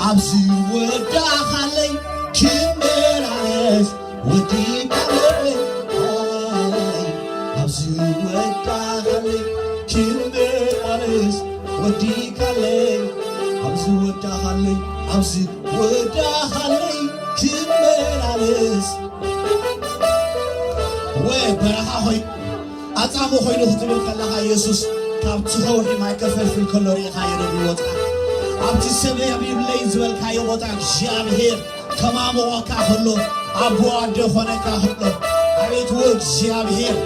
ኣብዚ ወዳኻለይ ክመላለስ ወዲካለይ፣ ኣብዚ ወዳኻለይ ክመላለስ ወዲካለይ፣ ኣብዚ ወዳኻለይ፣ ኣብዚ ወዳኻለይ ክመላለስ። ወ በረኻ ኾይ ኣጻሞ ኮይኑ ክትብል ከለኻ፣ የሱስ ካብቲ ከውሒ ማይ ከፈልፍል ከሎ ርኢኻዮ ዶ ይወጽኣ? ኣብቲ ሰብ የብለይ ዝበልካዮ ቦታ እግዚኣብሔር ከማምቖካ ከሎ፣ ኣቦ ኣደ ኾነካ ከሎ፣ ኣቤት ወ እግዚኣብሔር፣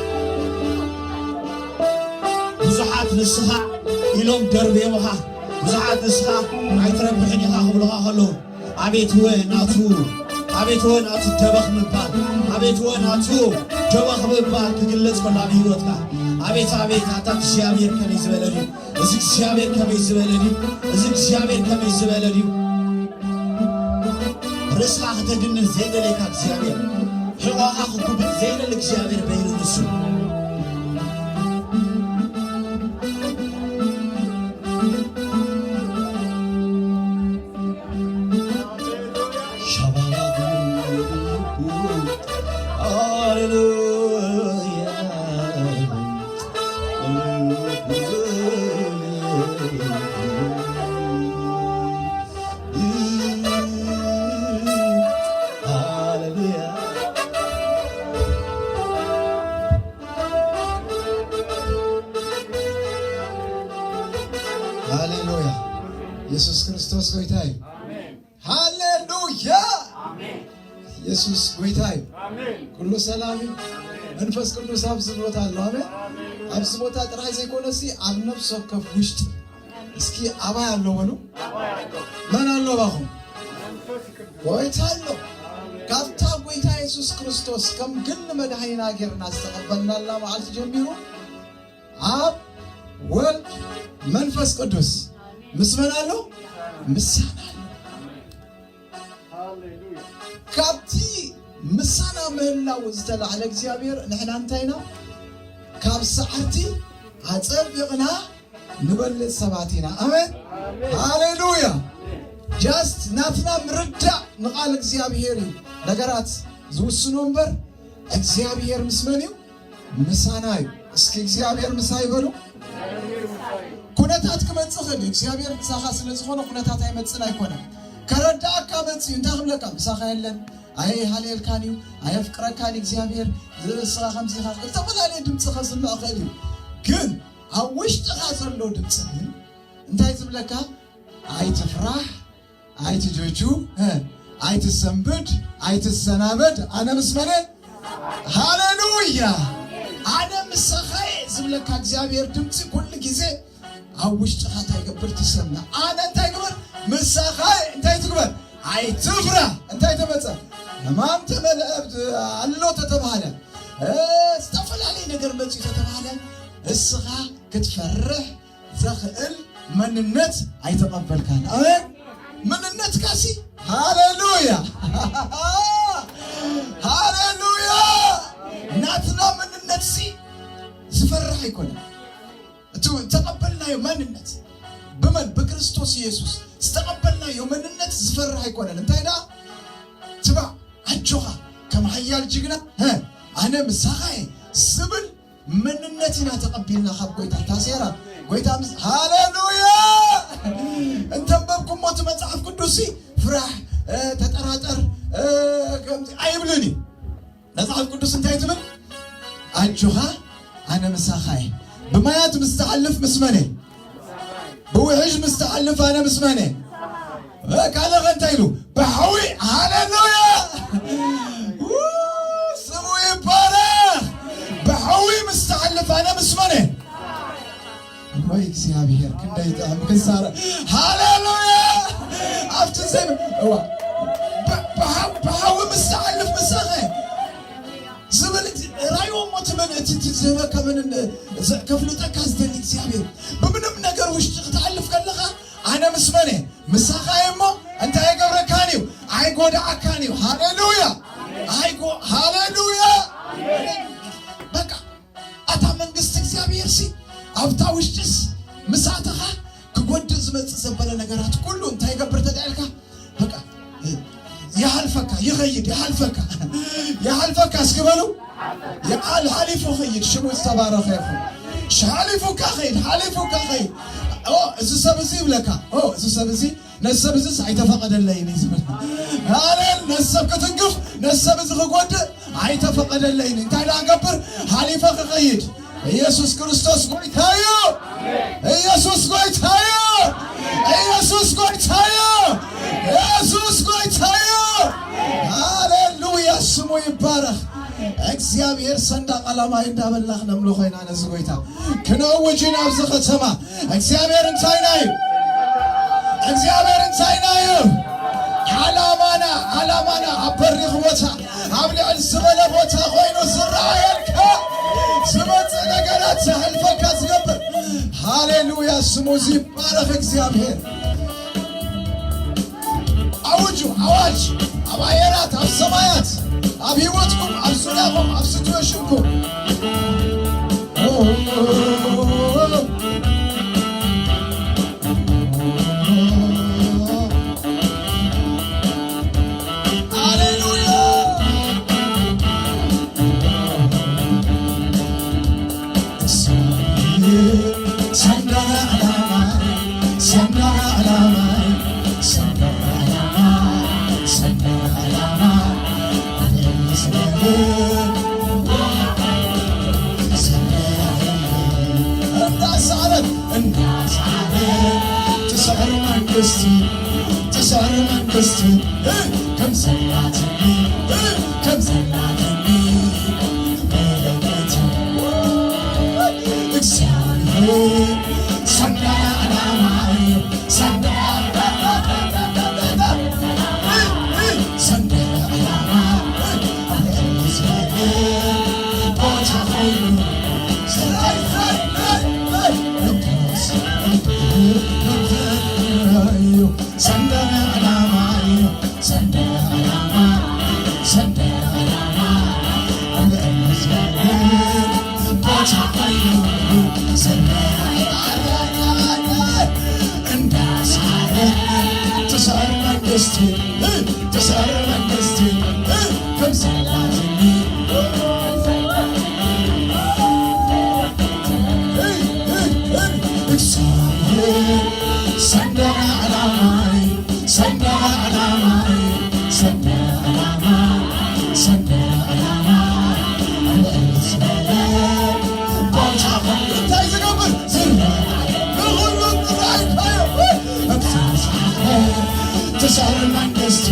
ብዙሓት ንስኻ ኢሎም ደርብዮምኻ፣ ብዙሓት ንስኻ ኣይትረብሕን ኢኻ ክብሉኻ ከለዉ፣ ኣቤት ወ ናቱ፣ ኣቤት ወ ናቱ ደበኽ ምባል፣ ኣቤት ወ ናቱ ደበኽ ምባል ክግለጽ ከሎ ኣብ ህይወትካ፣ ኣቤት፣ ኣቤት፣ ኣታ እግዚኣብሔር ከመይ ዝበለ ድዩ? እዚ እግዚኣብሔር ከመይ ዝበለ ድዩ? እዚ እግዚኣብሔር ከመይ ዝበለ ድዩ? ርእስኻ ክተድንን ዘይደለየካ እግዚኣብሔር፣ ሕቖኻ ክጉብጥ ዘይደሊ እግዚኣብሔር በይኑ ንሱ። ሻባባጉ፣ ሃሌሉያ። ሃሌሉያ። ሃሌሉያ። ኢየሱስ ክርስቶስ ጎይታ እዩ። ሃሌሉያ። ኢየሱስ ጎይታ እዩ። ኩሉ ሰላም እዩ። መንፈስ ቅዱስ ኣብዚ ቦታ ኣሎ። ኣሜን። ኣብዚ ቦታ ጥራይ ዘይኮነሲ ኣብ ነፍሲ ወከፍ ውሽጢ። እስኪ ኣባይ ኣሎ በሉ። መን ኣሎ ባኹም? ጎይታ ኣሎ። ካብታ ጎይታ የሱስ ክርስቶስ ከም ግል መድሃኒና ጌርና ዝተቐበልናላ መዓልቲ ጀሚሩ ኣብ ወልድ መንፈስ ቅዱስ ምስ መን ኣሎ? ምሳና ኣሎ። ካብቲ ምሳና ምህላው ዝተላዕለ እግዚኣብሔር ንሕና እንታይ ኢና? ካብ ሰዓርቲ ኣጸቢቕና ንበልጽ ሰባት ኢና። ኣሜን። ሃሌሉያ። ጃስት ናትና ምርዳእ ንቓል እግዚኣብሔር እዩ ነገራት ዝውስኖ እምበር፣ እግዚኣብሔር ምስ መን እዩ? ምሳና እዩ። እስኪ እግዚኣብሔር ምሳይ በሉ። ኩነታት ክመጽእ ይኽእል እዩ። እግዚኣብሔር ምሳኻ ስለ ዝኾነ ኩነታት ኣይመጽእን ኣይኮነን። ከረዳእካ መጽእ እዩ። እንታይ ክብለካ? ምሳኻ የለን፣ ኣየሃልየልካን እዩ፣ ኣየፍቅረካን እዩ እግዚኣብሔር፣ ንስኻ ከምዚ ኢኻ፣ ዝተፈላለየ ድምፂ ከስምዕ ይኽእል እዩ። ግን ኣብ ውሽጥኻ ዘሎ ድምፂ ግን እንታይ ዝብለካ? ኣይትፍራሕ፣ ኣይትጆጁ፣ እ፣ ኣይትሰንብድ፣ ኣይትሰናበድ፣ ኣነ ምስ መነ? ሃሌሉያ! ኣነ ምሳኻ እየ ዝብለካ እግዚኣብሔር ድምፂ ኩሉ ግዜ ኣብ ውሽጥኻ እንታይ ይገብር? ትሰምዕ። ኣነ እንታይ ግበር? ምሳኻ እየ። እንታይ ትግበር? ኣይትፍራ። እንታይ ተመፀ? ሕማም ተመልአ፣ ኣሎ ተተባሃለ፣ እ፣ ዝተፈላለየ ነገር መፅኡ ተተባሃለ፣ እስኻ ክትፈርሕ ዘኽእል መንነት ኣይተቐበልካን። ኣሜን። መንነትካሲ፣ ሃሌሉያ፣ ሃሌሉያ። ናትና መንነትሲ ዝፈርሕ ኣይኮነን። እቲ ዝተቐበልናዮ መንነት ብመን? ብክርስቶስ ኢየሱስ ዝተቐበልናዮ መንነት ዝፈርሕ ኣይኮነን። እንታይ ደኣ? ትባዕ፣ ኣጆኻ፣ ከም ሓያል ጅግና፣ እ፣ ኣነ ምሳኻ እየ ዝብል መንነት ኢና ተቐቢልና ካብ ጎይታ። ታሴራ ጎይታ ምስ፣ ሃሌሉያ! እንተንበብኩሞ እቲ መጽሓፍ ቅዱስ ፍራሕ፣ እ፣ ተጠራጠር፣ እ፣ ከምዚ ኣይብልን እዩ። መጽሓፍ ቅዱስ እንታይ ትብል? ኣጆኻ ኣነ ምሳኻ እየ። ብማያት ምስ ትሓልፍ ምስ መን እየ? ብውሕጅ ምስ ትሓልፍ ኣነ ምስ መን እየ? እ፣ ካልእ ኸ እንታይ ኢሉ? ብሓዊ፣ ሃሌሉያ! ው፣ ስሙ ይባረኽ። ብሓዊ ምስ ትሓልፍ ኣነ ምስ መን እየ? ወይ እግዚኣብሔር፣ ክንደይ ጥዕም ክዛረ-፣ ሃሌሉያ! ኣብቲ ዘይ-፣ እዋ፣ ብ-፣ ብሓ-፣ ብሓዊ ምስ ትሓልፍ ምሳኸ ዝብል እቲ ራእይዎ እሞ እቲ መን-፣ እቲ፣ እቲ ዝህበካ መን-፣ ዝ-፣ ከፍልጠካ ዝደሊ እግዚኣብሔር። ብምንም ነገር ውሽጢ ክትሓልፍ ከለኻ፣ ኣነ ምስ መን እየ? ምሳኻ እየ እሞ እንታይ ኣይገብረካን እዩ? ኣይጎድኣካን እዩ። ሃሌሉያ! ኣይጎ-፣ ሃሌሉያ! በቃ፣ ኣታ መንግስቲ እግዚኣብሔር ሲ ኣብታ ውሽጥስ ምሳትኻ ክጎድእ ዝመጽእ ዘበለ ነገራት ኩሉ እንታይ ይገብር ተዳልካ? ይሓልፈካ፣ ይሓልፈካ እስኪ በሉ። ይሓል-፣ ሓሊፉ ኸይድ፣ ሽሙ ዝተባረኸ ይኹን። ሽ-፣ ሓሊፉካ ኸይድ፣ ሓሊፉካ ኸይድ። ኦ፣ እዚ ሰብ እዚ ይብለካ። ኦ፣ እዚ ሰብ እዚ፣ ነዚ ሰብ እዚስ ኣይተፈቐደለይን እዩ ዝብል። ሃሌል-፣ ነዚ ሰብ ክትንክፍ፣ ነዚ ሰብ እዚ ክጎድእ ኣይተፈቐደለይን። እንታይ ደኣ ገብር? ሓሊፈ ክኸይድ። ኢየሱስ ክርስቶስ ጎይታ እዩ። ኢየሱስ ጎይታ እዩ። ኢየሱስ ጎይታ እዩ። ኢየሱስ ጎይታ እዩ። ሃሌሉያ፣ ስሙ ይባረኽ። እግዚኣብሔር ሰንደቕ ዓላማይ እንዳበልና ክነምልኾ ኢና ነዚ ጎይታ። ክነውጅ ኢና ኣብዚ ከተማ። እግዚኣብሔር እንታይና እዩ? እግዚኣብሔር እንታይና እዩ? ዓላማና፣ ዓላማና ኣብ በሪኽ ቦታ፣ ኣብ ልዕል ዝበለ ቦታ ኮይኑ ዝረኣየልካ ዝመጽእ ነገራት ዘሕልፈካ ዝገብር። ሃሌሉያ፣ ስሙ እዚ ይባረኽ እግዚኣብሔር። ኣውጁ፣ ኣዋጅ፣ ኣብ ኣየራት፣ ኣብ ሰማያት፣ ኣብ ህይወትኩም፣ ኣብ ዙርያኹም፣ ኣብ ሲትዌሽንኩም። ሃሌሉያ። ሰንደቕ ዓላማ፣ ሰንደቕ ዓላማ፣ ሰንደቕ ዓላማ፣ ሰንደቕ ዓላማ፣ እንዳስዓረት፣ እንዳስዓረት ትስዕር መንግስቲ፣ ትስዕር መንግስቲ፣ ከም ዘላትኒ፣ ከም ዘላትኒ መለከት እግዚኣብሔር ሰንደቕ ዓላማ እዩ። ሰንደቕ፣ ሰንደቕ ዓላማ ኣብ ልዕሊ ዝበለ ቦታ ኮይኑ፣ ስራይ፣ ስራይ፣ ስራይ፣ ስራይ፣ እዩ። ሰንደቕ ዓላማ እዩ። ሰንደቕ ዓላማ፣ ሰንደቕ ዓላማ፣ ኣብ ልዕሊ ዝነብር ቦታ ኮይኑ፣ ሰንደቕ ዓላማ እንዳሳረ ትስዕር መንግስቲ፣ ትስዕር መንግስቲ፣ ከም ሰላትኒ። ሰንደቕ ዓላማይ፣ ሰንደቕ ዓላማይ፣ ሰንደቕ ዓላማ፣ ሰንደቕ ዓላማ፣ ኣብ ልዕሊ ዝበለ ቦታ እንታይ ዝገብር? ዝረኣይ፣ ንኹሉ ዝረኣይ እንታይ እዩ? ተሳዕረ መንግስቲ፣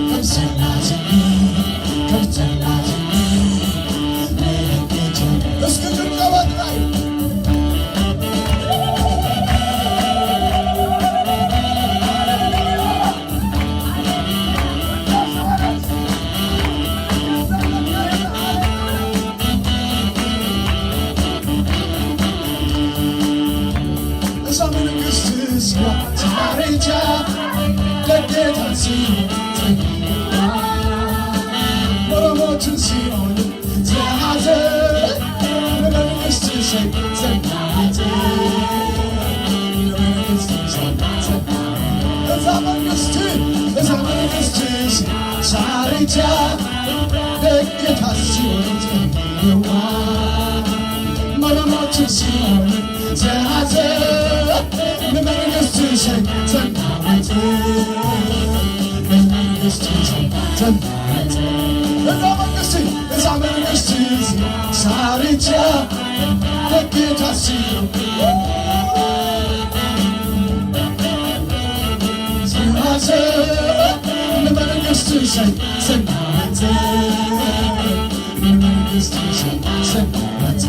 ከም ሰላትኒ፣ ከም ሰላትኒ፣ እስኪ ጭብጨባ ጥራይ። እዛ መንግስቲ እዚኣ ተሓሪጃ፣ ደጌታ ሲኦል ተኸቢባ፣ መረቦትን ሲኦልን ዝሓዘ፣ ንመንግስቲ ሰይጣን ዘናወጸ፣ ንመንግስቲ ሰይጣን ዘናወጸ። እዛ መንግስቲ፣ እዛ መንግስቲ እዚኣ ተሓሪጃ፣ ደጌታ ሲኦልን ተኸቢባ፣ መረቦትን ሲኦልን ዝሓዘ፣ ንመንግስቲ ሰይጣን ዘናወጸ፣ ንመንግስቲ ሰይጣን ዘናወጸ። እዛ መንግስቲ፣ እዛ መንግስቲ ተሓሪጃ፣ ደጌታ ሲኦል ዝሓዘ፣ ንመንግስቲ ሰይጣን ዘናወጸ፣ ንመንግስቲ ሰይጣን ዘናወጸ።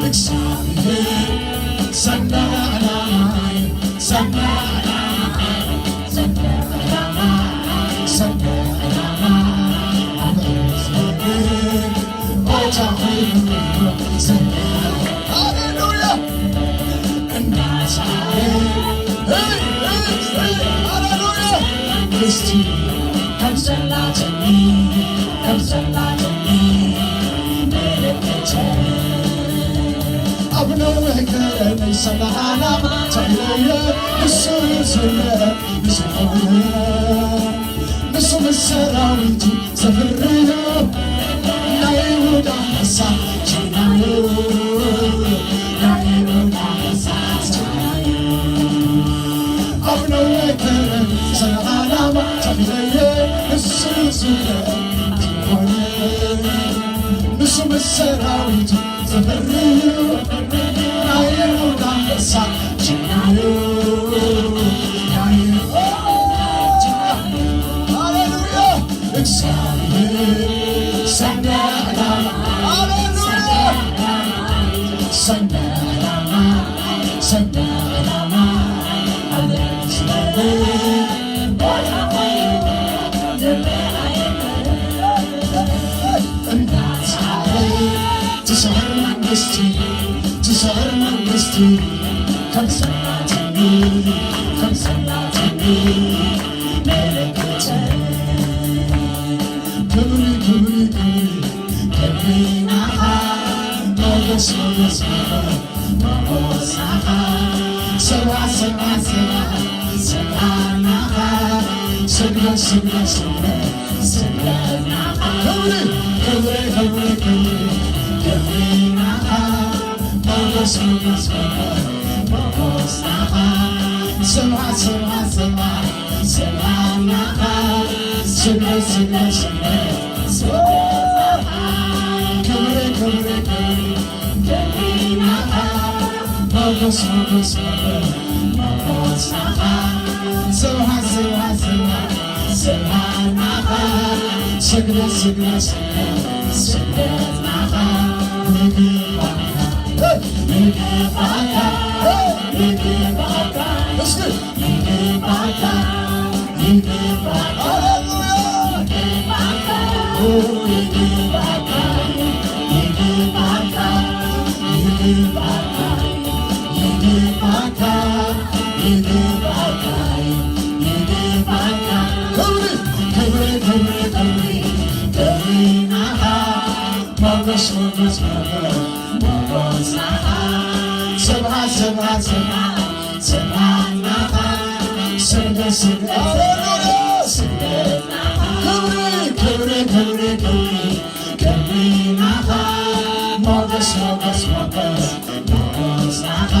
እግዚኣብሔር ሰንደቕ ዓላማይ፣ ሰንደቕ ዓላማይ፣ ሰንደቕ ዓላማይ፣ ሰንደቕ ዓላማይ፣ ኣብ እግዚኣብሔር ቦታ ኮይኑ፣ ሃሌሉያ። እንዳሳለ፣ ሄይ፣ ሄይ፣ ሄይ፣ ሃሌሉያ። እስቲ ከም ዘላትኒ፣ ከም ዘላትኒ ምልክት፣ ኣብ ነዊሕ ገረነይ ሰንደቕ ዓላማ ተኽለየ፣ ንሱ ዝለ ንሱ ምስ ሰራዊቱ ዘፍርዮ ናይ ይሁዳ ሓሳብ ጅግናዮ፣ ናይ ይሁዳ ሓሳብ ጅግናዮ። ኣብ ነዊሕ ከረን ሰረቓ ላማ ተኺለየ ንሱ ዝብለ ዝኾነ ንሱ ምስ ሰራዊቱ ዘፍርዮ ናይ ይሁዳ ሓሳብ ጅግናዮ፣ ናይ ይሁዳ ሃሌሉያ። እግዚኣብሔር ሰንደቕ ዓላማ። ሃሌሉያ። ሰንደቕ ዓላማ፣ ሰንደቕ ዓላማ። እንዳስዓረ ትስዕር መንግስቲ፣ ትስዕር መንግስቲ። ከም ሰላትኒ፣ ከም ሰላትኒ። ክብሪ፣ ክብሪ፣ ክብሪ፣ ክብሪ ናኻ። ሞገስ፣ ሞገስ፣ ሞገስ ናኻ። ሰብዓ፣ ሰብዓ፣ ሰብዓ፣ ሰብዓ ናኻ። ስግደት፣ ስግደት፣ ስግደት፣ ስግደት ናኻ። ክብሪ፣ ክብሪ፣ ክብሪ፣ ክብሪ፣ ክብሪ ናኻ። ሞገስ፣ ሞገስ፣ ሞገስ፣ ሞገስ ናኻ። ሰብዓ፣ ሰብዓ፣ ሰብዓ፣ ሰብዓ ናኻ። ስግደት፣ ስግደት፣ ስግደት፣ ስግደት ናኻ። ክብሪ፣ ክብሪ፣ ክብሪ፣ ክብሪ ናኻ። ሞገስ፣ ሞገስ፣ ሞገስ፣ ሞገስ ናኻ። ሰብዓ፣ ሰብዓ፣ ሰብዓ፣ ሰብዓ ናኻ። ስግደት፣ ስግደት፣ ስግደት፣ ስግደት ናኻ። ይግባካ፣ ይግባካ፣ ይግባካ። እስኪ ይግባካ፣ ይግባካ፣ ሃሌሉያ። ይግባካ፣ ይግባካ፣ ይግባካ፣ ይግባካ፣ ይግባካ፣ ይግባካ፣ ይግባካ። ክብሪ፣ ክብሪ፣ ክብሪ፣ ክብሪ፣ ክብሪ ናኻ። ሞገስ፣ ሞገስ፣ ሞገስ፣ ሞገስ ናኻ። ሰብዓ፣ ሰብዓ፣ ሰብዓ፣ ሰብዓ ናኻ። ስግደት፣ ስግደት፣ ስግደት ናኻ። ክብሪ፣ ክብሪ፣ ክብሪ፣ ክብሪ፣ ክብሪ ናኻ። ሞገስ፣ ሞገስ፣ ሞገስ፣ ሞገስ ናኻ።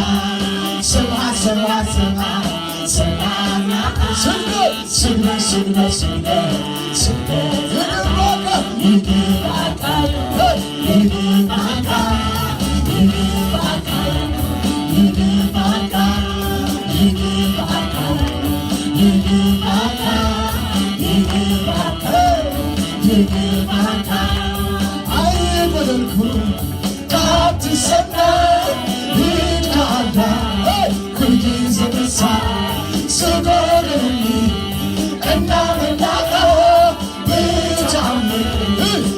ሰብዓ፣ ሰብዓ፣ ሰብዓ፣ ሰብዓ ናኻ። ስግደት፣ ስግደት፣ ስግደት፣ ስግደት፣ ስግደት ይግባካ፣ ይግባካ፣ ይግባካ፣ ይግባካ፣ ይግባካ፣ ይግባካ፣ ይግባካ፣ ይግባካ፣ ይግባካ። ኣይጎደልኩ ካብቲ ሰናይ ኢድካ ኣላ፣ ኩልግዜ ንሳ ስጎደኒ እናመላእካ ብትኣምር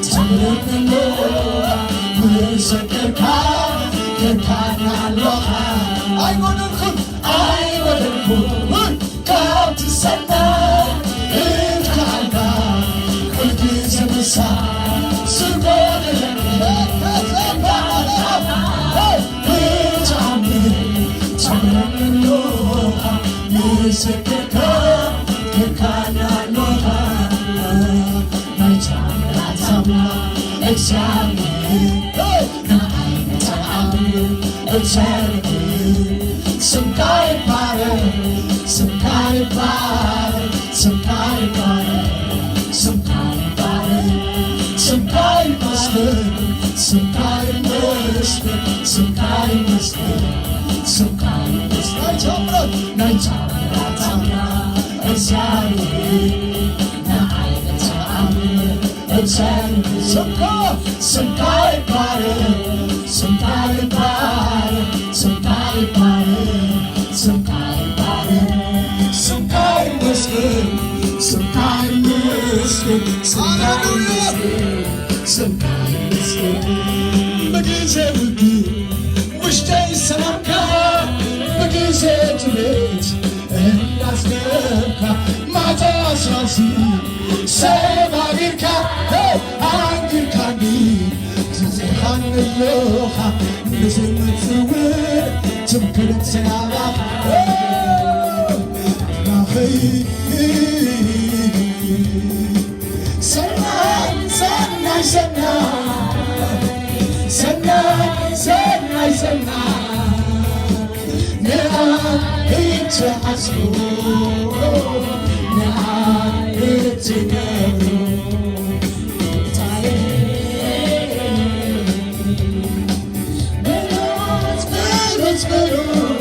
ትምልክሎ ምስክርካ ከካኒ ኣለኻ። ኣይጎደልኩን፣ ኣይጎደልኩን ካብቲ ሰናይ ኢድካ ኣላ፣ ኩልግዜ ምሳይ ስጎደለኒ። ብትኣምር ትምልክሎ ምስክርካ ከካኒ ኣለኻ። ናይ ታምራት ኣምላኽ እግዚኣብሔር፣ ንዓይ ንተኣምር እግዚኣብሔር። ስምካ ይባረክ፣ ስምካ ይባረክ፣ ስምካ ይባረክ፣ ስምካ ይባረክ፣ ስምካ ይመስገን፣ ስምካ ይመስገን፣ ስምካ ይመስገን፣ ስምካ ይመስገን። ናይ ታምራት፣ ናይ ታምራት ኣምላኽ እግዚኣብሔር፣ ንዓይ ንተኣምር እግዚኣብሔር። ስምካ፣ ስምካ ይባረክ፣ ስምካ ይባረክ፣ ስምካ ይባረክ፣ ስምካ ይባረክ፣ ስምካ ይመስገን፣ ስምካ ይመስገን፣ ስምካ ይመስገን፣ ስምካ ይመስገን። ብግዜ ውግእ ውሽጠይ ሰላምካ፣ ብግዜ ድሌት እንዳስገብካ፣ ማታ ኣስራሲ ሰባቢርካ፣ ሄይ፣ ኣንጊርካኒ ትጽሕፋኒ ኣለኻ። ንዝምት ዝውር ትምክሕቲ ናባኻ፣ ሄይ፣ ናኸይ ሰናይ፣ ሰናይ፣ ሰናይ፣ ሰናይ፣ ሰናይ፣ ሰናይ፣ ንኣ እትሓስቡ፣ ንኣ እትገብሩ፣ ብሉጽ፣ ብሉጽ፣ ብሉጽ፣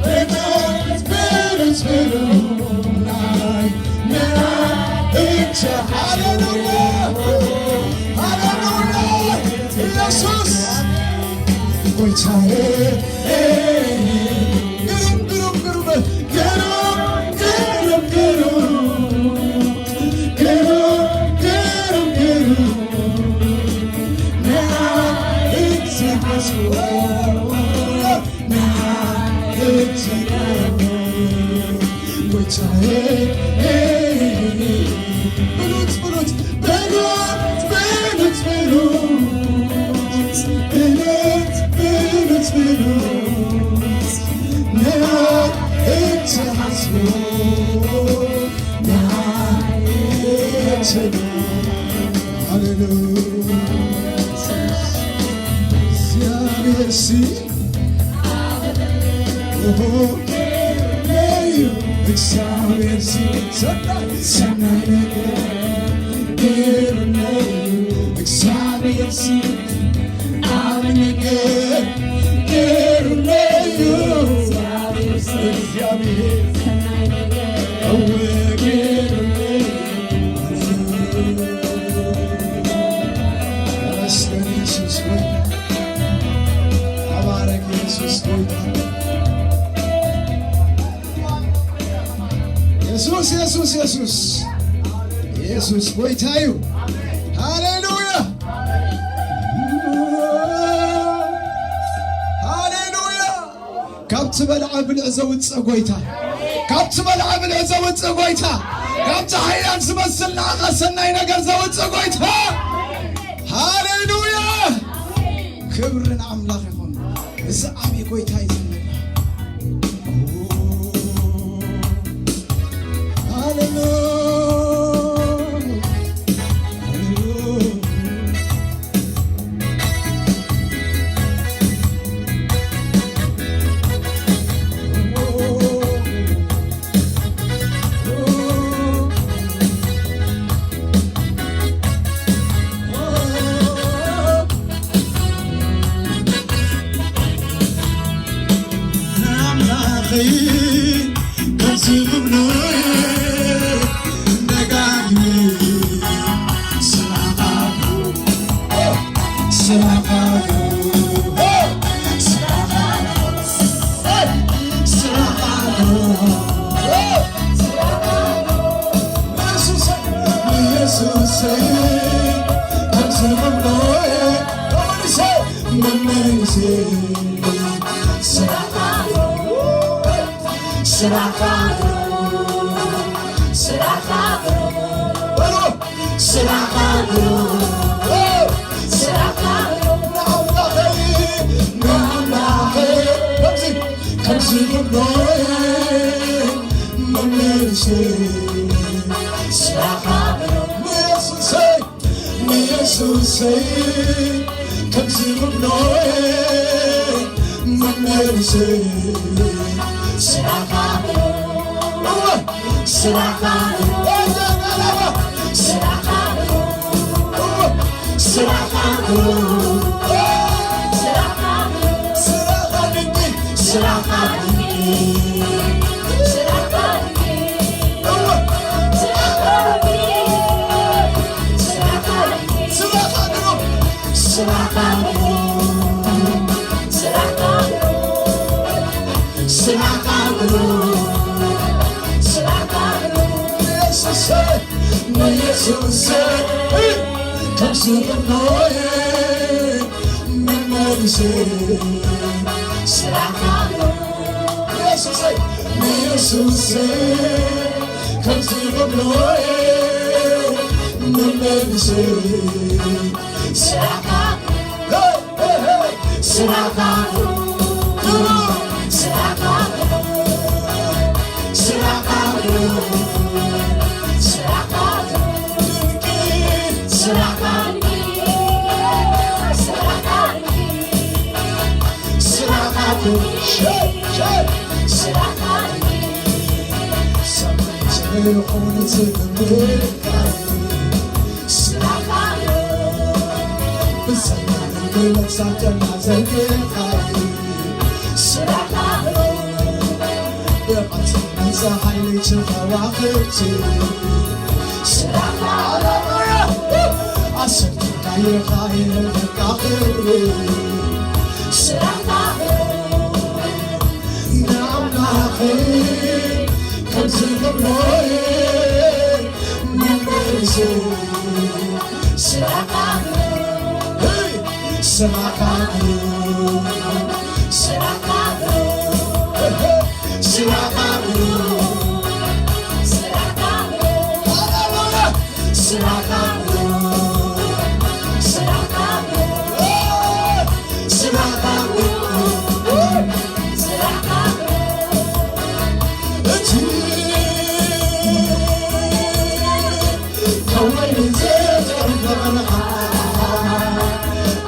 ብሉጽ፣ ብሉጽ፣ ብሉጽ፣ ናይ፣ ናይ፣ እቻ፣ ሃሌሉያ፣ ሃሌሉያ፣ ኢየሱስ ጎይታዬ፣ ግሩም፣ ግሩም፣ ግሩም፣ ግሩም፣ ግሩም፣ ግሩም፣ ግሩም፣ ግሩም፣ ግሩም፣ ንዓ እትሓስቦ፣ ንዓ እትገብሮ፣ ጎይታዬ፣ ብሉጽ፣ ብሉጽ፣ ብሉጽ፣ ብሉጽ፣ ብሉጽ፣ ብሉጽ፣ ብሉጽ፣ ብሉጽ፣ ንዓ እትሓስቦ፣ ንዓ እትገብሮ። ሃሌሉያ። እግዚኣብሔር ሲ ኦሆ፣ እዩ እግዚኣብሔር ሲ ሰናይ፣ ሰናይ ነገር ገይሩለይ እዩ። እግዚኣብሔር ሲ ዓቢ ነገር ገይሩለይ እዩ። እግዚኣብሔር እወ ገይሩለይ እዩ። ተመስገን ኢየሱስ ሆይ። ተባረክ ኢየሱስ ሆይ። የሱስ፣ የሱስ፣ የሱስ፣ የሱስ ጎይታ እዩ። ሃሌሉያ፣ ሃሌሉያ። ካብቲ በልዐ ብልዕ ዘውፅእ ጎይታ፣ ካብቲ በልዐ ብልዕ ዘውፅእ ጎይታ፣ ካብቲ ሓያል ዝመስል ንዓኻ ሰናይ ነገር ዘውፅእ ጎይታ። ሃሌሉያ፣ ክብሪ ንኣምላኽ ይኹን። እዚ ዓብዪ ጎይታ እዩ ዘለና። ሃሌሉያ፣ ሃሌሉያ። ንኣምላኸይ ከምዚ ክብሎ ደጋግመ ስራኻ፣ ስራኻ፣ ስራኻ፣ ስራኻ፣ ኢየሱሰይ፣ ኢየሱሰይ፣ ከምዚ ክብሎ መመሊሰ፣ መመሊሰ፣ ስራኻ፣ ስራኻ፣ ስራኻ፣ በሎ፣ ስራኻ፣ ስራኻ፣ ንኣምላኸይ፣ ንኣምላኸይ፣ ከምዚ፣ ከምዚ ክብሎ መመሊሰ፣ ስራኻ፣ ንየሱሰይ፣ ንየሱሰይ፣ ከምዚ ክብሎ መመሊሰ፣ ስራኻ፣ ስራኻ፣ ስራኻ፣ ስራኻ፣ ስራኻ ድንቂ፣ ስራኻ ድንቂ፣ ስራኻ ድንቂ። ኢየሱሰይ፣ ንየሱሰይ፣ ከምዚ ክብሎ መመሊሰ፣ ስራኻ፣ ስራኻ፣ ስራኻ፣ ስራኻ፣ ሰማይ ዝኾነ ትምልካይ ስራሕካ እዩ። ብሰማይ መግለጽ ሳተና ዘርግኻ እዩ። ስራሕካ እዩ። ብቐትሪ ብጸሓይ ለይቲ ከዋኽብቲ ስራሕካ እዩ። ኣሰልጢንካ ኢኻ ይህበካ ክብሪ ስራሕካ እዩ። ንኣምላኸይ ከምዚ ክብሎ እየ፣ መመልሲ ስራሕካ፣ ስራሕካ፣ ስራሕካ፣ ስራሕካ፣ ስራሕካ፣ ስራሕካ፣ ስራሕካ፣ እቲ ከወይኒ ዝተረፈ በረኻ፣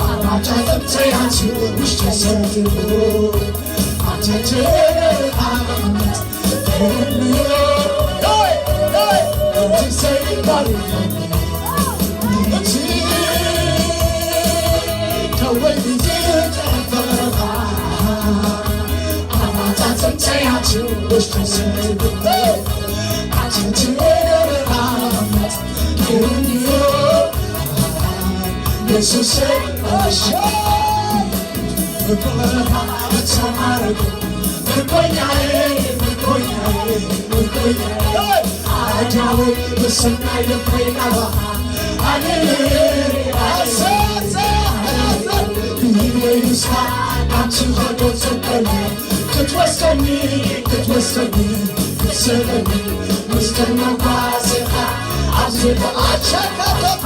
ኣባጫ ጥብሰያት ውሽጢ ሰፊሩ፣ ኣትየትየ ንርኣ መቐመጥ። ክትወስደኒ፣ ክትወስደኒ፣ ክትሰደኒ፣ ምስ ተመጓሰኻ ኣብዚ ኣሸካተታ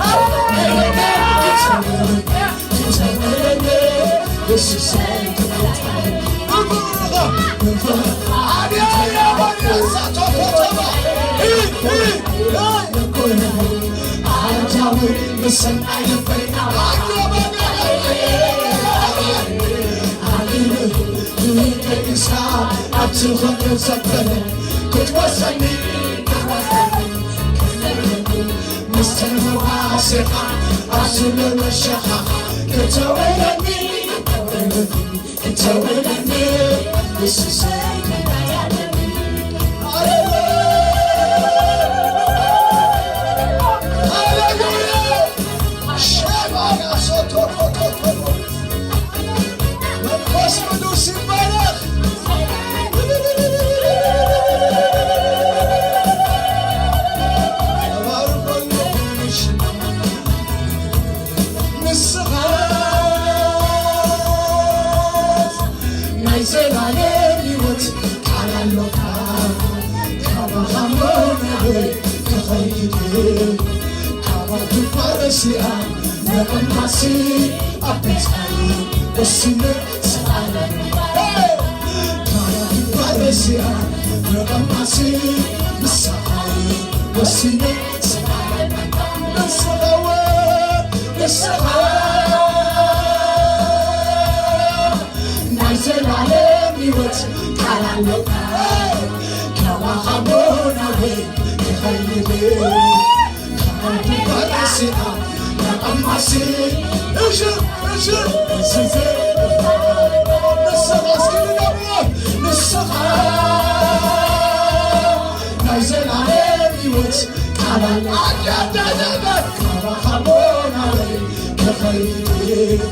መንፈስ ቅዱስ ይባረክ። ናይ ዘላለም ህይወት ቃል ኣሎካ። ካባኻ መናበይ ክኸይድ ካባቱ ፋረሲኣ መቐማሲ ኣብ ቤትካይ ወሲነ ሰኣለ። ካባቱ ፋረሲኣ መቐማሲ ምሳኻይ ወሲነ ሰኣለ። ንስኻወ ንስኻ ናይ ዘላለም ህይወት ቃል ኣለካ። ካባኻ ናበይ ክኸይድ ካብ ፋረሲኣ መቐማሲ እሺ እሺ ንስኻ እስኪ ንስኻ ናይ ዘላለም ህይወት ቃል ኣዳዳዳዳ ካባኻ ናበይ ክኸይድ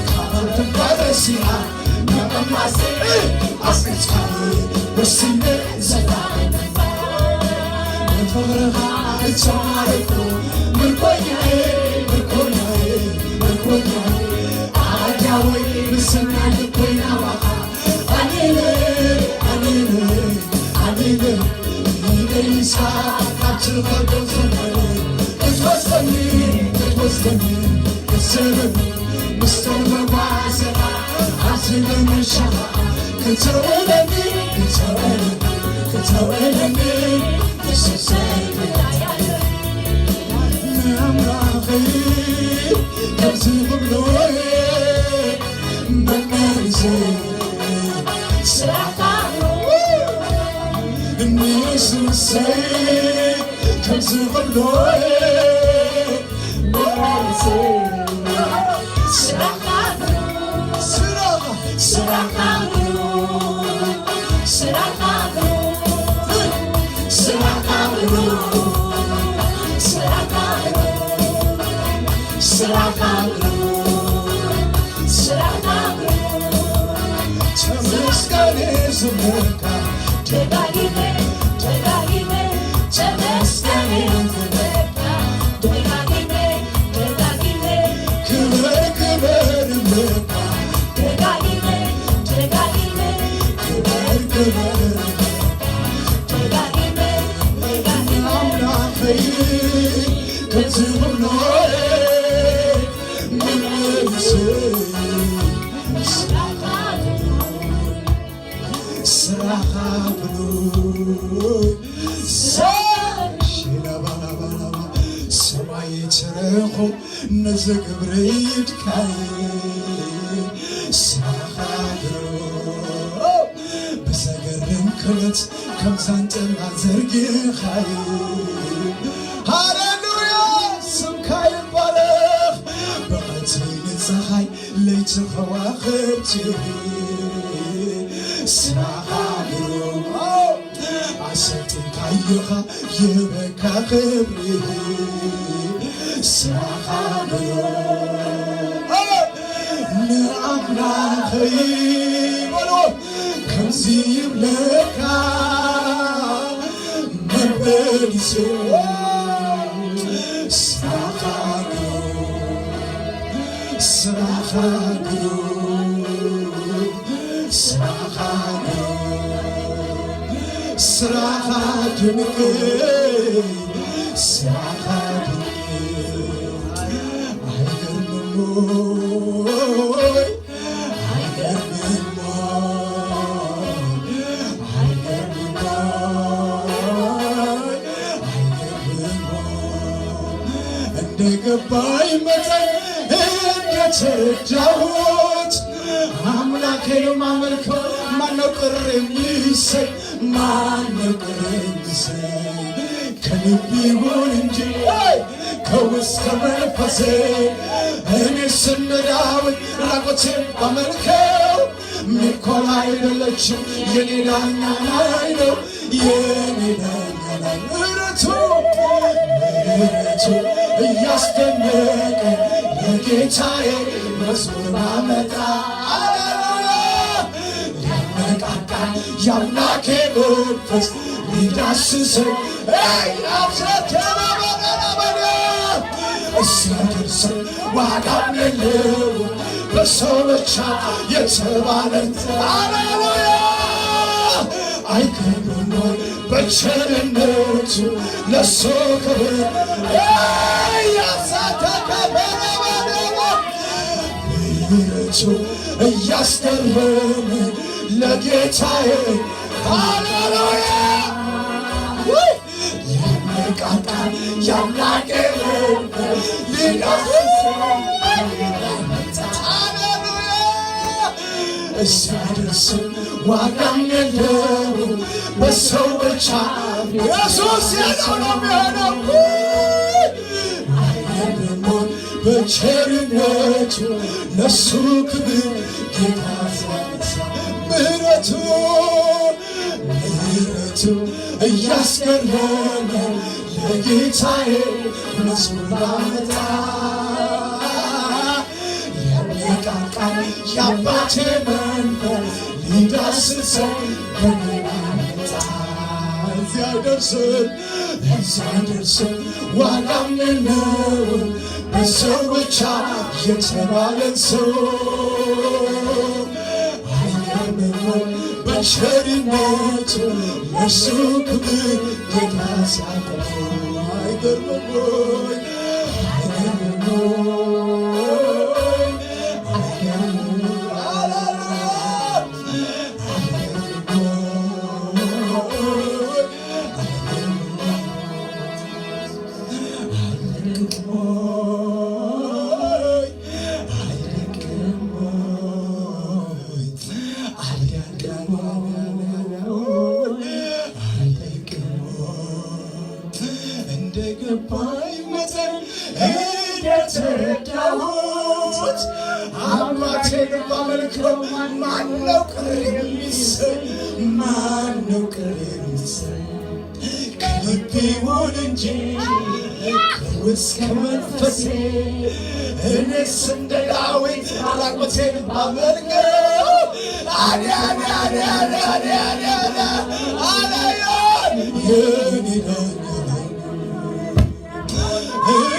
ካብ ፋረሲኣ መቐማሲ ኣስቀጻሊ ወሲነ ዘላለም ንፍቕርኻ እተማረኩ ምርኮኛዬ ምርኮኛዬ ምርኮኛዬ ኣዳወይ ምስናይ ኮይና ዋኻ ኣኔነ ኣኔነ ኣኔነ ንደይሳ ካብቲ ኸዶ ዘመነ ክትወስደኒ ክትወስደኒ ክትሰበኒ ምስቶም መጓሰኻ ኣብዚ መመሻኻ ክተውዕለኒ ክተውዕለኒ ክተውዕለኒ የሱሰይ ንኣምላኸይ ከምዚ ክብሎ መመልሰ ስራሕካ ዝኽብሎ መመልሲ ስራሕካ ብሩኽ፣ ስራሕካ፣ ስራሕካ ብሩኽ፣ ስራሕካ ብሩኽ፣ ስራሕካ ብሩኽ፣ ስራሕካ ብሩኽ፣ ስራሕካ ብሩኽ፣ ስራሕካ ብሩኽ። ተመስገን ዝብለካ ደጋጊመ፣ ደጋጊመ ተመስገን ዝብለካ፣ ደጋጊመ፣ ደጋጊመ ክበር፣ ክበር እብለካ፣ ደጋጊመ፣ ደጋጊመ ክበር፣ ክበር እብለካ፣ ደጋጊመ፣ ደጋጊመ ኣምላኸይ ከምዚ ክብሎ መመልሲ ስራኻ ብሩኽ፣ ስራኻ ብሩኽ። ሰማይ ተረኹ ነዚ ግብሪ ኢድካይ ስራኻ ብሩኽ። ብዘገርም ክእለት ከም ዛንጥላ ዘርጊኻይ። ሃሌሉያ! ስምካ ይባረኽ። ብቐትሪ ንጸሃይ ለይቲ ከዋኽብቲ ስራኻ ግሩም። ኣሰልጢንካዮኻ ይህበካ ክብሪ ስራኻ ግሩም። ንኣምላኸይ በሎ ከምዚ ይብለካ መበሊሲ ስራኻ ግሩም፣ ስራኻ ግሩም፣ ስራኻ ግሩም፣ ስራኻ ድንቅ፣ ስራኻ ድንቅ። ኣይገርምም ወይ? ኣይገርምም ወይ? ኣይገርምም ወይ? ኣይገርምም ወይ? እንደ ገባኝ መጠን እንደተረዳሁት አምላኬ ነው ማመልከው። ማነው ቅር የሚሰኝ? ማነው ቅር የሚሰኝ? ከልብ ይሁን እንጂ ከውስጥ ከመንፈሴ እኔ ስንዳዊ ራቆቴን ባመልከው። ሚኮላ አይደለችም የኔ ዳኛ ላይ ነው፣ የኔ ዳኛ ላይ። ምሕረቱ፣ ምሕረቱ እያስደነቀ ለጌታዬ መዝሙር ባመጣ። ሃሌሉያ! ሊያነቃቃኝ የአምላኬ መንፈስ ሊዳስሰኝ። ኤይ! አብዘት ተባባራባሪያ ሲያደርሰኝ ዋጋም የለውም በሰው ብቻ የተባለ። ሃሌሉያ! አይገርምም ወይ በቸርነቱ ለሱ ክብር። ኤይ! አብዘት ተባባራባሪያ ምሕረቱ እያስገረመ ለጌታዬ። ሃሌሉያ! ውይ! ያነቃቃል የአምላኬ መንፈስ ሊዳስሰኝ። ሃሌሉያ! ሲያደርሰኝ ዋጋም የለውም በሰው ብቻ። ኢየሱስ ያለው ነው የሚሆነው። አይገርምም ወይ በቸርነቱ ለሱ ክብር ጌታ ሲያነሳ ምሕረቱ፣ ምሕረቱ እያስገረመ ለጌታዬ መዝሙር ባመጣ። ያነቃቃኝ የአባቴ መንፈስ ሊዳስሰኝ በኔ ባመጣ። እዚያ ደርስም፣ እዚያ ደርስም ዋጋም የለውም በሰው ብቻ የተባለን ሰው። አይገርምም ወይ በቸርነቱ ለእርሱ ክብር ጌታ ሲያቆም። አይገርምም ወይ? አይገርምም ወይ? አይገርምም ወይ? ገባኝ መጠን እንደተረዳሁት አባቴን ባመልከው ማነው ቅር የሚሰኝ? ማነው ቅር የሚሰኝ? ከልብ ይሁን እንጂ ከውስጥ ከመንፈሴ እኔስ እንደ ዳዊት ራቁቴን ባመልከው አዲያ አዲያ አዲያ አዲያ አዲያ አዲያ አዲያ የኔ ዳኛ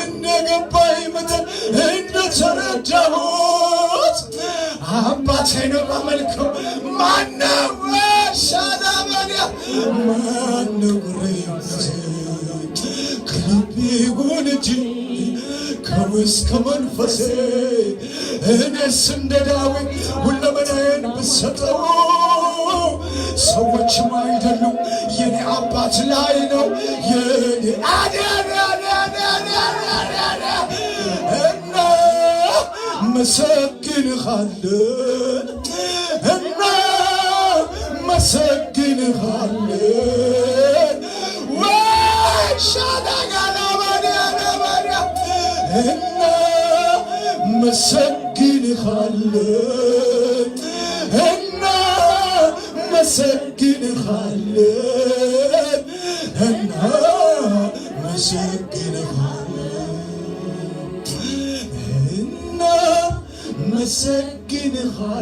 እንደገባኝ መጠን እንደተረዳሁት አባቴ ነው ማመልከው። ማነው ሻላባዲያ? ማነው ሬምሴ? ከልቤ ይሁን እንጂ ከውስጥ ከመንፈሴ እኔስ እንደ ዳዊት ሁለመናዬን ብሰጠው ሰዎችም አይደሉም የኔ አባት ላይ ነው የኔ አዲያ አዲያ አዲያ አዲያ አዲያ አዲያ አዲያ እና መሰግንሃለን እና መሰግንሃለን ወይ ሻዳጋላባዲያጋባዲያ እና መሰግንሃለን እና መሰግንሃለን እና መሰግንሃለን እና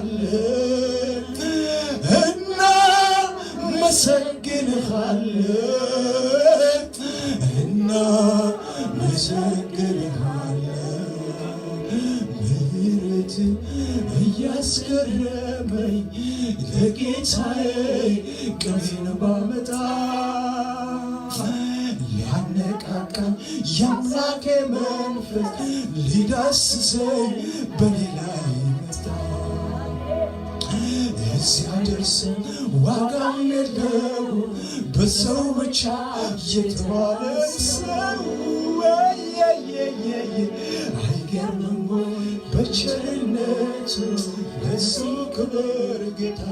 መሰግንሃለን እና መሰግንሃለን እና መሰግንሃለን። ምሕረት እያስገረመኝ ለጌታዬ ቅኔን ባመጣ ሊያነቃቃኝ የአምላኬ መንፈስ ሊዳስሰኝ በኔ ላይ መጣ። እዚያ ደርሰን ዋጋም የለው በሰው ብቻ የተባለ ሰው። ወየየየየ አይገርምም ወይ በቸርነቱ ለሱ ክብር ጌታ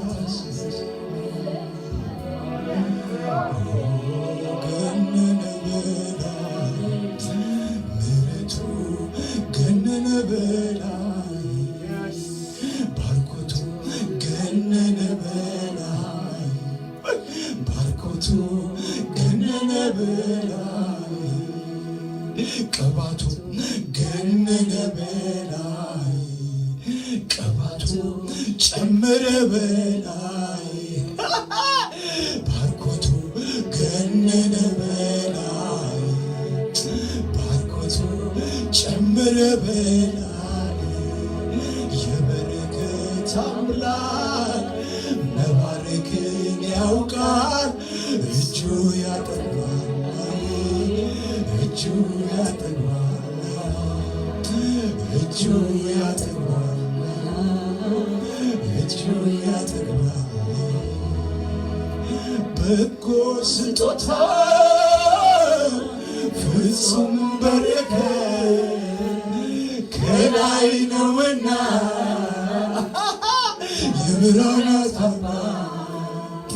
ገነነ በላይ ምሕረቱ ገነነ በላይ ባርኮቱ ገነነ በላይ ባርኮቱ ገነነ በላይ ቅባቱ ገነነ በላይ ቅባቱ ጨመረ በላይ ባርኮቱ ገነነ በላይ ባርኮቱ ጨመረ በላይ የበረከት አምላክ መባረክን ያውቃል። እጁ ያጠግባል፣ እጁ ያጠግባል፣ እጁ ያጠግባል፣ እጁ ያጠግባል። በጎ ስጦታ ፍጹም በረከት ከላይ ነውና የብርሃናት አባት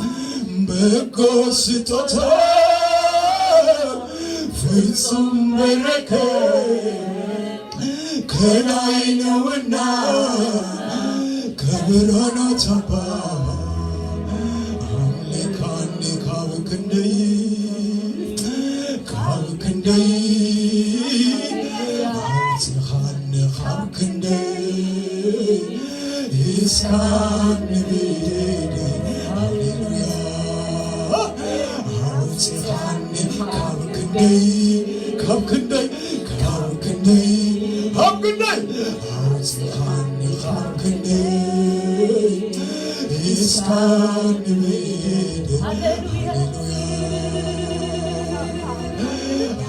በጎ ስጦታ ፍጹም በረከት ከላይ ነውና ከብርሃናት አባት አምልካኒ ካብ ክንደይ ካብ ክንደይ ኣውፅኻኒ ካብ ክንደይ እስካኒ ብደይ ሃሌሉያ ኣውፅኻኒ ካብ ክንደይ ካብ ክንደይ ካብ ክንደይ ካብ ክንደይ ኣውፅኻኒ ካብ ክንደይ እስካኒ ብደይ ሃሌሉያ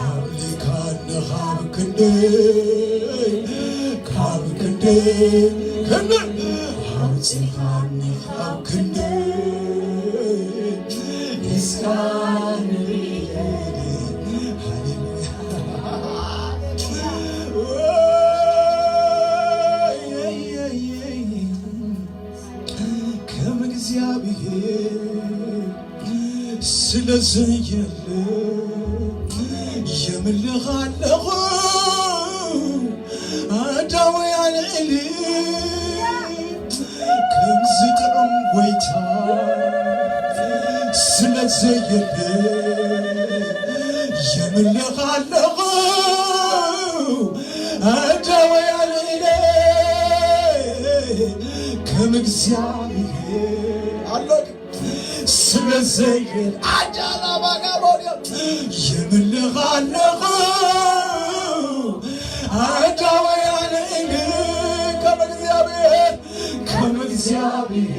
ኣምልካኒ ካብ ክንደይ ካብ ክንደይ ክንደይ ኣውፅኻኒ ካብ ክንደይ እስካኒ ሃሌሉያ ከም እግዚኣብሔር ስለዘየለ የምልኽ ኣለኹ ኣዳውያን ኢለ ከምዚ ጥዑም ጎይታ ስለ ዘየለ የምልኽ ኣለኹ ኣዳውያን ኢለ ከም እግዚኣብሔር ኣሎ ስለ ዘየለ ኣዳላ ባጋቦድዮ የምልኽ ኣለኹ ኣዳውያን ኢለ ከም እግዚኣብሔር ከም እግዚኣብሔር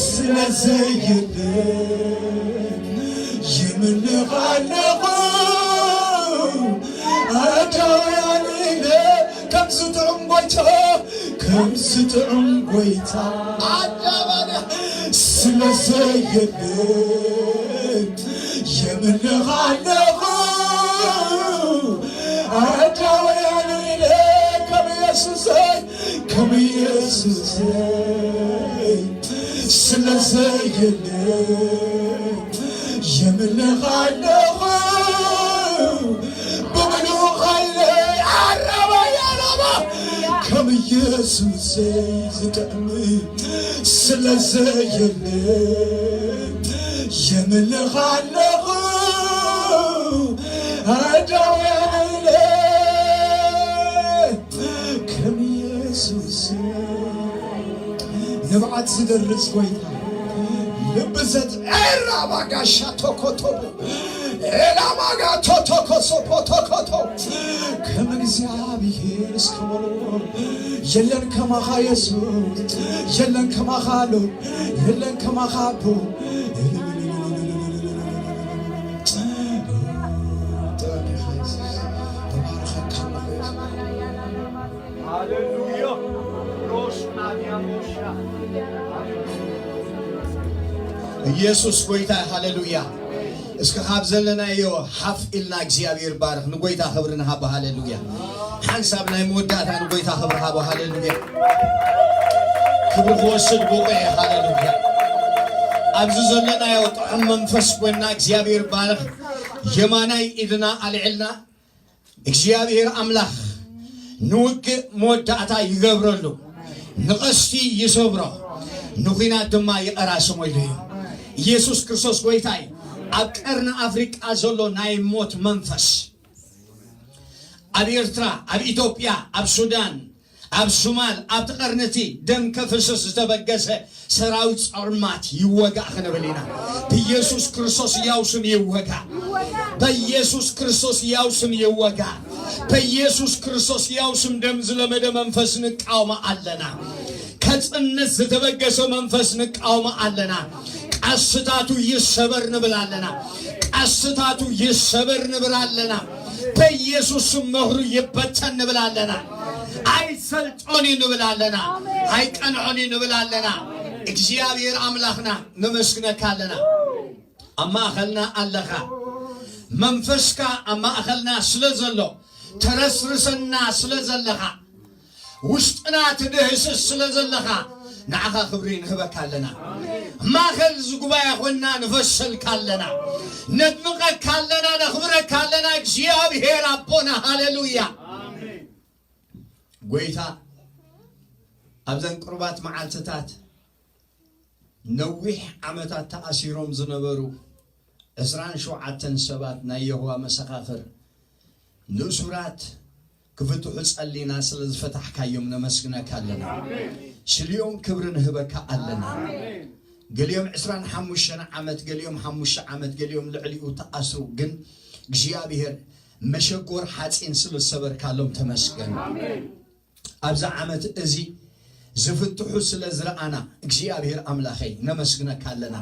ስለ ዘየለ የምልኽ ኣለኹ ኣዳውያን ኢለ ከምዚ ጥዑም ጎይታ ከምዚ ጥዑም ጎይታ ኣዳባዳ ስለ ዘየለ የምልኽ ኣለኹ ኣዳውያን ኢለ ከም ኢየሱሰይ ከም ኢየሱሰይ ስለ ዘየለ የምልኽ ኣለኹ ብምሉእ ኃይለይ ኣረባ ያረባ ከም ኢየሱሰይ ዝጥዕም ስለ ዘየለ የምልኽ ኣለኹ ኣዳውያን ኢለ ከም ኢየሱስ ንብዓት ዝደርስ ጎይታ ልቢ ዘት ኤራ ባጋሻ ቶኮቶቦ ኤላ ማጋ ቶቶኮሶ ፖቶኮቶ ከም እግዚኣብሔር እስከ በሉ የለን ከማኻ የሱስ የለን ከማኻ ኣሎ የለን ከማኻ ኣቦ ተባረኸ የሱስ ተባረኸ ሃሌሉያ ሮሽ ናዲያ ሞሻ ኢየሱስ ጎይታ ሃሌሉያ እስከ ካብ ዘለናዮ ሓፍ ኢልና እግዚኣብሔር ባርኽ ንጎይታ ክብሪ ንሃቦ ሃሌሉያ ሓንሳብ ናይ መወዳእታ ንጎይታ ክብሪ ሃቦ ሃሌሉያ ክብሪ ክወስድ ብቑዕ ሃሌሉያ ኣብዚ ዘለናዮ ጥዑም መንፈስ ኮይና እግዚኣብሔር ባርኽ የማናይ ኢድና ኣልዕልና እግዚኣብሔር ኣምላኽ ንውግእ መወዳእታ ይገብረሉ ንቐስቲ ይሰብሮ ንኹናት ድማ ይቐራስሞ ኢሉ እዩ ኢየሱስ ክርስቶስ ጎይታይ ኣብ ቀርኒ ኣፍሪቃ ዘሎ ናይ ሞት መንፈስ ኣብ ኤርትራ ኣብ ኢትዮጵያ ኣብ ሱዳን ኣብ ሱማል ኣብቲ ቀርኒ እቲ ደም ከፍስስ ዝተበገሰ ሰራዊት ጸልማት ይወጋእ ክንብል ኢና። ብኢየሱስ ክርስቶስ ሕያው ስም ይወጋእ። በኢየሱስ ክርስቶስ ሕያው ስም ይወጋእ። በኢየሱስ ክርስቶስ ሕያው ስም ደም ዝለመደ መንፈስ ንቃወሞ ኣለና። ከጽንት ዝተበገሰ መንፈስ ንቃወሞ ኣለና። ቀስትታቱ ይሰበር ንብል ኣለና። ቀስትታቱ ይሰበር ንብል ኣለና። በኢየሱስ ስም መኽሩ ይበተን ንብል ኣለና። ኣይሰልጦን እዩ ንብል ኣለና። ኣይቀንዖን እዩ ንብል ኣለና። እግዚኣብሔር ኣምላኽና ነመስግነካ ኣለና። ኣብ ማእኸልና ኣለኻ። መንፈስካ ኣብ ማእኸልና ስለ ዘሎ ተረስርሰና ስለ ዘለኻ ውሽጥና ትድህስስ ስለ ዘለኻ ንዓኻ ክብሪ ንህበካ ኣለና። ማእኸል እዚ ጉባኤ ኾንና ንፈሰልካ ኣለና። ነድምቐካ ኣለና፣ ነኽብረካ ኣለና። እግዚኣብሔር ኣቦና ሃሌሉያ። ጎይታ ኣብዘን ቅሩባት መዓልትታት ነዊሕ ዓመታት ተኣሲሮም ዝነበሩ ዕስራን ሸውዓተን ሰባት ናይ የሆዋ መሰኻኽር ንእሱራት ክፍትሑ ጸሊና ስለ ዝፈታሕካዮም ነመስግነካ ኣለና። ስሊኦም ክብሪ ንህበካ ኣለና። ገሊኦም ዕስራን ሓሙሽተን ዓመት፣ ገሊኦም ሓሙሽተ ዓመት፣ ገሊኦም ልዕሊኡ ተኣስሩ። ግን እግዚኣብሔር መሸጎር ሓጺን ስለ ዝሰበርካሎም ተመስገን። ኣብዚ ዓመት እዚ ዝፍትሑ ስለ ዝረኣና እግዚኣብሔር ኣምላኸይ ነመስግነካ ኣለና።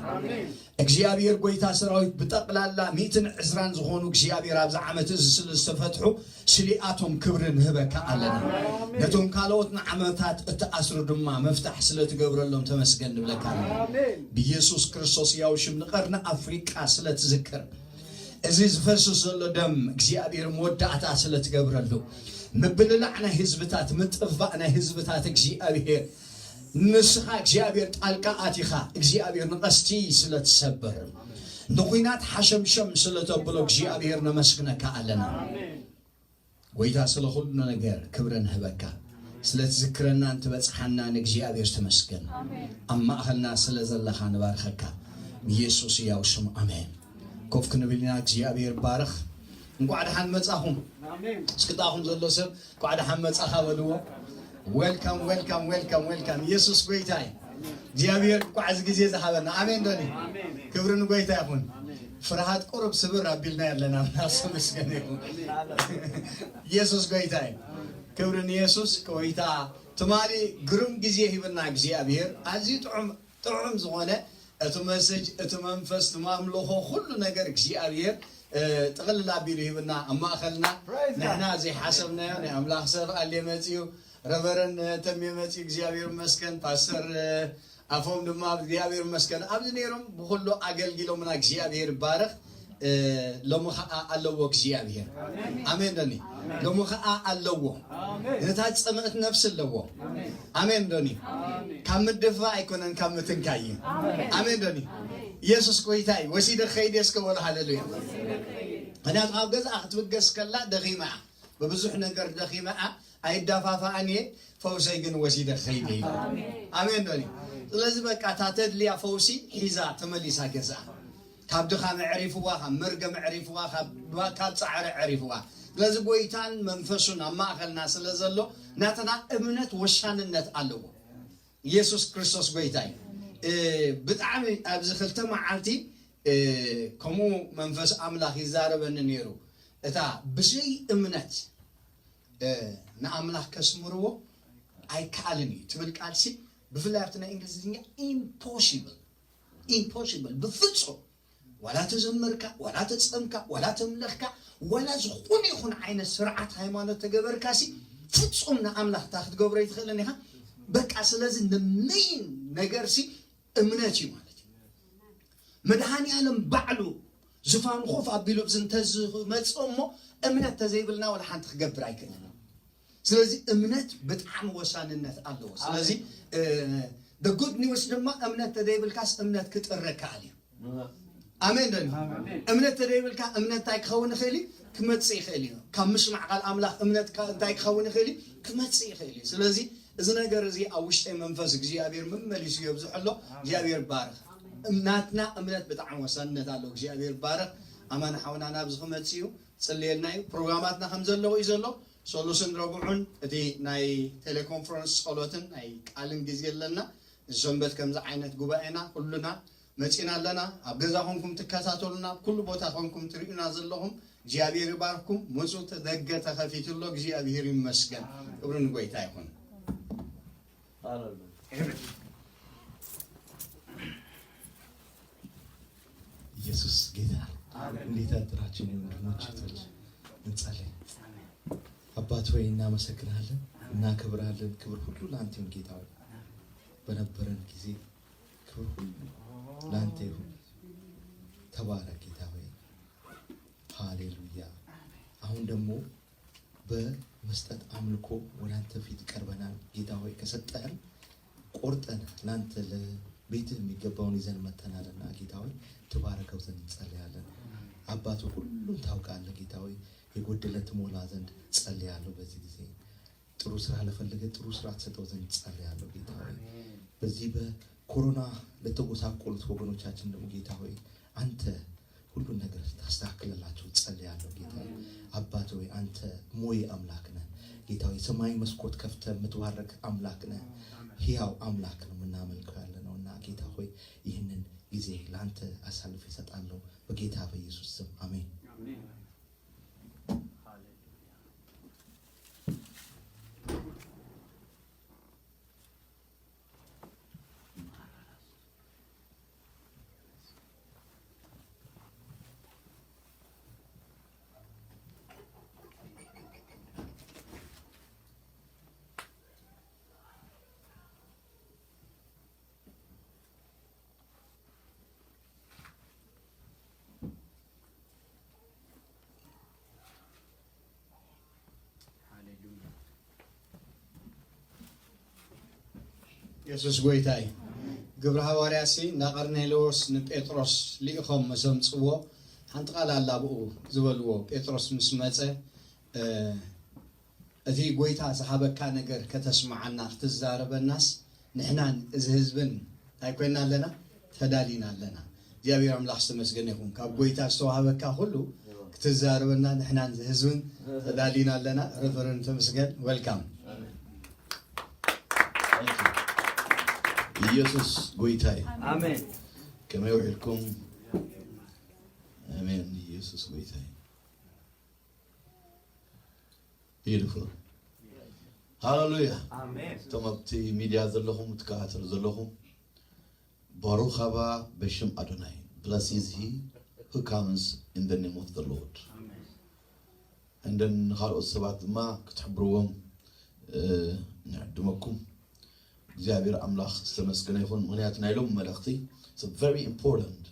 እግዚኣብሔር ጎይታ ሰራዊት ብጠቕላላ ሚእትን ዕስራን ዝኾኑ እግዚኣብሔር ኣብዚ ዓመት እዚ ስለ ዝተፈትሑ ስሊኣቶም ክብሪ ንህበካ ኣለና። ነቶም ካልኦት ንዓመታት እተኣስሩ ድማ መፍታሕ ስለ ትገብረሎም ተመስገን ንብለካ ኣለና። ብኢየሱስ ክርስቶስ ያው ሽም ንቐርኒ ኣፍሪቃ ስለ ትዝክር እዚ ዝፈስስ ዘሎ ደም እግዚኣብሔር መወዳእታ ስለ ትገብረሉ ምብልላዕ ናይ ህዝብታት ምጥፋእ ናይ ህዝብታት እግዚኣብሔር ንስኻ እግዚኣብሔር ጣልቃ ኣቲኻ እግዚኣብሔር ንቐስቲ ስለ ትሰብር ንኹናት ሓሸምሸም ስለ ተብሎ እግዚኣብሔር ነመስግነካ ኣለና። ጎይታ ስለ ኩሉ ነገር ክብረ ንህበካ። ስለ ትዝክረናን ትበጽሓናን እግዚኣብሔር ተመስገን። ኣብ ማእኸልና ስለ ዘለኻ ንባርኸካ። ብኢየሱስ ሕያው ስም ኣሜን። ኮፍ ክንብል ኢና። እግዚኣብሔር ባርኽ። እንቋዕ ደሓን መጻኹም። እስክታኹም ዘሎ ሰብ እንቋዕ ደሓን መጻኻ በልዎ። Welcome, welcome, welcome, welcome። ኢየሱስ ጎይታ እዩ። እግዚኣብሔር እንቋዕ እዚ ግዜ ዝሃበና። ኣሜን ዶኒ። ክብሪ ንጎይታ ይኹን። ፍርሃት ቁሩብ ስብር ኣቢልና ኣለና። ኣመስገን ይኹን። ኢየሱስ ጎይታ እዩ። ክብሪ ንኢየሱስ ጎይታ። ትማሊ ግሩም ግዜ ሂብና እግዚኣብሔር። ኣዝዩ ጥዑም፣ ጥዑም ዝኾነ እቲ መሰጅ፣ እቲ መንፈስ፣ እቲ ማምልኾ፣ ኩሉ ነገር እግዚኣብሔር፣ እ፣ ጥቕልል ኣቢሉ ሂብና ኣብ ማእኸልና። Praise God። ንሕና ዘይሓሰብናዮ ናይ ኣምላኽ ሰብ ኣልየ መጺኡ፣ ረቨረን ተምየ መጺኡ፣ እግዚኣብሔር ይመስገን። ፓስተር፣ እ፣ ኣፎም ድማ እግዚኣብሔር ይመስገን። ኣብዚ ነይሮም ብኹሉ ኣገልጊሎምና፣ እግዚኣብሔር ይባረኽ። እ፣ ሎሚ ኸዓ ኣለዎ እግዚኣብሔር። ኣሜን ዶኒ። ሎሚ ኸዓ ኣለዎ። ነታ ጸምእት ነፍሲ ኣለዎ። ኣሜን ዶኒ። ካብ ምድፋእ ኣይኮነን፣ ካብ ምትንካይ እዩ። ኣሜን ዶኒ። ኢየሱስ ጎይታ እዩ። ወሲደ ክኸይድ እየ እስከ በሉ ሃሌሉያ። ምኽንያቱ ኣብ ገዛኣ ክትብገስ ከላ ደኺማ እያ። ብብዙሕ ነገር ደኺማ እያ። ኣይዳፋፋኣን እየ፣ ፈውሰይ ግን ወሲደ ክኸይድ እየ ኢላ። ኣሜን ዶኒ። ስለዚ በቃ እታ ተድልያ ፈውሲ ሒዛ ተመሊሳ ገዛኣ። ካብ ድኻም ኣዕሪፍዋ፣ ካብ መርገም ኣዕሪፍዋ፣ ካብ፣ ካብ ጻዕሪ ኣዕሪፍዋ። ስለዚ ጎይታን መንፈሱን ኣብ ማእኸልና ስለ ዘሎ ናትና እምነት ወሳንነት ኣለዎ። ኢየሱስ ክርስቶስ ጎይታ እዩ። እ፣ ብጣዕሚ ኣብዚ ክልተ መዓልቲ፣ እ፣ ከምኡ መንፈስ ኣምላኽ ይዛረበኒ ነይሩ። እታ ብዘይ እምነት፣ እ፣ ንኣምላኽ ከስምርዎ ኣይከኣልን እዩ ትብል ቃልሲ፣ ብፍላይ ኣብቲ ናይ እንግሊዝኛ ኢምፖሲብል፣ ኢምፖሲብል፣ ብፍጹም። ዋላ ተዘመርካ፣ ዋላ ተጸምካ፣ ዋላ ተምለኽካ፣ ዋላ ዝኾነ ይኹን ዓይነት ስርዓት ሃይማኖት ተገበርካሲ፣ ፍጹም ንኣምላኽ እታ ክትገብሮ ኣይትኽእልን ኢኻ። በቃ ስለዚ ንመይን ነገርሲ እምነት እዩ ማለት እዩ። መድሃኒ ኣለም ባዕሉ ዝፋኑ ኮፍ ኣቢሉ ኣብዚ እንተዝመጽእ እሞ እምነት ተዘይብልና ዋላ ሓንቲ ክገብር ኣይክእልን። ስለዚ እምነት ብጣዕሚ ወሳንነት ኣለዎ። ስለዚ፣ እ፣ the good news ድማ እምነት ተዘይብልካስ እምነት ክጥረ ከኣል እዩ። ኣሜን ዶ? ኣሜን። እምነት ተዘይብልካ እምነት እንታይ ክኸውን ይኽእል እዩ? ክመጽእ ይኽእል እዩ። ካብ ምስማዕ ቃል ኣምላኽ እምነት ካ-፣ እንታይ ክኸውን ይኽእል እዩ? ክመጽእ ይኽእል እዩ። ስለዚ እዚ ነገር እዚ ኣብ ውሽጠይ መንፈስ እግዚኣብሔር መመሊሱ የብዝሖ ኣሎ። እግዚኣብሔር ባርኽ። ናትና እምነት ብጣዕሚ ወሳንነት ኣለዎ። እግዚኣብሔር ባርኽ። ኣማን ሓውና ናብዚ ክመጽእ እዩ። ጽልየልና እዩ። ፕሮግራማትና ከም ዘለዎ እዩ ዘሎ። ሰሉስን ረቡዕን እቲ ናይ ቴሌኮንፈረንስ ጸሎትን ናይ ቃልን ግዜ ኣለና። እዚ ሰንበት ከምዚ ዓይነት ጉባኤና ኩሉና መጺና ኣለና። ኣብ ገዛ ኮንኩም ትከታተሉና፣ ኣብ ኩሉ ቦታ ኮንኩም ትርእዩና ዘለኹም እግዚኣብሔር ይባርኩም። ምጹ፣ እቲ ደገ ተኸፊቱ ኣሎ። እግዚኣብሔር ይመስገን። ክብሪ ንጎይታ ይኹን። ሃሌሉያ። ኢየሱስ ጌታ ነው። አሜን። እንዴት አደራችሁ ወንድሞች እህቶች? እንጸልይ። አባት ሆይ እናመሰግናለን፣ እናከብራለን። ክብር ሁሉ ለአንተ ይሁን ጌታ ሆይ። በነበረን ጊዜ ክብር ሁሉ ለአንተ ይሁን። ተባረክ ጌታ ሆይ። ሃሌሉያ። አሁን ደግሞ በመስጠት አምልኮ ወደ አንተ ፊት ቀርበናል። ጌታ ሆይ ከሰጠህን ቆርጠን ለአንተ ለቤትህ የሚገባውን ይዘን መጥተናልና ጌታ ሆይ ትባርከው ዘንድ እንጸልያለን። አባት ሆይ ሁሉን ታውቃለህ ጌታ ሆይ የጎደለ ትሞላ ዘንድ ጸልያለሁ። በዚህ ጊዜ ጥሩ ስራ ለፈለገ ጥሩ ስራ ትሰጠው ዘንድ ጸልያለሁ ጌታ ሆይ። በዚህ በኮሮና ለተጎሳቆሉት ወገኖቻችን ደግሞ ጌታ ሆይ አንተ ሁሉን ነገር ታስተካክልላቸው ጸልያለሁ ጌታ ሆይ። አባት ሆይ አንተ ሞይ አምላክ ነህ ጌታ ሆይ። የሰማይ መስኮት ከፍተህ የምትባርክ አምላክ ነህ። ሕያው አምላክ ነው የምናመልከው ያለ ነውና ጌታ ሆይ ይህንን ጊዜ ለአንተ አሳልፌ እሰጣለሁ በጌታ በኢየሱስ ስም አሜን። ሃሌሉያ። ኢየሱስ ጎይታ እዩ። ግብረ ሃዋርያሲ ንቀርኔሌዎስ ንጴጥሮስ ልኢኾም ምስ ኣምጽዎ፣ ሓንቲ ቃል ኣላ ብኡ ዝበልዎ። ጴጥሮስ ምስ መጸ፣ እ፣ እቲ ጎይታ ዝሃበካ ነገር ከተስምዓና ክትዛረበናስ ንሕናን እዚ ህዝብን እንታይ ኮይና ኣለና? ተዳሊና ኣለና። እግዚኣብሔር ኣምላኽ ዝተመስገነ ይኹን። ካብ ጎይታ ዝተዋህበካ ኩሉ ክትዛረበና ንሕናን እዚ ህዝብን ተዳሊና ኣለና። ረቨረንድ ተመስገን፣ ዌልካም። ኢየሱስ ጎይታ እዩ። ኣሜን። ከመይ ውዒልኩም? ኣሜን። ኢየሱስ ጎይታ እዩ። ቢዩቲፉል። ሃሌሉያ። ኣሜን። እቶም ኣብቲ ሚድያ ዘለኹም ትከታተሉ ዘለኹም፣ ባሩኽ ኣባ በሽም ኣዶናይ፣ blessed is he who comes in the name of the Lord። እንደን ንኻልኦት ሰባት ድማ ክትሕብርዎም፣ እ፣ ንዕድመኩም። እግዚኣብሔር ኣምላኽ ዝተመስገነ ይኹን። ምኽንያቱ ናይ ሎሚ መልእኽቲ is very important.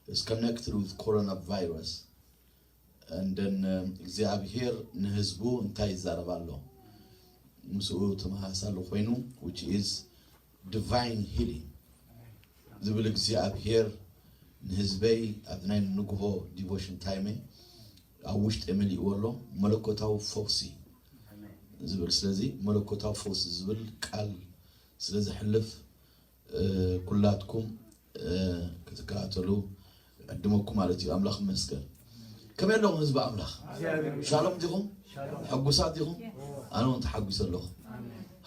It's connected with coronavirus. እንደን እግዚኣብሔር ንህዝቡ እንታይ ይዛረብ ኣሎ? ምስኡ ተመሳሳሊ ኮይኑ፣ which is divine healing ዝብል እግዚኣብሔር ንህዝበይ ኣብ ናይ ንግሆ ዲቮሽን ታይመይ ኣብ ውሽጢ መሊእዎ ኣሎ። መለኮታዊ ፈውሲ ዝብል፣ ስለዚ መለኮታዊ ፈውሲ ዝብል ቃል ስለ ዘሕልፍ፣ እ፣ ኩላትኩም፣ እ፣ ክትከታተሉ ዕድመኩም ማለት እዩ። ኣምላኽ ይመስገን። ከመይ ኣለኹም ህዝቢ ኣምላኽ? ሻሎም ዲኹም? ሕጉሳት ዲኹም? ኣነ እውን ተሓጒሰ ኣለኹ።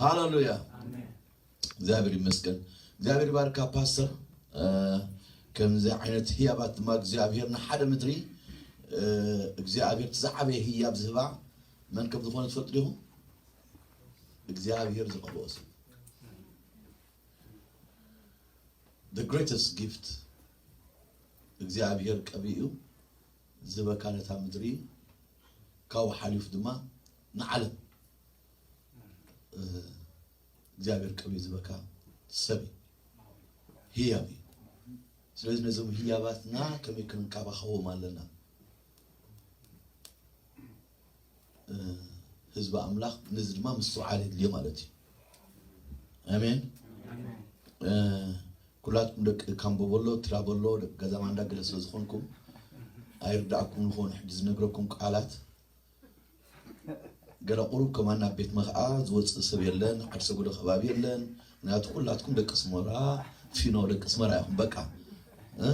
ሃሌሉያ። እግዚኣብሔር ይመስገን። እግዚኣብሔር ይባርካ ፓስተር። እ፣ ከምዚ ዓይነት ህያባት ድማ እግዚኣብሔር ንሓደ ምድሪ፣ እ፣ እግዚኣብሔር እቲ ዝዓበየ ህያብ ዝህባ መን ከም ዝኾነ ትፈልጡ ዲኹም? እግዚኣብሔር ዝቐብኦ ሰብ። The greatest gift እግዚኣብሔር ቀቢኡ ዝህበካ ነታ ምድሪ፣ ካብኡ ሓሊፉ ድማ ንዓለም፣ እ፣ እግዚኣብሔር ቀቢኡ ዝህበካ ሰብ እዩ። ህያብ እዩ። ስለዚ ነዞም ህያባትና ከመይ ክንከባኸቦም ኣለና? እ፣ ህዝቢ ኣምላኽ ነዚ ድማ ምስትውዓል የድልዮ ማለት እዩ። ኣሜን። እ፣ ኩላትኩም ደቂ ካምቦ በሎ፣ ትራ በሎ፣ ደቂ ገዛ ማንዳ ገለ ስለ ዝኾንኩም ኣይርዳእኩም ንኾን ሕጂ ዝነግረኩም ቃላት። ገለ ቁሩብ ከማን ናብ ቤት መኽኣ ዝወፅእ ሰብ የለን፣ ዓዲ ሰጉዶ ከባቢ የለን። ምክንያቱ ኩላትኩም ደቂ ኣስመራ፣ ፊኖ ደቂ ኣስመራ ኢኹም። በቃ፣ እ፣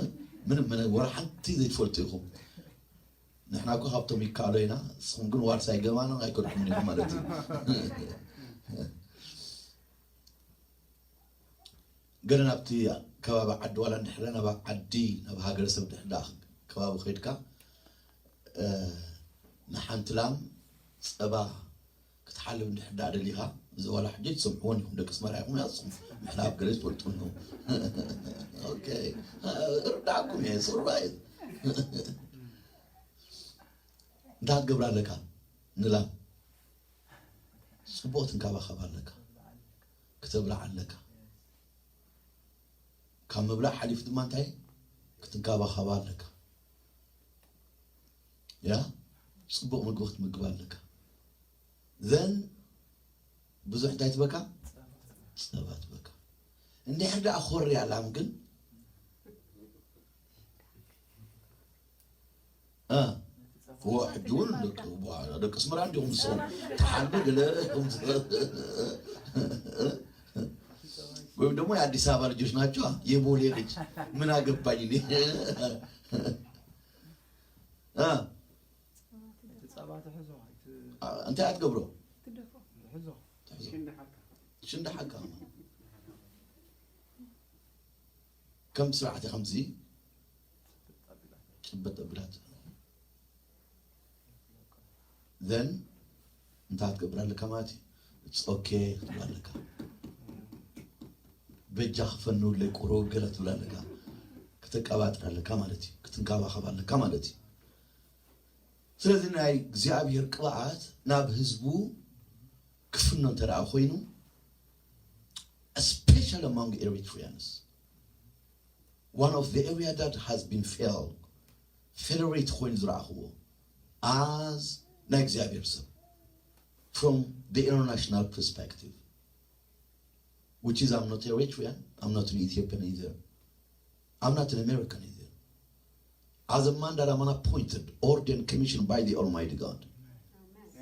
ምንም፣ ምንም ወላ ሓንቲ ዘይትፈልጡ ኢኹም። ንሕና እኮ ካብቶም ይከኣሎ ኢና፣ ንስኹም ግን ዋርሳይ ገማን ኣይከድኩምን ኢኹም ማለት እዩ። ገለ ናብቲ ከባቢ ዓዲ ዋላ እንድሕር ናብ ዓዲ፣ ናብ ሃገረሰብ እንድሕር ደኣ ከባቢ ከይድካ፣ እ፣ ንሓንቲ ላም ጸባ ክትሓልብ እንድሕር ደኣ ደሊኻ፣ እዚ ዋላ ሕጂ ትሰምዕዎን ኢኹም፣ ደቂ ኣስመራ ኢኹም፣ ያስኹም ምሕላብ ገለ ትፈልጡ ኢኹም። ኦኬ፣ እርዳእኩም እየ፣ ሶርባይ። እንታይ ክትገብር ኣለካ? ንላም ጽቡቕ ትንከባኸብ ኣለካ፣ ክተብልዓ ኣለካ። ካብ ምብላዕ ሓሊፉ ድማ እንታይ ክትንከባኸባ ኣለካ? ያ፣ ጽቡቕ ምግቢ ክትምግባ ኣለካ። ዘን ብዙሕ እንታይ ትበካ? ጸባ ትበካ። እንድሕር ደኣ ኮርያ ላም ግን፣ እ፣ ዎ፣ ሕጂ እውን ደቂ፣ በኋላ ደቂ ኣስመራ እንዲኹም ንስኹም፣ ተሓልቢ ገለ፣ ወይም ደግሞ የአዲስ አበባ ልጆች ናቸው፣ የቦሌ ልጅ ምን አገባኝ እኔ። እ፣ እቲ ጸባ ትሕዞ፣ እቲ እንታይ ኣትገብሮ? ትሕዞ። ሽንዳሓካ። ከም ስርዓት ከምዚ ጭበጥ ኣቢላት። ዘን እንታይ ክትገብር ኣለካ ማለት እዩ? It's okay ክትብል ኣለካ። በጃ ክፈንውለይ ቁሩብ ገለ ክትብል ኣለካ። ክተቀባጥር ኣለካ ማለት እዩ። ክትንከባኸብ ኣለካ ማለት እዩ። ስለዚ ናይ እግዚኣብሔር ቅብኣት ናብ ህዝቡ ክፍኖ እንተ ደኣ ኮይኑ፣ especially among Eritreans, one of the area that has been failed, failure ኮይኑ ዝረኣኽዎ as ናይ እግዚኣብሔር ሰብ from the international perspective። which is I'm not Eritrean, I'm not an Ethiopian either. I'm not an American either. As a man that I'm an appointed, ordained, commissioned by the Almighty God.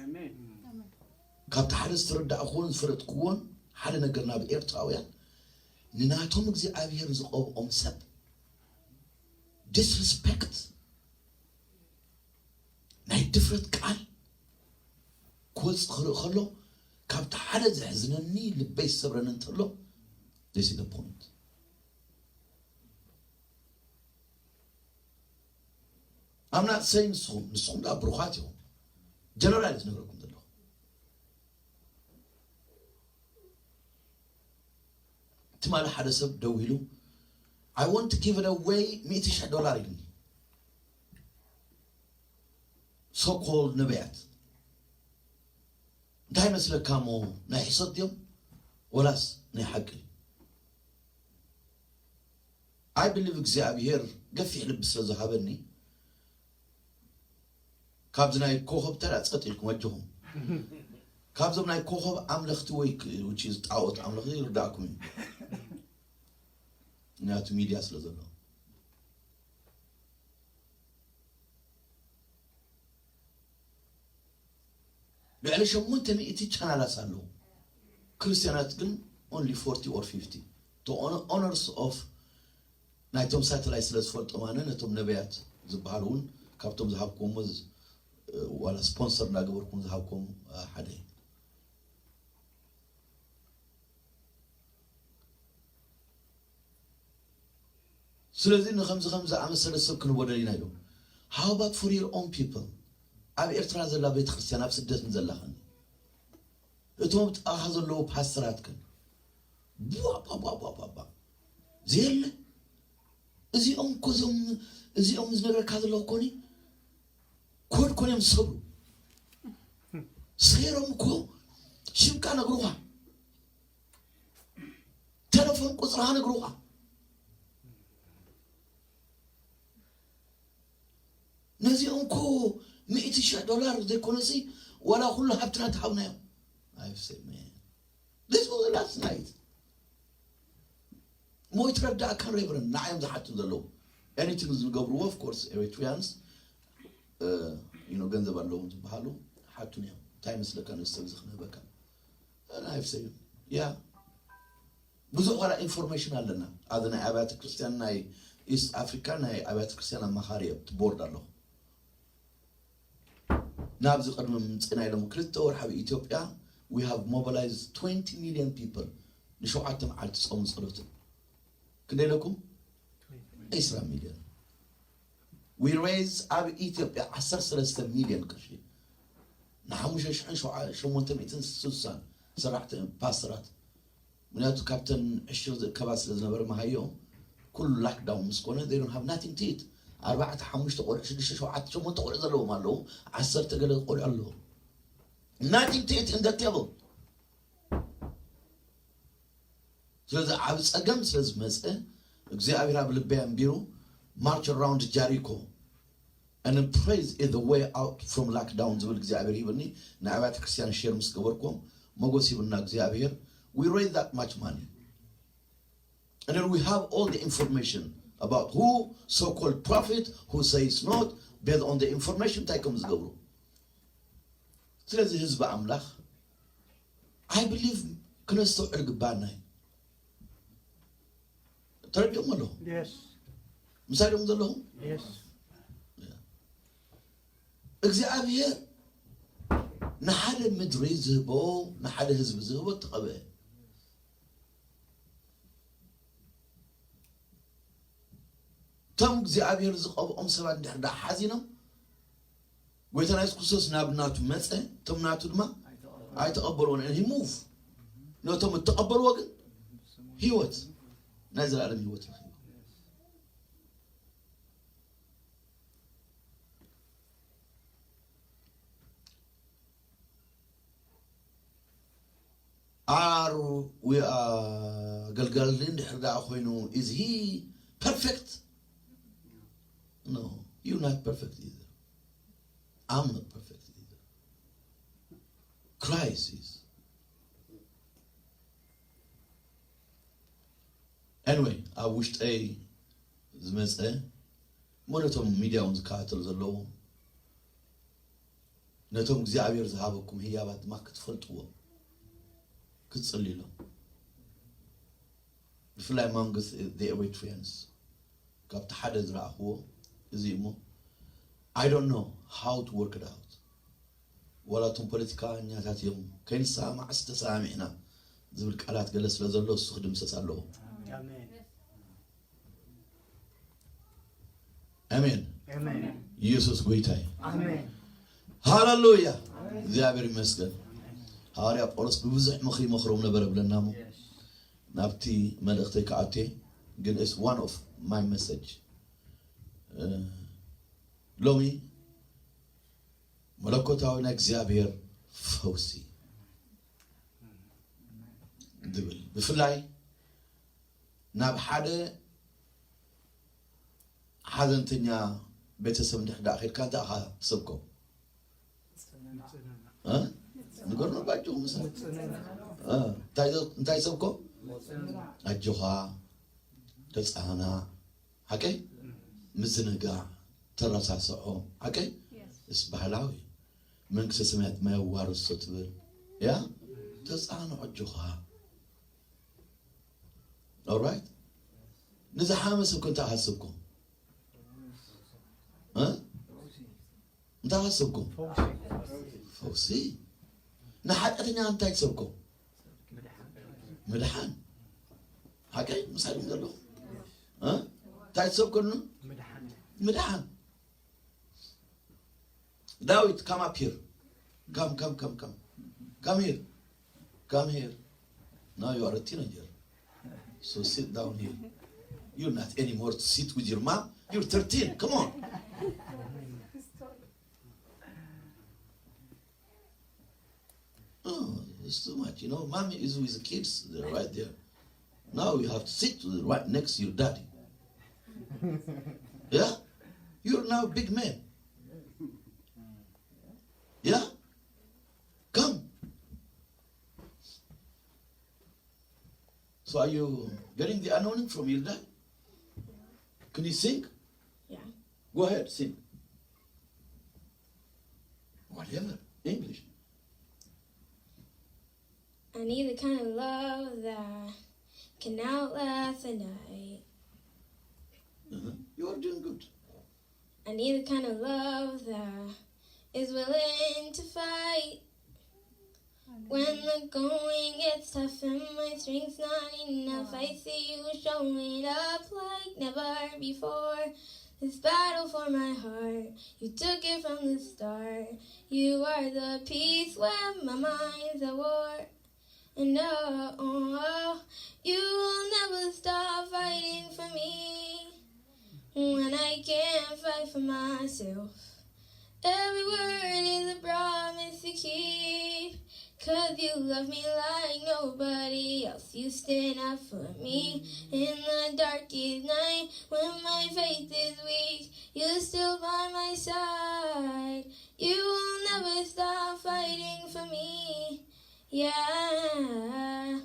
Amen. ካብቲ ሓደ ዝተረዳእኩዎን ዝፈለጥኩዎን ሓደ ነገር ናብ ኤርትራውያን ንናቶም እግዚኣብሔር ዝቐብኦም ሰብ disrespect ናይ ድፍረት ቃል ክወፅእ ክርኢ ከሎ ካብቲ ሓደ ዘሕዝነኒ ልበይ ዝሰብረኒ እንተሎ this is the point I'm not saying ንስኹም ንስኹም ዳ ብሩኻት ኢኹም generally ዝነግረኩም ዘለኹ ትማሊ ሓደ ሰብ ደው ኢሉ I want to give it away ሚእቲ ሽሕ ዶላር ኢሉኒ so called ነቢያት እንታይ መስለካ እሞ ናይ ሕሰት ድዮም ወላስ ናይ ሓቂ I believe እግዚኣብሔር ገፊሕ ልቢ ስለ ዝሃበኒ ካብዚ ናይ ኮኸብ ተራ ጸጥ ኢልኩም ኣጆኹም ካብዞም ናይ ኮኸብ ኣምለኽቲ ወይ which is ጣዖት ኣምለኽቲ ይርዳእኩም እዩ ምክንያቱ ሚድያ ስለ ዘሎ ልዕሊ ሸሞንተ ሚእቲ ቻናላት ኣለዉ ክርስትያናት ግን only forty or fifty the owners of ናይቶም ሳተላይት ስለ ዝፈልጦም ኣነ ነቶም ነቢያት ዝበሃሉ እውን ካብቶም ዝሃብኩዎም ዋላ ስፖንሰር እንዳገበርኩም ዝሃብኩም ሓደ እዩ ስለዚ ንከምዚ ከም ዝኣመሰለ ሰብ ክንቦ ደሊና ኢሎም how about for your own people ኣብ ኤርትራ ዘላ ቤተክርስትያን ኣብ ስደት ንዘላኸኒ እቶም ኣብ ጥቓኻ ዘለዉ ፓስተራት ግን ቧቧቧቧቧ ዘየለ እዚኦም ኮዞም እዚኦም ዝነገርካ ዘለኹ ኮኒ ኮድ ኮን እዮም ዝሰብሩ ሰይሮም እኮ ሽምካ ነግሩኻ ተለፎን ቁፅርኻ ነግሩኻ ነዚኦም እኮ ሚእቲ ሽሕ ዶላር ዘይኮነሲ ዋላ ኩሉ ሃብትና ተሃብናዮም I've said man this was the last night ሞይ ትረዳእካን ሬቨረንድ ንዓዮም ዝሓቱ ዘለዉ anything ዝገብርዎ of course Eritreans you know ገንዘብ ኣለዎም ዝበሃሉ ሓቱን እዮም እንታይ መስለካ ነዚ ሰብ እዚ ክንህበካ I've said yeah ብዙሕ ዋላ ኢንፎርሜሽን ኣለና ኣብዚ ናይ ኣብያተ ክርስትያን ናይ ኢስት ኣፍሪካ ናይ ኣብያተ ክርስትያን ኣማኻሪ ኣብቲ ቦርድ ኣለኹ ናብዚ ቅድሚ ምምፅእና ኢሎም ክልተ ወርሒ ኣብ ኢትዮጵያ we have mobilized twenty million people ንሸውዓተ መዓልቲ ፆሙ ፀሎትን ክንደይ ኢለኩም ዕስራ ሚልዮን we raise ኣብ ኢትዮጵያ ዓሰርተ ሰለስተ ሚልዮን ቅርሺ ንሓሙሽተ ሽሕን ሸሞንተ ሚእትን ስሳን ሰራሕተ ፓስተራት ምክንያቱ ካብተን ዕሽር ዝእከባ ስለ ዝነበረ መሃይኦም ኩሉ ላክዳውን ምስ ኮነ they don't have nothing to eat ኣርባዕተ ሓሙሽተ ቆልዑ ሽዱሽተ ሸውዓተ ሸሞንተ ቆልዑ ዘለዎም ኣለዉ ዓሰርተ ገለ ቆልዑ ኣለዉ nothing to eat in the table ስለዚ ዓብ ጸገም ስለ ዝመጸ እግዚኣብሔር ኣብ ልበይ ኣንቢሩ march around Jericho and praise is the way out from lockdown ዝብል እግዚኣብሔር ሂብኒ ንኣብያተ ክርስትያን share ምስ ገበርኩም ሞገስ ሂብና እግዚኣብሔር we raise that much money and then we have all the information about who so-called prophet who says not based on the information እንታይ ከም ዝገብሩ ስለዚ ህዝቢ ኣምላኽ I believe ክነስተውዕል ግባና እዩ ተረዲኦም ኣለኹም ምሳሌኦም ዘለኹም እግዚኣብሔር ንሓደ ምድሪ ዝህቦ ንሓደ ህዝቢ ዝህቦ ተቐበአ እቶም እግዚኣብሔር ዝቐብኦም ሰባት እንድሕር ዳ ሓዚኖም ጎይታና የሱስ ክርስቶስ ናብ ናቱ መፀ እቶም ናቱ ድማ ኣይተቐበልዎን and he move ነቶም እተቐበልዎ ግን ህይወት ናይ ዘላለም ህይወት ረኺቡ ኣር ኣገልጋሊ እንድሕር ደኣ ኮይኑ is he perfect no you not perfect either I'm not perfect either Christ is Anyway፣ ኣብ ውሽጠይ ዝመፀ፣ እሞ ነቶም ሚድያ እውን ዝከታተሉ ዘለዉ፣ ነቶም እግዚኣብሔር ዝሃበኩም ህያባት ድማ ክትፈልጥዎም ክትፅልዩሎም። ብፍላይ amongst the Eritreans ካብቲ ሓደ ዝረኣኽዎ እዚ እሞ፣ I don't know how to work it out። ዋላ እቶም ፖለቲካኛታት እዮም፣ ከይንሰማማዕስ ተሰማሚዕና ዝብል ቃላት ገለ ስለ ዘሎ፣ እሱ ክድምሰስ ኣለዎ። ኣሜን። ኣሜን። ኣሜን። ኢየሱስ ጎይታ እዩ። ኣሜን። ሃሌሉያ። እግዚኣብሔር ይመስገን። ሃዋርያ ጳውሎስ ብብዙሕ ምኽሪ ይመኽሮም ነበረ ብለና እሞ፣ ናብቲ መልእኽተይ ክኣቱ እየ፣ ግን it's one of my message። እ፣ ሎሚ መለኮታዊ ናይ እግዚኣብሔር ፈውሲ ዝብል፣ ብፍላይ ናብ ሓደ ሓዘንተኛ ቤተሰብ እንድሕር ደኣ ኸድካ እንታይ ኢኻ ትሰብኮ? እ? ንገሩና ባጆኹም፣ ምሳሌ። እ፣ እንታይ ዘ-፣ እንታይ ሰብኮ? ኣጆኻ፣ ተጻና፣ ሓቀይ? ምዝንጋዕ፣ ተረሳስዖ፣ ሓቀይ? እስ ባህላዊ መንግስተ ሰማያት ማይ ዋርሶ ትብል፣ ያ? ተጻና፣ ኣጆኻ። Alright? ንዝሓመ ሰብ ከ እንታይ ሓሰብኩም? እ? እንታይ ሓሰብኩም? ፈውሲ። ንሓጢኣተኛ እንታይ ትሰብኩም? ምድሓን። ሓቀይ? ምሳሌ ዘለኹም? እ? እንታይ ትሰብኩሉ? ምድሓን። ዳዊት፣ come up here. Come, come, come, come. Come here. Come here. Now you are a teenager. So sit down here. You're not anymore to sit with your mom. You're thirteen. Come on. Oh, it's too much. You know, mommy is with the kids. They're right there. Now you have to sit right next to your daddy. Yeah? You're now a big man. Yeah? Come. So are you getting the anointing from your dad? Can you sing? Yeah. Go ahead, sing. Whatever. English. I need the kind of love that can outlast the night. Uh-huh. You are doing good. I need the kind of love that is willing to fight. When the going gets tough and my strength's not enough, I see you showing up like never before. This battle for my heart, you took it from the start. You are the peace when my mind's at war. And oh, oh, oh, you will never stop fighting for me when I can't fight for myself. Every word is a promise to keep. Cause you love me like nobody else. You stand up for me in the darkest night when my faith is weak. You're still by my side. You will never stop fighting for me. Yeah.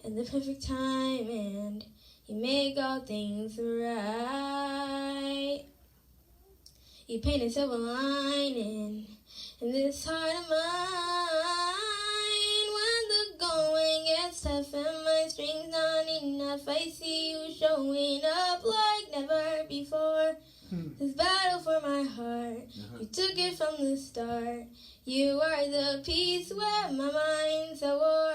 At the perfect time, and you make all things right. You paint a silver lining in this heart of mine. When the going gets tough and my strength's not enough, I see you showing up like never before. This battle for my heart, you took it from the start. You are the peace where my mind's at war.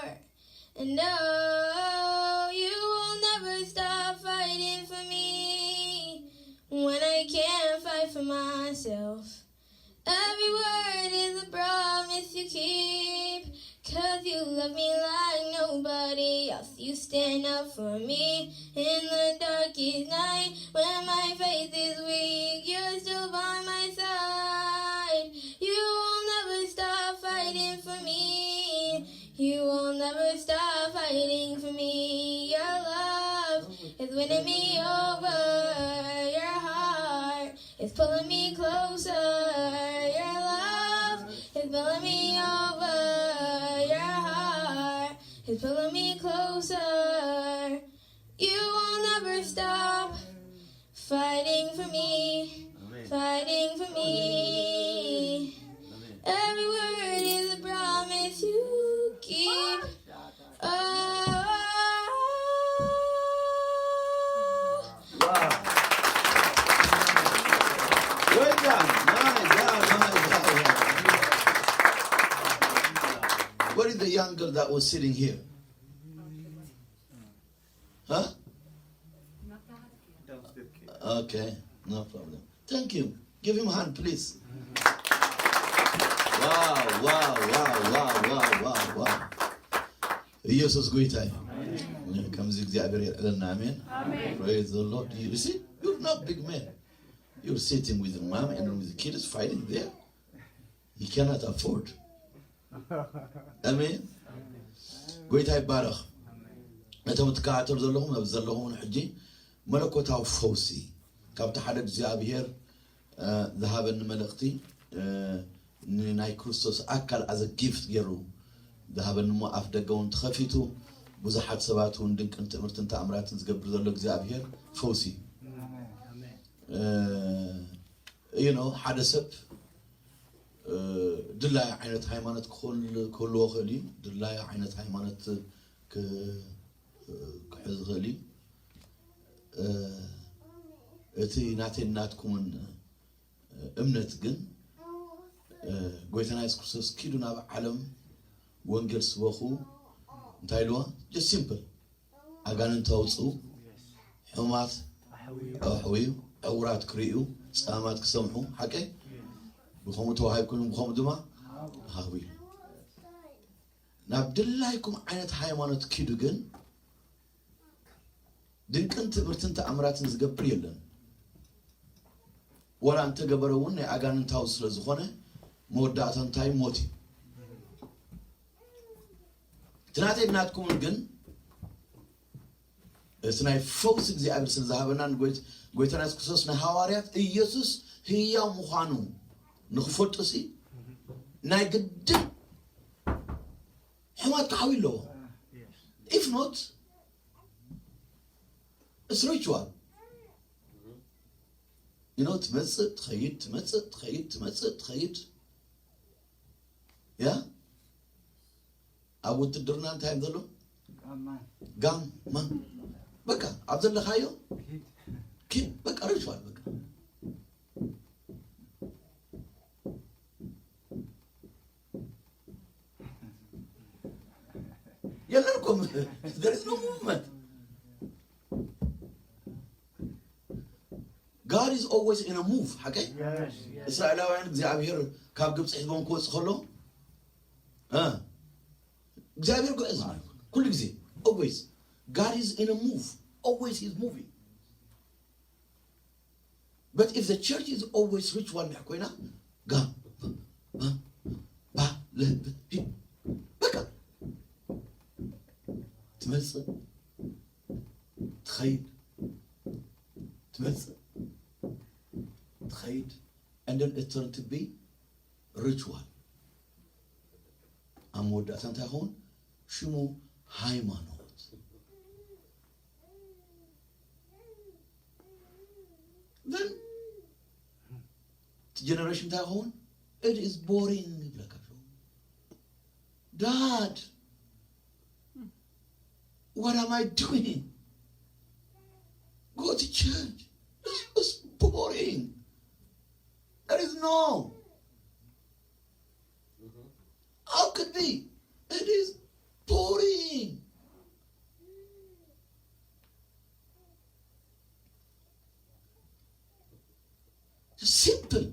And no, you will never stop fighting for me when I can't fight for myself. Every word is a promise you keep. Cause you love me like nobody else. You stand up for me in the darkest night when my faith is weak. You're still by my side. You will never stop fighting for me. You will never stop fighting for me. Your love is winning me over. Your heart is pulling me closer. Your love is pulling me over. Your heart is pulling me closer. You Every word is a promise you keep. Oh, Wow. Well done. My God, my God, my God. Where is the young girl that was sitting here? Huh? Okay, no problem. Thank you. Give him a hand, please. Wow, wow, wow, wow, wow, wow, wow. ኢየሱስ ጎይታ እዩ። ከምዚ እግዚኣብሔር የልዕለና። ኣሜን። Praise the Lord. You see, you're not big man. You're sitting with mom and with kids fighting there. He cannot afford. ኣሜን። ጎይታ ይባረኽ። ነቶም ትከታተሉ ዘለኹም፣ ኣብዚ ዘለኹም እውን ሕጂ መለኮታዊ ፈውሲ ካብቲ ሓደ እግዚኣብሔር፣ እ፣ ዝሃበኒ መልእኽቲ፣ እ፣ ንናይ ክርስቶስ ኣካል as a gift ገይሩ ዝሃበኒ እሞ ኣፍ ደገ እውን ተኸፊቱ ብዙሓት ሰባት እውን ድንቅን ትምህርትን ተኣምራትን ዝገብር ዘሎ እግዚኣብሔር ፈውሲ እዩ። እ፣ you know፣ ሓደ ሰብ፣ እ፣ ድላይ ዓይነት ሃይማኖት ክህል-፣ ክህልዎ ክእል እዩ። ድላይ ዓይነት ሃይማኖት ክ-፣ ክሕዝ ይኽእል እዩ። እ፣ እቲ ናተይን ናትኩምን እምነት ግን፣ እ፣ ጎይታና የሱስ ክርስቶስ ኪዱ ናብ ዓለም ወንጌል ስበኹ እንታይ ኢልዋ? Just simple። ኣጋንንት ኣውፅኡ፣ ሕማት ኣሕውዩ፣ ዕውራት ክርእዩ፣ ፃማት ክሰምሑ፣ ሓቀይ ብኸምኡ ተዋሂብኩም ብኸምኡ ድማ ሃቡ ኢሉ። ናብ ድላይኩም ዓይነት ሃይማኖት ኪዱ ግን ድንቅን ትምህርትን ተኣምራትን ዝገብር የለን። ወላ እንተገበረ እውን ናይ ኣጋንንታዊ ስለ ዝኾነ መወዳእታ እንታይ ሞት እዩ። እቲ ናተይ ናትኩምን ግን እቲ ናይ ፈውስ እግዚኣብሔር ስለ ዝሃበና ንጎይት-፣ ጎይታና የሱስ ክርስቶስ ንሃዋርያት ኢየሱስ ህያው ምዃኑ ንክፈልጡ ሲ ናይ ግድን ሕማት ክሓዊ ኣለዎ። If not, it's ritual. You know፣ ትመጽእ ትኸይድ፣ ትመጽእ ትኸይድ፣ ትመጽእ ትኸይድ። ያ ኣብ ውትድርና እንታይ እዮም ዘሎ? ጋማ። በቃ ኣብ ዘለኻዮ ኪድ፣ በቃ ritual በቃ። የለን እኮ፣ there is no movement. God is always in a move። ሓቀይ? እስራኤላውያን እግዚኣብሔር ካብ ግብፂ ሒዝቦም ክወፅእ ከሎ፣ እ፣ እግዚኣብሔር ጉዕዝ ኩሉ ግዜ። Always God is in a move. Always he's moving. But if the church is always ritual እንድሕር ኮይና፣ ጋ፣ ባ፣ ባ፣ ለ፣ ሂ፣ በቃ ትመጽእ፣ ትኸይድ፣ ትመጽእ፣ ትኸይድ፣ and then it turn to be ritual። ኣብ መወዳእታ እንታይ ይኸውን? ሽሙ ሃይማኖት። Then እቲ generation እንታይ ይኸውን? It is boring ይብለካ። Dad, what am I doing? Go to church. This is boring. There is no. How could be? It is boring. Simple.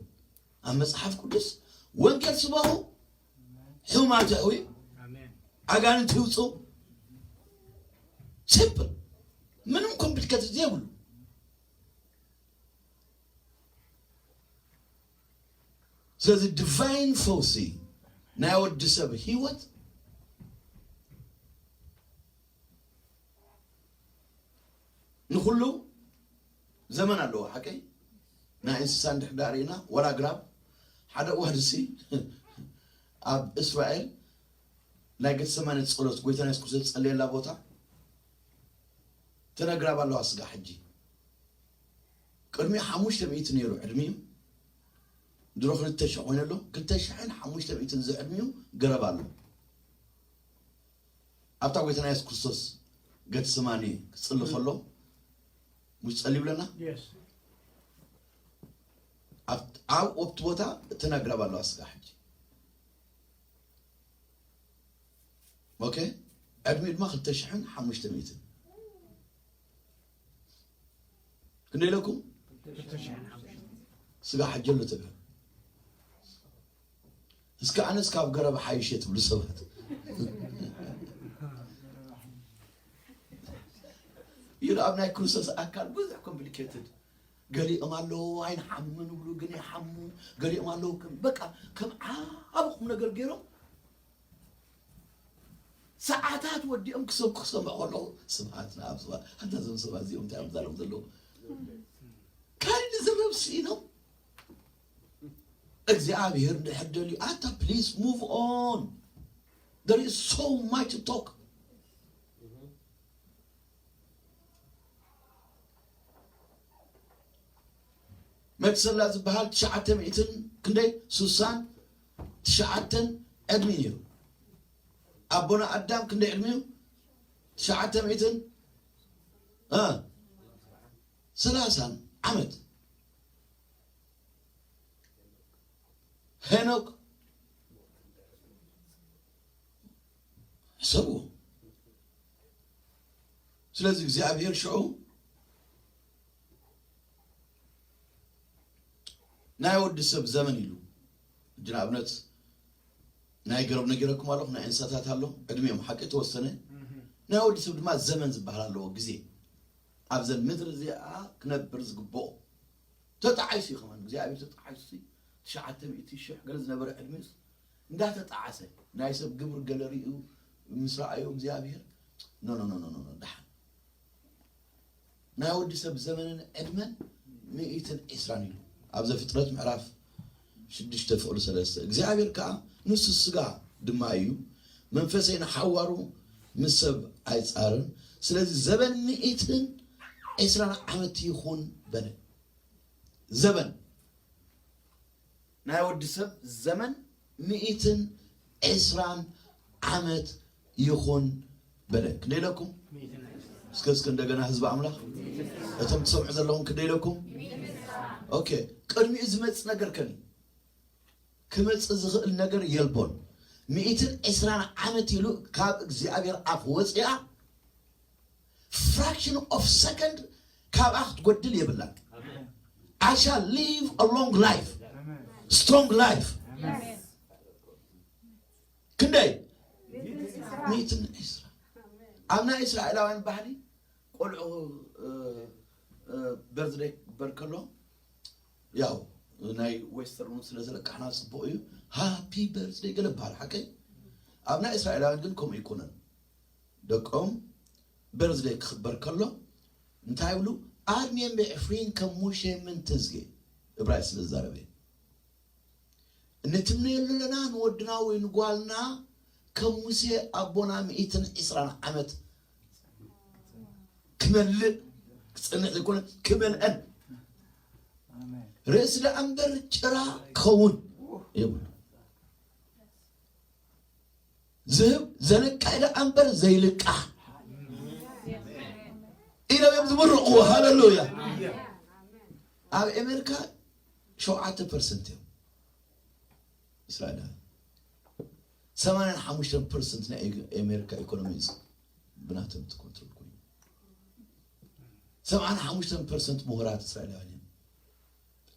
ኣብ መጽሓፍ ቅዱስ ወንጌል ስበኹ፣ ሕማት ኣሕውዩ፣ ኣጋንንት ይውፁ። Simple። ምንም complicated ዘይብሉ። ስለዚ ዲቫይን ፈውሲ ናይ ወዲ ሰብ ህይወት ንኩሉ ዘመን ኣለዎ። ሓቀይ ናይ እንስሳ እንድሕር ዳኣ ርኢና፣ ወላ ኣግራብ፣ ሓደ እዋን እሲ ኣብ እስራኤል ናይ ገተሰማኒ ጸሎት፣ ጎይታና የሱስ ክርስቶስ ዝጸለየላ ቦታ፣ እተን ኣግራብ ኣለዋ ስጋ ሕጂ። ቅድሚኡ ሓሙሽተ ሚእቲ ነይሩ ዕድሚኡ። ድሮ ክልተ ሽሕ ኮይኑ ኣሎ። ክልተ ሽሕን ሓሙሽተ ሚእትን ዝዕድሚኡ ገረብ ኣሎ። ኣብታ ጎይታና የሱስ ክርስቶስ ገትስማኒ ክጽሊ ከሎ ሙሽ ጸልዩ ብለና። Yes. ኣብ ኣብቲ ቦታ እተን ኣግራብ ኣለዋ ስጋ ሕጂ። ኦኬ፣ ዕድሚኡ ድማ ክልተ ሽሕን ሓሙሽተ ሚእትን። ክንደይ ኢለኩም? ስጋ ሕጂ ኣሎ ተብሎ። እስከ ኣነስ ካብ ገረብ ሓይሽ እየ ትብሉ ሰባት። ይሉ ኣብ ናይ ክርስቶስ ኣካል ብዙሕ ኮምፕሊኬትድ። ገሊኦም ኣለዉ ኣይንሓምን ይብሉ ግን ይሓሙ። ገሊኦም ኣለዉ ከም በቃ ከም ዓቢ ቁም ነገር ገይሮም ሰዓታት ወዲኦም ክሰብኩ ክሰምዕ ከለኹ ስብሓት ንኣብ ስብሓት። ኣንታ እዞም ሰባት እዚኦም እንታይ እዮም ዛረቡ ዘለዉ? ካልእ ዝረብ ስኢኖም እግዚኣብሔር እንድሕር ደልዩ ኣታ please move on. There is so much to talk. መትሰላ ዝበሃል ትሽዓተ ሚእትን ክንደይ ስሳን ትሽዓተን ዕድሚ ነይሩ። ኣቦና ኣዳም ክንደይ ዕድሚኡ? ትሽዓተ ሚእትን እ ሰላሳን ዓመት። ሄኖክ ሕሰብዎ። ስለዚ እግዚኣብሔር ሽዑ ናይ ወዲ ሰብ ዘመን ኢሉ፣ ሕጂ ንኣብነት ናይ ገረብ ነጊረኩም ኣለኹ፣ ናይ እንስሳታት ኣሎ፣ ዕድሚኦም ሓቂ ተወሰነ። ናይ ወዲ ሰብ ድማ ዘመን ዝበሃል ኣለዎ፣ ግዜ ኣብዘን ምድሪ እዚኣ ክነብር ዝግብኦ። ተጣዒሱ እዩ ከማን እግዚኣብሔር ተጣዒሱ ትሽዓተ ሚእቲ ሽሕ ገለ ዝነበረ ዕድሚኡስ እንዳተጣዓሰ ናይ ሰብ ግብሪ ገለ ርእዩ ምስ ረኣዮ እግዚኣብሔር ኖ ኖ ኖ ኖ ኖ ደሓን ናይ ወዲ ሰብ ዘመንን ዕድመን ሚእትን ዕስራን ኢሉ ኣብ ዘፍጥረት ምዕራፍ ሽዱሽተ ፍቕሊ ሰለስተ እግዚኣብሔር ከዓ ንሱ ስጋ ድማ እዩ መንፈሰይ ንሓዋሩ ምስ ሰብ ኣይፃርን ስለዚ ዘበን ሚእትን ዕስራን ዓመት ይኹን በለ ዘበን ናይ ወዲ ሰብ ዘመን ሚእትን ዕስራን ዓመት ይኹን በለ። ክንደይ ኢለኩም? እስከ እስከ እንደገና ህዝቢ ኣምላኽ እቶም ትሰምዑ ዘለኹም ክንደይ ኢለኩም? ኦኬ፣ ቅድሚኡ ዝመጽእ ነገር ከን ክመጽእ ዝኽእል ነገር የልቦን። ሚእትን ዕስራን ዓመት ኢሉ ካብ እግዚኣብሔር ኣፍ ወፂኣ fraction of second ካብኣ ክትጎድል የብላን። I shall live a long life, strong life. ክንደይ? ሚእትን ዕስራ። ኣብ ናይ እስራኤላውያን ባህሊ ቆልዑ በርዝደይ ክግበር ከሎ ያው ናይ ዌስተርኑ ስለ ዘለቃሕና ፅቡቅ እዩ ሃፒ በርዝደይ ገለ በሃል ሓቀይ ኣብ ናይ እስራኤላውያን ግን ከምኡ ይኮነን ደቆም በርዝደይ ክኽበር ከሎ እንታይ ይብሉ ኣርሜን ብዕፍሪን ከም ሙሼ ምን ትዝጌ እብራይ ስለ ዝዛረበ ንትምነየሉ ኣለና ንወድና ወይ ንጓልና ከም ሙሴ ኣቦና ሚእትን ዕስራን ዓመት ክመልእ ክጸንሕ ዘይኮነ ክመልአን ርእሲ ደኣ እምበር ጭራ ክኸውን ይብሉ ዝህብ ዘንቃይ ደኣ እምበር ዘይልቃሕ ኢሎም እዮም ዝምርቕዎ ሃለሉያ ኣብ ኣሜሪካ ሸውዓተ ፐርሰንት እዮም እስራኤላውያን ሰማንያን ሓሙሽተን ፐርሰንት ናይ ኣሜሪካ ኢኮኖሚ እዩ ብናቶም ትኮንትሮል ኮይኑ ሰብዓን ሓሙሽተን ፐርሰንት ምሁራት እስራኤላውያን እዮም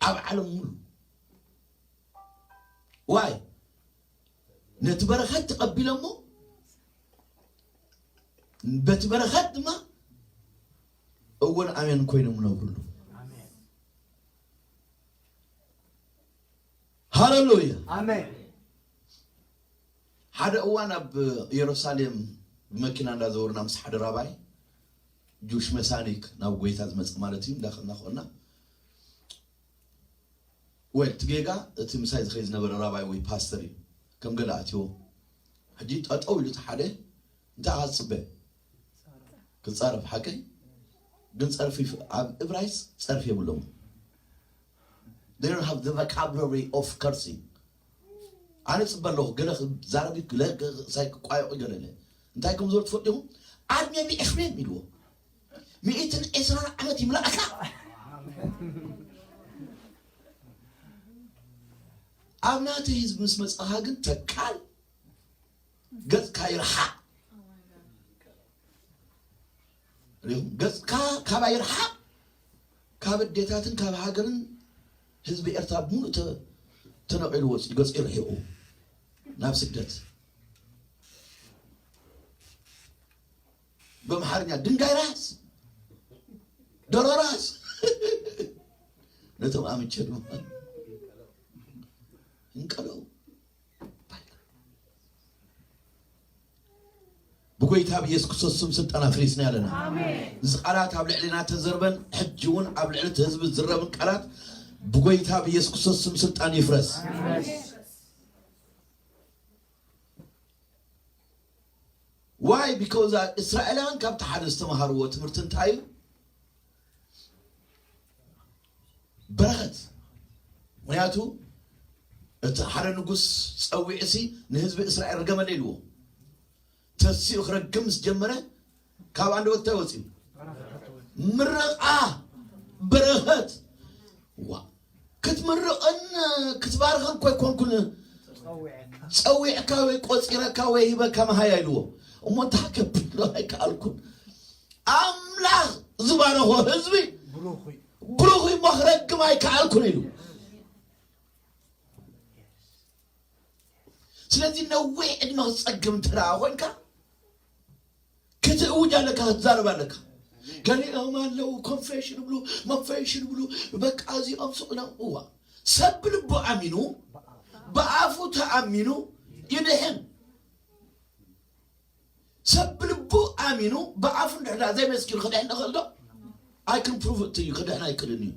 ኣብ ዓለም ሙሉ ዋይ ነቲ በረኸት ተቐቢሎሞ በቲ በረኸት ድማ እውን ኣሜን ኮይኖም ነብርሉ ሃለሉያ ኣሜን ሓደ እዋን ኣብ ኢየሩሳሌም ብመኪና እንዳዘወርና ምስ ሓደ ራባይ ጁሽ መሳኒክ ናብ ጎይታ ዝመጽእ ማለት እዩ እንዳኸና ኮና ወይ እቲ ጌጋ እቲ ምሳይ ዝኸይ ዝነበረ ራባይ ወይ ፓስተር እዩ ከም ገለ ኣትዎ ሕጂ ጠጠው ኢሉ እቲ ሓደ እንታይ ኣጽበ ክጻረፍ ሓቀይ ግን ጸርፊ ኣብ እብራይስ ጸርፊ የብሎም They don't have the vocabulary of cursing. ኣነ ጽበ ኣለኹ፣ ገለ ክዛረብ እዩ፣ ገለ ሳይ ክቋየቑ ገለ። እንታይ ከም ዝበሉ ትፈልጡ ኢኹም? ኣድሜ ንኤፍሬም ኢልዎ። ሚእትን ዕስራን ዓመት ይምላእካ። ኣብ ናተይ ህዝቢ ምስ መጻኻ ግን ተካል ገጽካ ይርሓቕ። ሪኹም? ገጽካ ካባይ ይርሓቕ። ካብ ኣዴታትን ካብ ሃገርን ህዝቢ ኤርትራ ብምሉእ ተ-፣ ተነቒሉ ወጺኡ፣ ገጹ ይርሒቑ ናብ ስደት። በምሓርኛ ድንጋይ ራስ፣ ደሮ ራስ። ነቶም ኣምቸ ድማ እንቀለው። ብጎይታ ብኢየሱስ ክርስቶስ ስም ስልጣን ኣፍሪስና ኣለና። እዚ ቃላት ኣብ ልዕሌና ተዘርበን ሕጂ እውን ኣብ ልዕሊ እቲ ህዝቢ ዝረብን ቃላት ብጎይታ ብኢየሱስ ክርስቶስ ስም ስልጣን ይፍረስ። Why? Because እስራኤላውያን ካብቲ ሓደ ዝተምሃርዎ ትምህርቲ እንታይ እዩ? በረኸት። ምኽንያቱ እቲ ሓደ ንጉስ ጸዊዑሲ ንህዝቢ እስራኤል ርገመለይ ኢልዎ። ተሲኡ ክረግም ምስ ጀመረ ካብ ኣንደበት እንታይ ወጺኡ? ምርቓ፣ በረኸት። ዋ፣ ክትምርቕን ክትባርኽን እኮ ኣይኮንኩን ጸዊዕካ ወይ ቆጺረካ ወይ ሂበካ መሃያ ኢልዎ። እሞ እንታይ ከብል ኣይከኣልኩን። ኣምላኽ ዝባረኾ ህዝቢ ብሩኽ እዩ። ብሩኽ እዩ እሞ ክረግም ኣይከኣልኩን ኢሉ። ስለዚ ነዊሕ ዕድመ ክትጸግም እንተ ደኣ ኮይንካ ክትእውጅ ኣለካ፣ ክትዛረብ ኣለካ። ገሊኦም ኣለዉ ኮንፌሽን ብሉ፣ ኮንፌሽን ብሉ፣ በቃ እዚኦም ስቕ ኢሎም። እዋ፣ ሰብ ብልቡ ኣሚኑ ብኣፉ ተኣሚኑ ይድሕን። ሰብ ብልቡ ኣሚኑ ብኣፉ እንድሕር ደኣ ዘይመስኪሩ ክድሕን ይኽእል ዶ? I can prove it to you፣ ክድሕን ኣይክእልን እዩ።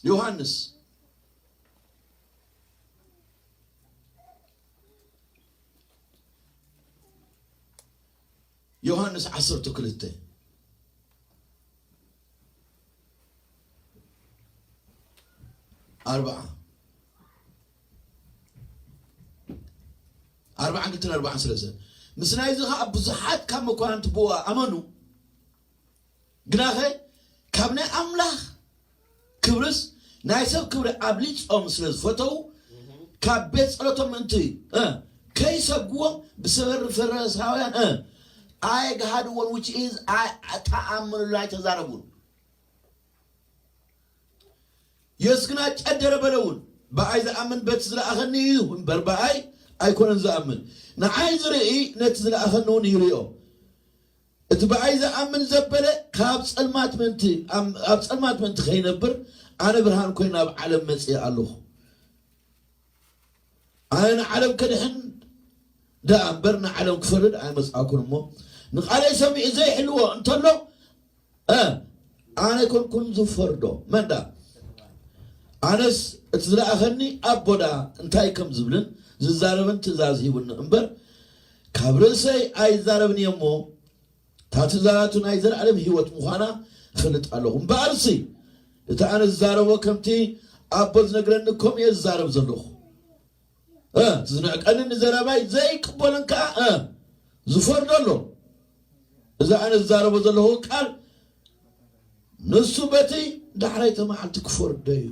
ዮሃንስ፣ ዮሃንስ ዓሰርተ ክልተ ኣርብዓ፣ ኣርብዓን ክልተን ኣርብዓን ሰለስተን። ምስ ናይዚ ኸኣ ብዙሓት ካብ መኳንንቲ ብኡ ኣመኑ። ግናኸ ካብ ናይ ኣምላኽ ክብርስ ናይ ሰብ ክብሪ ኣብሊጾም ስለ ዝፈተዉ፣ ካብ ቤት ጸሎቶም ምእንቲ፣ እ፣ ከይሰግዎም ብሰበሪ ፈሪሳውያን፣ እ፣ ኣይገሃድዎን፣ which is ኣይ-፣ ኣይተኣምኑሉ፣ ኣይተዛረቡን። የሱስ ግና ጨደረ በለ እውን፣ ብኣይ ዝኣምን በቲ ዝለኣኸኒ እዩ እምበር ብኣይ ኣይኮነን ዝኣምን። ንዓይ ዝርኢ ነቲ ዝለኣኸኒ እውን ይርእዮ። እቲ ብኣይ ዝኣምን ዘበለ ካብ ጸልማት ምእንቲ፣ ኣብ፣ ኣብ ጸልማት ምእንቲ ከይነብር ኣነ ብርሃን ኮይነ ኣብ ዓለም መጺአ ኣለኹ። ኣነ ንዓለም ከድሕን ደኣ እምበር ንዓለም ክፈርድ ኣይመጽኣኩን እሞ፣ ንቓለይ ሰሚዑ ዘይሕልዎ እንተሎ፣ እ፣ ኣነ ኣይኮንኩን ዝፈርዶ። መን ደኣ? ኣነስ እቲ ዝለኣኸኒ ኣቦ ደኣ እንታይ ከም ዝብልን ዝዛረብን ትእዛዝ ሂቡኒ እምበር፣ ካብ ርእሰይ ኣይዛረብን እየ እሞ፣ እታ ትእዛዛቱ ናይ ዘለኣለም ህይወት ምዃና እፈልጥ ኣለኹ። እምበኣርሲ፣ እቲ ኣነ ዝዛረቦ ከምቲ ኣቦ ዝነግረኒ ከምኡ እየ ዝዛረብ ዘለኹ። እ፣ ዝንዕቀኒ ንዘረባይ ዘይቅበሎን ከኣ፣ እ፣ ዝፈርዶ ኣሎ። እዚ ኣነ ዝዛረቦ ዘለኹ ቃል፣ ንሱ በቲ ዳሕራይተ መዓልቲ ክፈርዶ እዩ።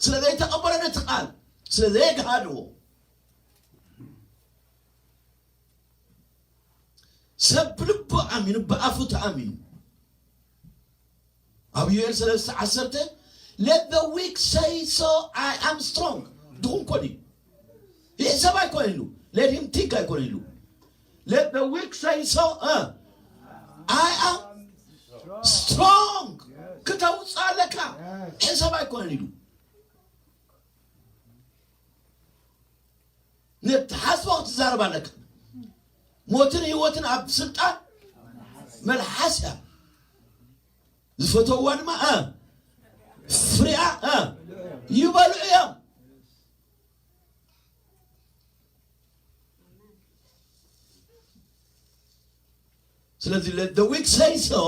ስለ ዘይተቐበሎ ነቲ ቃል፣ ስለ ዘየግሃድዎ። ሰብ ብልቡ ኣሚኑ፣ ብኣፉ ተኣሚኑ። ኣብ ዮኤል ሰለስተ ዓሰርተ፣ "Let the weak say so, I am strong." ድኹም ኮን እዩ። ይሕሰብ ኣይኮነ ኢሉ። Let him think ኣይኮነ ኢሉ። "Let the weak say so, uh, I am strong." ክተውፅእ ኣለካ። ሕሰብ ኣይኮነን ኢሉ። ነቲ ሓስቦ ክትዛረብ ኣለካ። ሞትን ህይወትን ኣብ ስልጣን መልሓስ እያ። ዝፈተውዋ ድማ፣ እ፣ ፍሪኣ፣ እ፣ ይበልዑ እዮም። ስለዚ let the weak say so,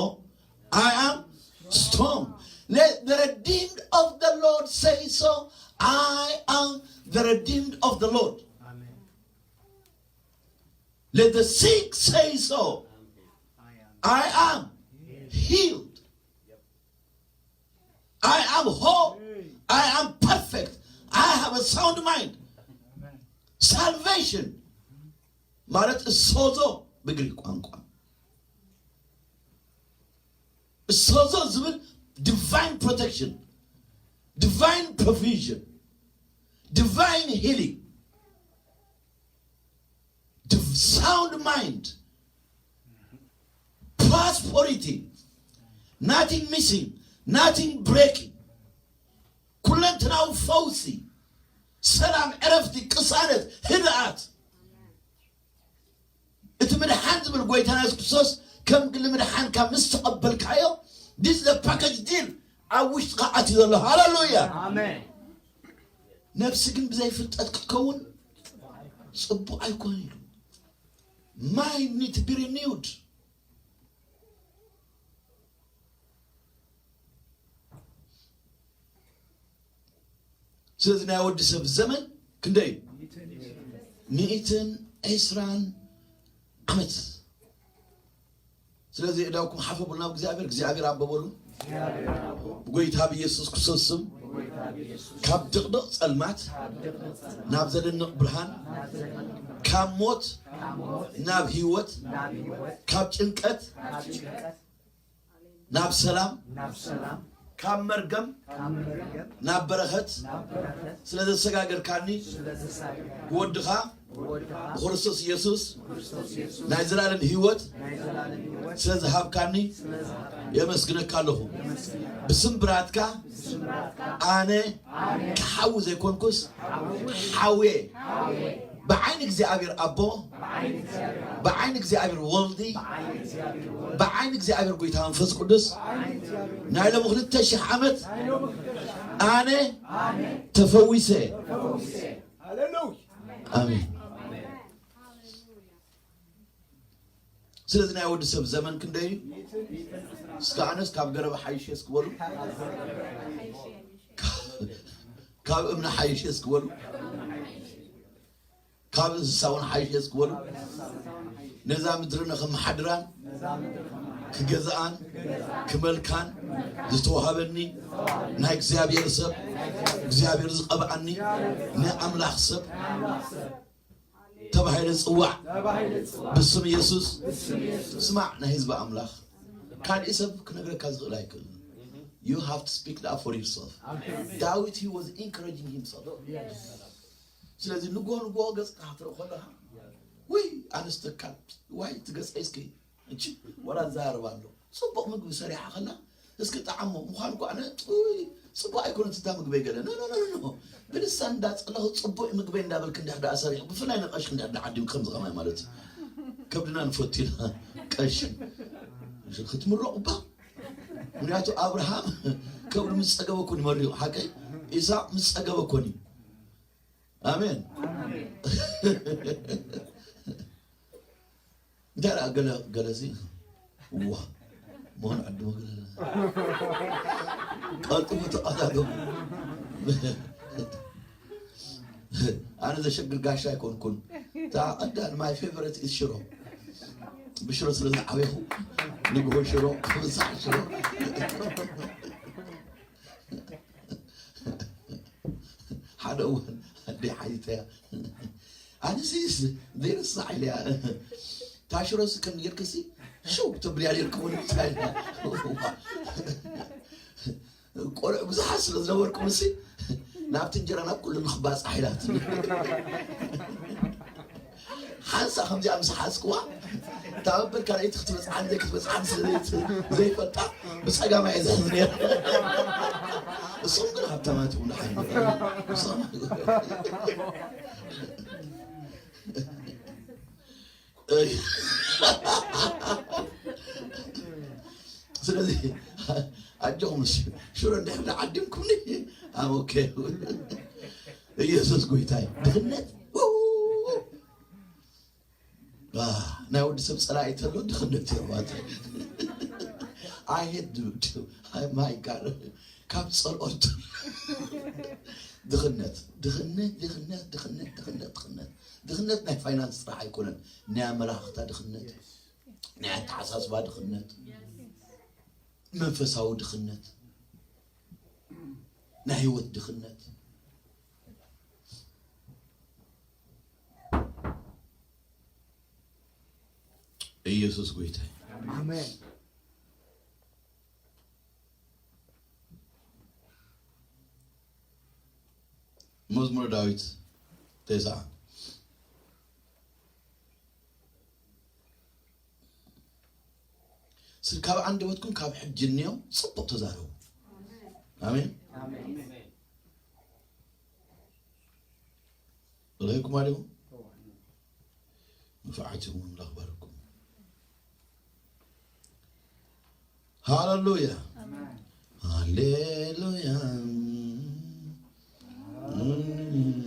I am Strong. Let the redeemed of the Lord say so. I am the redeemed of the Lord. Let the sick say so. I am healed. I am whole. I am perfect. I have a sound mind. Salvation ማለት እሶዞ ብግሪክ ቋንቋ። እሶዞ ዝብል divine protection, divine provision, divine healing, sound mind, prosperity, nothing missing, nothing breaking, ኩለንትናዊ ፈውሲ፣ ሰላም፣ ዕረፍቲ፣ ቅሳነት፣ ህድኣት። እቲ ምድሓን ዝብል ጎይታና የሱስ ክርስቶስ ከም ግሊ ምድሓንካ ምስ ተቐበልካዮ፣ this the package deal ኣብ ውሽጥኻ ኣትዩ ዘሎ። ሃሌሉያ። ነፍሲ ግን ብዘይ ፍልጠት ክትከውን ጽቡቕ ኣይኮን ኢሉ። Mind need to be renewed. ስለዚ ናይ ወዲ ሰብ ዘመን ክንደይ እዩ? ሚእትን ዕስራን ዓመት። ስለዚ እዳውኩም ሓፈቡልና ብእግዚኣብሔር፣ እግዚኣብሔር ኣቦ በሉ። ብጎይታ ብኢየሱስ ክርስቶስ ስም ካብ ድቕድቕ ጸልማት ናብ ዘደንቕ ብርሃን፣ ካብ ሞት ናብ ህይወት፣ ካብ ጭንቀት ናብ ሰላም፣ ካብ መርገም ናብ በረኸት ስለ ዘሰጋገርካኒ፣ ብወድኻ ብክርስቶስ ኢየሱስ ናይ ዘላለም ህይወት ስለ ዝሃብካኒ የመስግነካ ኣለኹ። ብስም ብራትካ ኣነ ክሓዊ ዘይኮንኩስ ሓውየ። ብዓይኒ እግዚኣብሔር ኣቦ፣ ብዓይኒ እግዚኣብሔር ወልዲ፣ ብዓይኒ እግዚኣብሔር ጎይታ መንፈስ ቅዱስ ናይ ሎሚ ክልተ ሽሕ ዓመት ኣነ ተፈዊሰ። ኣሜን። ስለዚ ናይ ወዲ ሰብ ዘመን ክንደይ እዩ? እስከ ኣነስ ካብ ገረብ ሓይሽ እስኪ በሉ፣ ካብ እምኒ ሓይሽ እስኪ በሉ፣ ካብ እንስሳ እውን ሓይሽ እስኪ በሉ። ነዛ ምድሪ ንኽመሓድራን ክገዝኣን ክመልካን ዝተዋሃበኒ ናይ እግዚኣብሔር ሰብ፣ እግዚኣብሔር ዝቐብኣኒ ናይ ኣምላኽ ሰብ ተባሂለ ዝጽዋዕ ብስም ኢየሱስ። ስማዕ፣ ናይ ህዝቢ ኣምላኽ፣ ካልእ ሰብ ክነግረካ ዝኽእል ኣይክእልን። You have to speak that for yourself. ዳዊት, he was encouraging himself. ስለዚ ንጎ ንጎ ገጽካ ክትርኢ ከለኻ፣ ውይ፣ ኣነስ ተካል፣ ዋይ፣ እቲ ገጸይ እስኪ፣ እቺ ወላ ዝዛረብ ኣሎ። ጽቡቕ ምግቢ ሰሪሓ ከላ፣ እስኪ ጠዓሞ። ምዃን እኮ ኣነ፣ ውይ፣ ጽቡቕ ኣይኮነትን እታ ምግበይ ገለ። ኖ፣ ኖ፣ ኖ፣ ኖ፣ ኖ። ብልሳን እንዳጸለኹ ጽቡቕ ምግበይ እንዳበልክ እንድሕር ደኣ ሰሪሑ፣ ብፍላይ ንቀሺ እንድሕር ደኣ ዓዲምኪ ከምዚ ከማይ ማለት እዩ። ከብድና ንፈቱ ኢና፣ ቀሺ። ክትምረቑ እባ። ምክንያቱ ኣብርሃም ከብዱ ምስ ጸገበ እኮ እዩ መሪቑ፣ ሓቀይ? ኢሳቅ ምስ ጸገበ እኮ እዩ። ኣሜን። እንታይ ደኣ ገለ፣ ገለሲ? ዋ፣ መሆን ዕድሞ ገለ። ቀልጥፉ ተቐዳደሙ። ኣነ ዘሸግር ጋሻ ኣይኮንኩን። እታ ቀዳን my favorite is ሽሮ። ብሽሮ ስለ ዝዓበኹ ንግሆ ሽሮ፣ ምሳሕ ሽሮ። ሓደ እዋን ኣደይ ሓይተያ፣ ኣነሲ ዘይርሳዕ ኢለያ፣ እታ ሽሮሲ ከም ጌርክሲ ሽው ተብልያ ኔርኩ፣ ወለ እንታይ ኢላ። ቆልዑ ብዙሓት ስለ ዝነበርኩምሲ፣ ናብቲ እንጀራ ናብ ኩሉ ንኽባጻሕ ኢላትኒ። ሓንሳ ከምዚኣ ምስ ሓዝክዋ፣ እታ መበል ካልኣይቲ ክትበጽሓን ዘይክትበጽሓን ስለ ዘይት-፣ ዘይፈልጣ፣ ብጸጋም እየ ዝሕዝ ነይረ። እሶም ግን ሃብታማት ይኹኑ፣ ሓይሊ ንሶም። ስለዚ ኣጆኹም፣ ሽሮ እንድሕር ዓዲምኩምኒ፣ I'm okay። ኢየሱስ ጎይታ እዩ። ድኽነት፣ ው-፣ ዋ፣ ናይ ወዲ ሰብ ጸላኢ ተሎ ድኽነት እዩ ማለት እዩ። I hate ድብድብ። My God። ካብ ጸልኦት ድኽነት ድኽነት ድኽነት ድኽነት ድኽነት ድኽነት ድኽነት ናይ ፋይናንስ ጥራሕ ኣይኮነን፣ ናይ ኣመላኽታ ድኽነት፣ ናይ ኣተሓሳስባ ድኽነት፣ መንፈሳዊ ድኽነት፣ ናይ ህይወት ድኽነት። ኢየሱስ ጎይታ እዩ። ኣሜን። መዝሙረ ዳዊት ተስዓ። ስ-፣ ካብ ኣንደበትኩም ካብ ሕጂ እንዮ ጽቡቕ ተዛረቡ። ኣሜን። ኣሜን። በላይኩም ኣለኹም። ንፉዓት ኢኹም፣ ኣምላኽ ባርኩም። ሃሌሉያ። ኣሜን። ሃሌሉያ። ሃሌሉያ።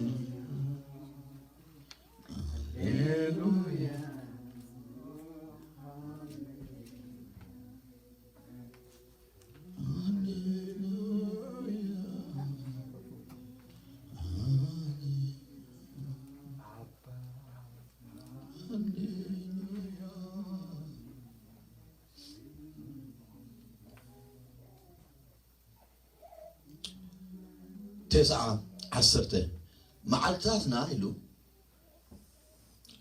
ሃሌሉያ። ሃሌሉያ። ተስዓ ዓሰርተ። መዓልትታትና ኢሉ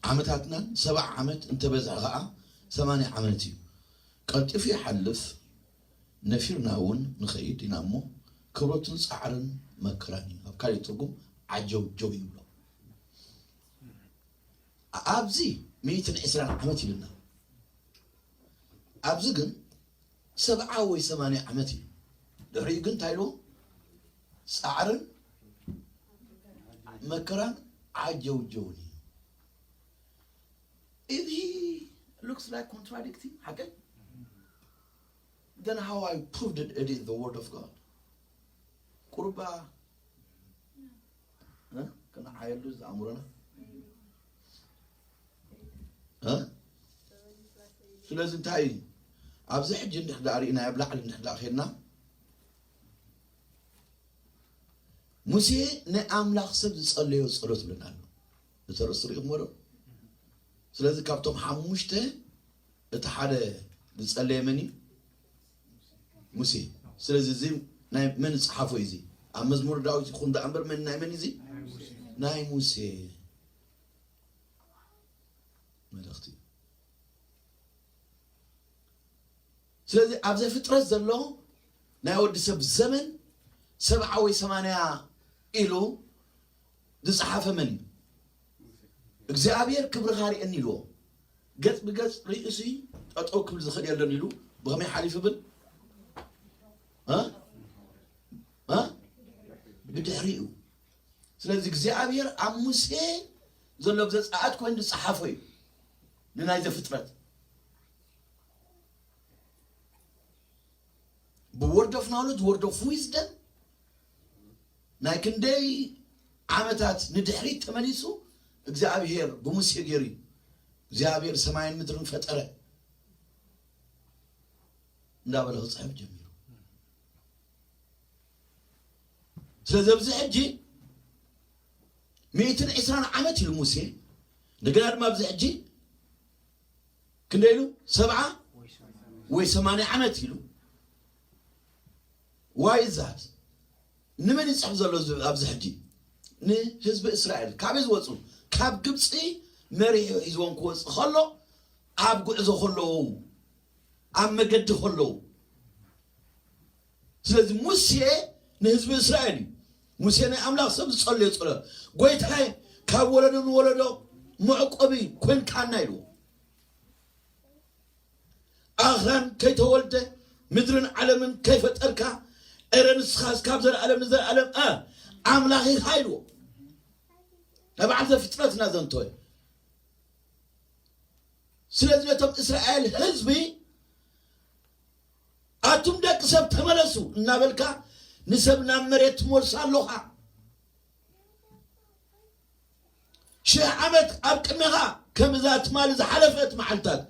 ዓመታትናን ሰብዓ ዓመት እንተበዝሐ ኸዓ ሰማንያ ዓመት እዩ። ቀልጢፉ ይሓልፍ፣ ነፊርና እውን ንኸይድ ኢና እሞ፣ ክብረቱን ጻዕርን መከራን እዩ። ኣብ ካልእ ትርጉም ዓጀውጀው ይብሎ። ኣብዚ ሚእትን ዕስራን ዓመት ኢልና፣ ኣብዚ ግን ሰብዓ ወይ ሰማንያ ዓመት እዩ። ድሕሪኡ ግን እንታይ ኢልዎ? ጻዕርን መከራን ዓጀውጀውን እዩ። If he looks like contradicting, ሓቀይ? Then how I proved it, it is the word of God? ቁርባ፣ እ? ክንዓየሉ ዝኣምሮና? እ? ስለዚ እንታይ እዩ? ኣብዚ ሕጂ እንድሕር ደኣ ርኢና፣ ኣብ ላዕሊ እንድሕር ደኣ ኸድና፣ ሙሴ ናይ ኣምላኽ ሰብ ዝጸለዮ ጸሎት ብለና ኣሎ። እቲ ርእሲ ርኢኹምዎ ዶ? ስለዚ ካብቶም ሓሙሽተ እቲ ሓደ ዝጸለየ መን እዩ? ሙሴ። ስለዚ እዚ ናይ መን ዝጸሓፎ እዩ እዚ? ኣብ መዝሙር ዳዊት ይኹን ደኣ እምበር መን፣ ናይ መን እዩ እዚ? ናይ ሙሴ መልእኽቲ እዩ። ስለዚ ኣብ ዘፍጥረት ዘሎ ናይ ወዲ ሰብ ዘመን ሰብዓ ወይ ሰማንያ ኢሉ ዝጸሓፈ መን እዩ? እግዚኣብሔር ክብርኻ ርኤኒ ኢልዎ። ገጽ ብገጽ ርእሲ ጠጠው ክብል ዝኽእል የለን ኢሉ ብኸመይ ሓሊፉ ይብል? እ? እ? ብድሕሪኡ። ስለዚ እግዚኣብሔር ኣብ ሙሴ ዘሎ ብዘጻኣት ኮይኑ ዝጸሓፎ እዩ። ንናይ ዘፍጥረት ብ word of knowledge፣ word of wisdom፣ ናይ ክንደይ ዓመታት ንድሕሪት ተመሊሱ እግዚኣብሔር ብሙሴ ገይሩ እዩ። እግዚኣብሔር ሰማይን ምድርን ፈጠረ እንዳበለ ክጽሕፍ ጀሚሩ። ስለዚ ኣብዚ ሕጂ ሚእትን ዕስራን ዓመት ኢሉ ሙሴ፣ እንደገና ድማ ኣብዚ ሕጂ ክንደይ ኢሉ? ሰብዓ ወይ ሰማንያ ዓመት ኢሉ። Why is that? ንመን ይጽሕፍ ዘሎ እዚ ኣብዚ ሕጂ? ንህዝቢ እስራኤል። ካበይ ዝወጹ? ካብ ግብጺ መሪሑ ሒዝዎም ክወጽእ ከሎ፣ ኣብ ጉዕዞ ከለዉ፣ ኣብ መገዲ ከለዉ። ስለዚ ሙሴ ንህዝቢ እስራኤል እዩ። ሙሴ ናይ ኣምላኽ ሰብ ዝጸለዮ ጸሎት፣ "ጎይታዬ፣ ካብ ወለዶ ንወለዶ መዕቆቢ ኮንካና" ኢልዎ። ኣኽራን ከይተወልደ፣ ምድርን ዓለምን ከይፈጠርካ፣ ኤረ ንስኻስ ካብ ዘለኣለም ንዘለኣለም፣ እ፣ ኣምላኽ ኢኻ ኢልዎ። ናይ በዓል ዘፍጥረት ኢና ዘንተወ። ስለዚ ነቶም እስራኤል ህዝቢ፣ "ኣቱም ደቂ ሰብ ተመለሱ" እናበልካ ንሰብ ናብ መሬት ትመልሶ ኣለኻ። ሽሕ ዓመት ኣብ ቅድሜኻ ከም እዛ ትማሊ ዝሓለፈት መዓልታት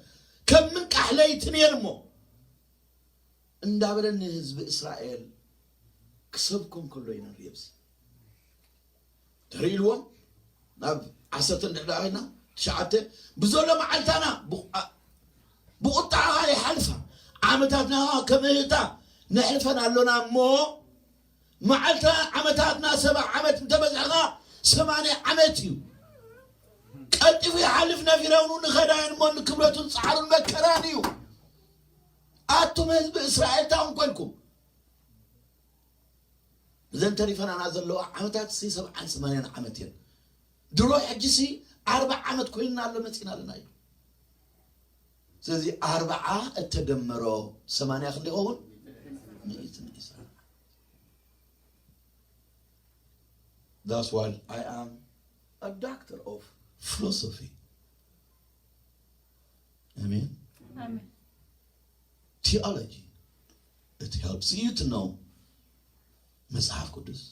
ከም ምንቃሕ ለይቲ ነይሩ እሞ፣ እንዳበለ ንህዝቢ እስራኤል ክሰብኮም ከሎ ኢና ንርኢ። ኣብዚ ተርእይልዎም ናብ ዓሰርተ እንድሕር ደኣ ኸይድና፣ ትሽዓተ፣ ብዘሎ መዓልታና ብቑ-፣ ኣ-፣ ብቑጣዕኻ ይሓልፋ፣ ዓመታትና ከም እህታ ነሕልፈን ኣሎና እሞ፣ መዓልታ ዓመታትና ሰብዓ ዓመት እንተበዝሕኻ ሰማንያ ዓመት እዩ። ቀልጢፉ ይሓልፍ፣ ነፊረውኑ ንኸዳን እሞ ንክብረቱን ጻዕሩን መከራን እዩ። ኣቱም ህዝቢ እስራኤል እንታይ ኮንኩም? እዘን ተሪፈናና ዘለዋ ዓመታት ሲ ሰብዓን ሰማንያን ዓመት እየን። ድሮ ሕጂ ሲ ኣርብዓ ዓመት ኮይንና ኣሎ መጺና ኣለና እዩ። ስለዚ ኣርብዓ እተደመሮ ሰማንያ ክንደይ ይኸውን? ሚእትን ዕስራ። That's why I am a doctor of philosophy. Amen. ኣሜን። Theology. It helps you to know መጽሓፍ ቅዱስ።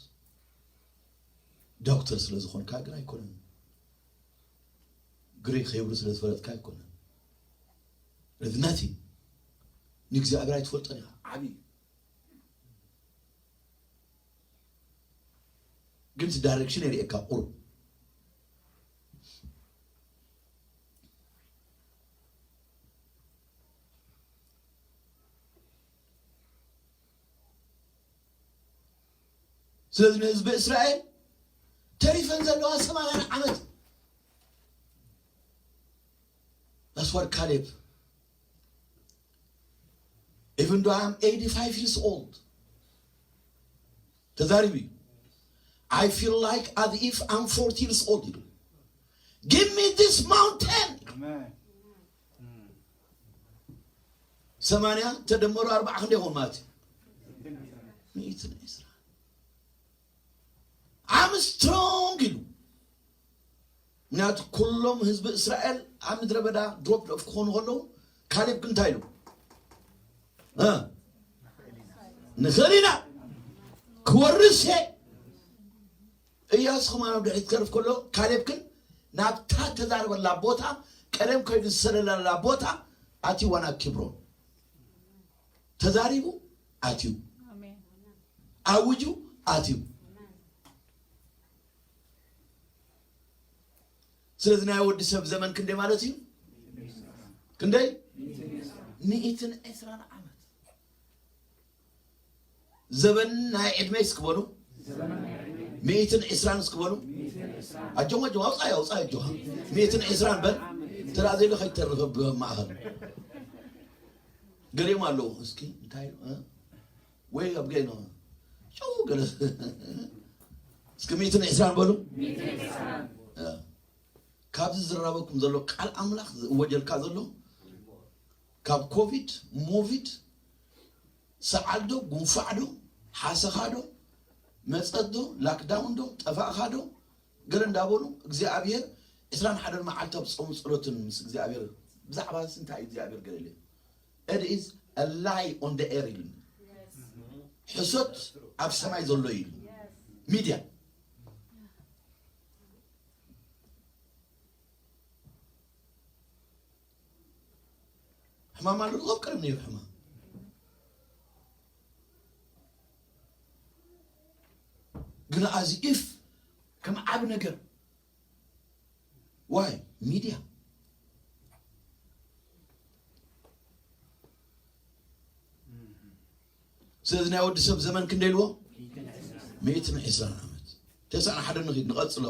ዶክተር ስለ ዝኾንካ ግን ኣይኮነን። ግሪክ ሂብሩ ስለ ዝፈለጥካ ኣይኮነን። It's nothing. ንእግዚኣብሔር ኣይትፈልጦን ኢኻ። ዓብዪ ግን እቲ ዳይሬክሽን የርእየካ ቁሩብ። ስለዚ ንህዝቢ እስራኤል ተሪፈን ዘለዋ ሰማንያን ዓመት። That's what Caleb, even though I'm eighty-five years old, ተዛሪቡ እዩ። I feel like as if I'm forty years old ኢሉ። Give me this mountain. Amen. ሰማንያ ተደመሩ ኣርብዓ ክንደይ ይኸውን ማለት እዩ? ሚእትን ዕስራ። I'm strong ኢሉ። ምክንያቱ ኩሎም ህዝቢ እስራኤል ኣብ ምድረ በዳ ድሮፕድ ኦፍ ክኾኑ ከለዉ፣ ካሌብ ግን እንታይ ኢሉ? እ? ንኽእል ኢና፣ ክወርስ እየ። እያሱ ከማን ኣብ ድሕሪት ክተርፍ ከሎ፣ ካሌብ ግን ናብታ ተዛረበላ ቦታ፣ ቀደም ከይዱ ዝሰለለላ ቦታ ኣትይዋ፣ ናብ ኬብሮን። ተዛሪቡ ኣትዩ፣ ኣሜን። ኣውጁ ኣትዩ። ስለዚ ናይ ወዲ ሰብ ዘመን ክንደይ ማለት እዩ? ክንደይ? ሚእትን ዕስራን ዓመት። ዘበን ናይ ዕድመይ እስኪ በሉ። ሚእትን ዕስራን እስኪ በሉ። ኣጆም፣ ኣጆም፣ ኣውጻይ፣ ኣውጻይ፣ ኣጆኻ። ሚእትን ዕስራን በል። ተራ ዘይሎ ከይተርፍ ኣብ ማእኸል። ገሊኦም ኣለዉ። እስኪ እንታይ፣ እ? ወይ ኣብ ገይኖ ጨው ገለ። እስኪ ሚእትን ዕስራን በሉ። እ። ካብዚ ዝራበኩም ዘሎ ቃል ኣምላኽ ዝእወጀልካ ዘሎ፣ ካብ ኮቪድ፣ ሞቪድ፣ ሰዓል ዶ፣ ጉንፋዕ ዶ፣ ሓሰኻ ዶ፣ መጸት ዶ፣ ላክዳውን ዶ፣ ጠፋእኻ ዶ፣ ገለ እንዳበሉ እግዚኣብሔር ዕስራን ሓደን መዓልቲ ኣብ ጾም ጸሎትን ምስ እግዚኣብሔር ብዛዕባ እዚ እንታይ እዩ እግዚኣብሔር ገለ ኢሉ? It is a lie on the air ኢሉ። ሕሶት ኣብ ሰማይ ዘሎ ኢሉ። ሚድያ ሕማም ኣሎ፣ ኣብ ቀደም ነይሩ ሕማም። ግን as if ከም ዓቢ ነገር። ዋይ? ሚድያ። ስለዚ ናይ ወዲ ሰብ ዘመን ክንደይ ኢልዎ? ሚእትን ዕስራን ዓመት። ተስዓን ሓደን ንኺድ፣ ንቐጽሎ።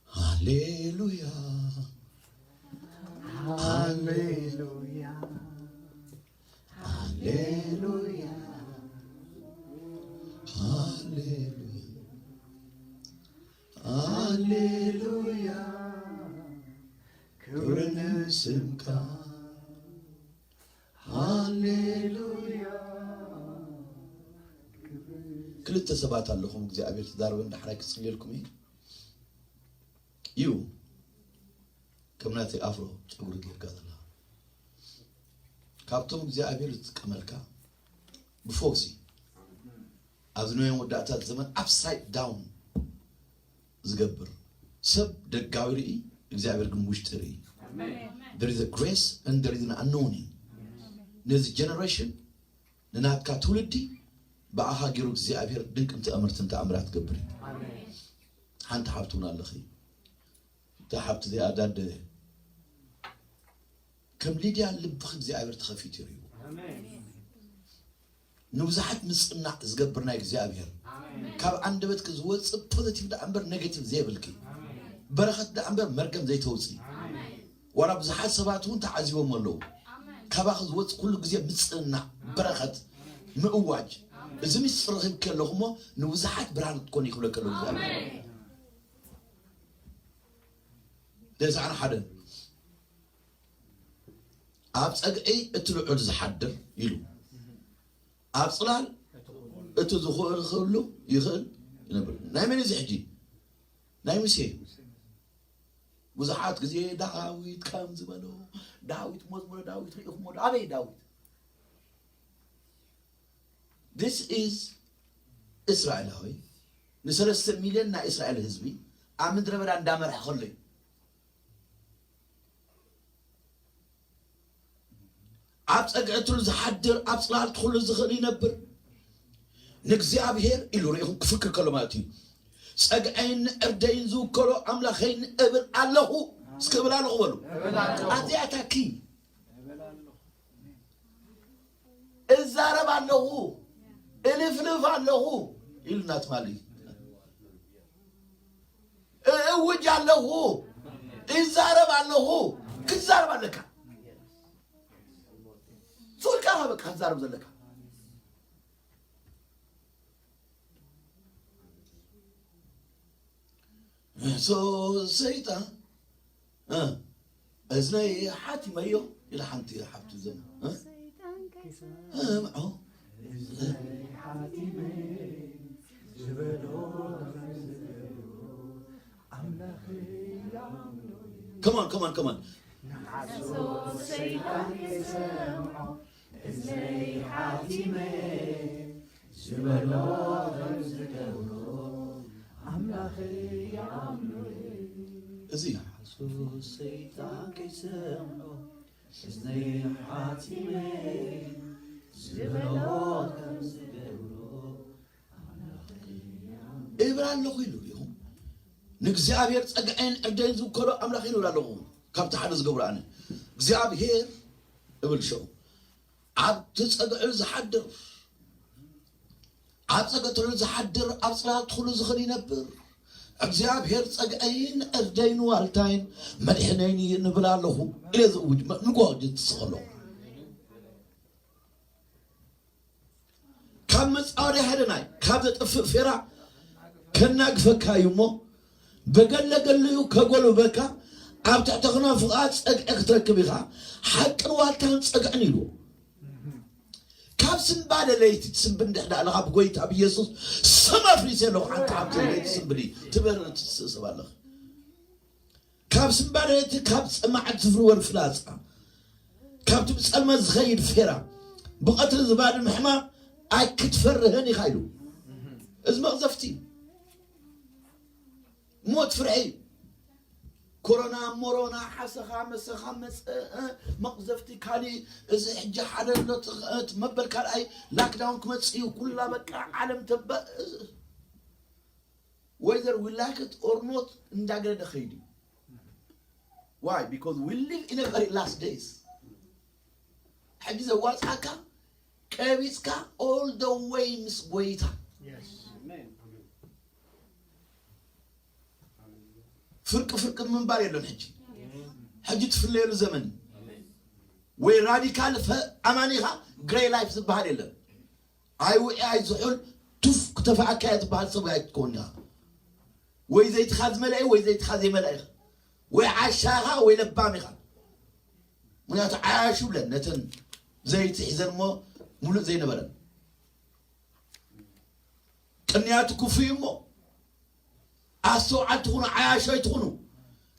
ሃሌሉያ፣ ሃሌሉያ፣ ሃሌሉያ፣ ሃሌሉያ፣ ሃሌሉያ፣ ክብሪ ንስምካ። ሃሌሉያ። ክልተ ሰባት ኣለኹም፣ እግዚኣብሔር ትዛረበን ዳሕራይ ክጽልየልኩም እዩ። እዩ ከም ናተይ ኣፍሮ ጨጉሪ ጌርካ ዘላ። ካብቶም እግዚኣብሔር ዝጥቀመልካ ብፈውሲ ኣብዚ ናይ መወዳእታ ዘመን ኣፕሳይድ ዳውን ዝገብር ሰብ ደጋዊ ርኢ እግዚኣብሔር ግን ውሽጢ ርኢ። There is a grace and there is an anointing። ነዚ ጀነሬሽን፣ ንናትካ ትውልዲ ብኣኻ ገይሩ እግዚኣብሔር ድንቅን ተኣምርትን ተኣምራት ትገብር እዩ። ሓንቲ ሓብቲ እውን ኣለኺ። እታ ሓብቲ እዚኣ ዳደ ከም ሊድያ ልብኺ እግዚኣብሔር ተኸፊቱ ይርእዎ። ንብዙሓት ምጽናዕ ዝገብር ናይ እግዚኣብሔር፣ ካብ ኣንደበትኪ ዝወጽእ ፖዚቲቭ ደኣ እምበር ኔጌቲቭ ዘይብልኪ፣ በረኸት ደኣ እምበር መርገም ዘይተውጽኢ። ዋላ ብዙሓት ሰባት እውን ተዓዚቦም ኣለዉ። ካባኺ ዝወጽእ ኩሉ ግዜ ምጽናዕ፣ በረኸት፣ ምእዋጅ። እዚ ምስጢር ረኺብኪ ኣለኹ እሞ ንብዙሓት ብርሃን ክትኮኒ ይኽብለኪ ኣለዉ እግዚኣብሔር። ተስዓን ሓደን። ኣብ ጸግዒ እቲ ልዑል ዝሓድር ኢሉ፣ ኣብ ጽላል እቲ ዝኽእል ክህሉ ይኽእል ይነብር። ናይ መን እዩ እዚ ሕጂ? ናይ ሙሴ እዩ። ብዙሓት ግዜ ዳዊት ከም ዝበሎ፣ ዳዊት፣ መዝሙረ ዳዊት ርኢኹሞ ዶ? ኣበይ ዳዊት? This is እስራኤላዊ ንሰለስተ ሚልዮን ናይ እስራኤል ህዝቢ ኣብ ምድረ በዳ እንዳመርሐ ከሎ እዩ። ኣብ ጸግዒ ትሉ ዝሓድር፣ ኣብ ጽላል ትኹሉ ዝኽእል ይነብር። ንእግዚኣብሔር ኢሉ ርኢኹም ክፍክር ከሎ ማለት እዩ። ጸግዐይን ዕርደይን ዝውከሎ ኣምላኸይን እብል ኣለኹ። እስኪ እብል ኣለኹ በሉ። እብል ኣለኹ። ኣዚኣታኪ እብል ኣለኹ። እዛረብ ኣለኹ፣ እልፍልፍ ኣለኹ ኢሉና ትማሊ። እእውጅ ኣለኹ፣ እዛረብ ኣለኹ። ክትዛረብ ኣለካ። ሱልካ በቃ ክትዛረብ ዘለካ። ሶ ሰይጣን እ፣ እዝነይ ሓቲመዮ ኢላ ሓንቲ ሓብቲ ዘም እ? ሰይጣን ከይሰምዖ። እምዖ። እዝነይ ሓቲመ ዝበሎ ከም ዝገብሮ ኣምላኸይ ይኣምኖ። Come on, come on, come on። ንሓሶት ሰይጣን ከይሰምዖ እዝነይ ሓቲመ ዝበሎ ከም ዝገብሮ ኣምላኸይ ይኣምኖ። እዚ ሓሶት ሰይጣን ከይሰምዖ እዝነይ ሓቲመ ዝበሎ ከም ዝገብሮ ኣምላኸይ ይኣምኖ። እብል ኣለኹ ኢሉ ኢኹም። ንእግዚኣብሔር ጸግዐይን ዕርደይን ዝውከሎ ኣምላኽ ይብል ኣለኹ። ካብቲ ሓደ ዝገብሮ ኣነ እግዚኣብሔር እብል ሸው ኣብቲ ጸግዒ ዝሓድር፣ ኣብ ጸገትሉ ዝሓድር፣ ኣብ ጽላል ትኹሉ ዝኽእል ይነብር። እግዚኣብሔር ጸግዐይን ዕርደይን ዋልታይን መድሕነይን እዩ ንብል ኣለኹ። ኢለ ዝእውጅ መ-፣ ንግሆ ዝትስቕ ኣለኹ። ካብ መጻወድያ ሃደናይ፣ ካብ ዘጥፍእ ፌራ ከናግፈካ እዩ እሞ፣ ብገለ ገሊኡ ከጎልብበካ፣ ኣብ ትሕቲ ክነፍኻ ጸግዒ ክትረክብ ኢኻ። ሓቅን ዋልታን ጸግዕን ኢልዎ። ካብ ስንባደ ለይቲ ትስንቢ እንድሕር ደኣ ኣለኻ፣ ብጎይታ ብየሱስ ስም ኣፍሪሰ ኣለኹ። ሓንቲ ሓብቲ ለይቲ ትስንብዲ ትበርር ትስእስብ ኣለኻ። ካብ ስንባደ ለይቲ፣ ካብ ጸማዓት ዝፍርወር ፍላጻ፣ ካብቲ ብጸልመት ዝኸይድ ፌራ፣ ብቐትሪ ዝባድም ሕማም ኣይክትፈርህን ኢኻ ኢሉ። እዚ መቕዘፍቲ እዩ። ሞት ፍርሒ። ኮሮና፣ ሞሮና፣ ሓሰኻ፣ መሰኻ፣ መጸ-፣ እ፣ መቕዘፍቲ፣ ካሊእ፣ እዚ ሕጂ ሓደ ኣሎ፣ ት-፣ እ፣ መበል ካልኣይ ላክዳውን ክመጽእ እዩ፣ ኩላ በቃ ዓለም ተበ-፣ እ፣ whether we like it or not እንዳገደደ ኸይዱ። Why? Because we live in a very last days። ሕጂ ዘዋጽኣካ ቀቢጽካ all the way ምስ ጎይታ። Yes. Amen. ፍርቂ ፍርቂ ምንባር የለን ሕጂ። ሕጂ ትፍለየሉ ዘመን እዩ። ወይ ራዲካል ፈ-፣ ኣማኒ ኢኻ፣ ግሬ ላይፍ ዝበሃል የለን። ኣይ ውዒ ኣይ ዝሑል ቱፍ ክተፋእካ እያ ዝበሃል ሰብ ኣይትከውን ኢኻ። ወይ ዘይትኻ ዝመልአ ወይ ዘይትኻ ዘይመልአ ኢኻ። ወይ ዓሻ ኢኻ ወይ ለባም ኢኻ። ምኽንያቱ ዓያሹ ብለን ነተን ዘይቲ ሒዘን እሞ ሙሉእ ዘይነበረን። ቅንያቱ ክፉእ እዩ እሞ ኣስተውዓልቲ ኩኑ፣ ዓያሾ ኣይትኹኑ።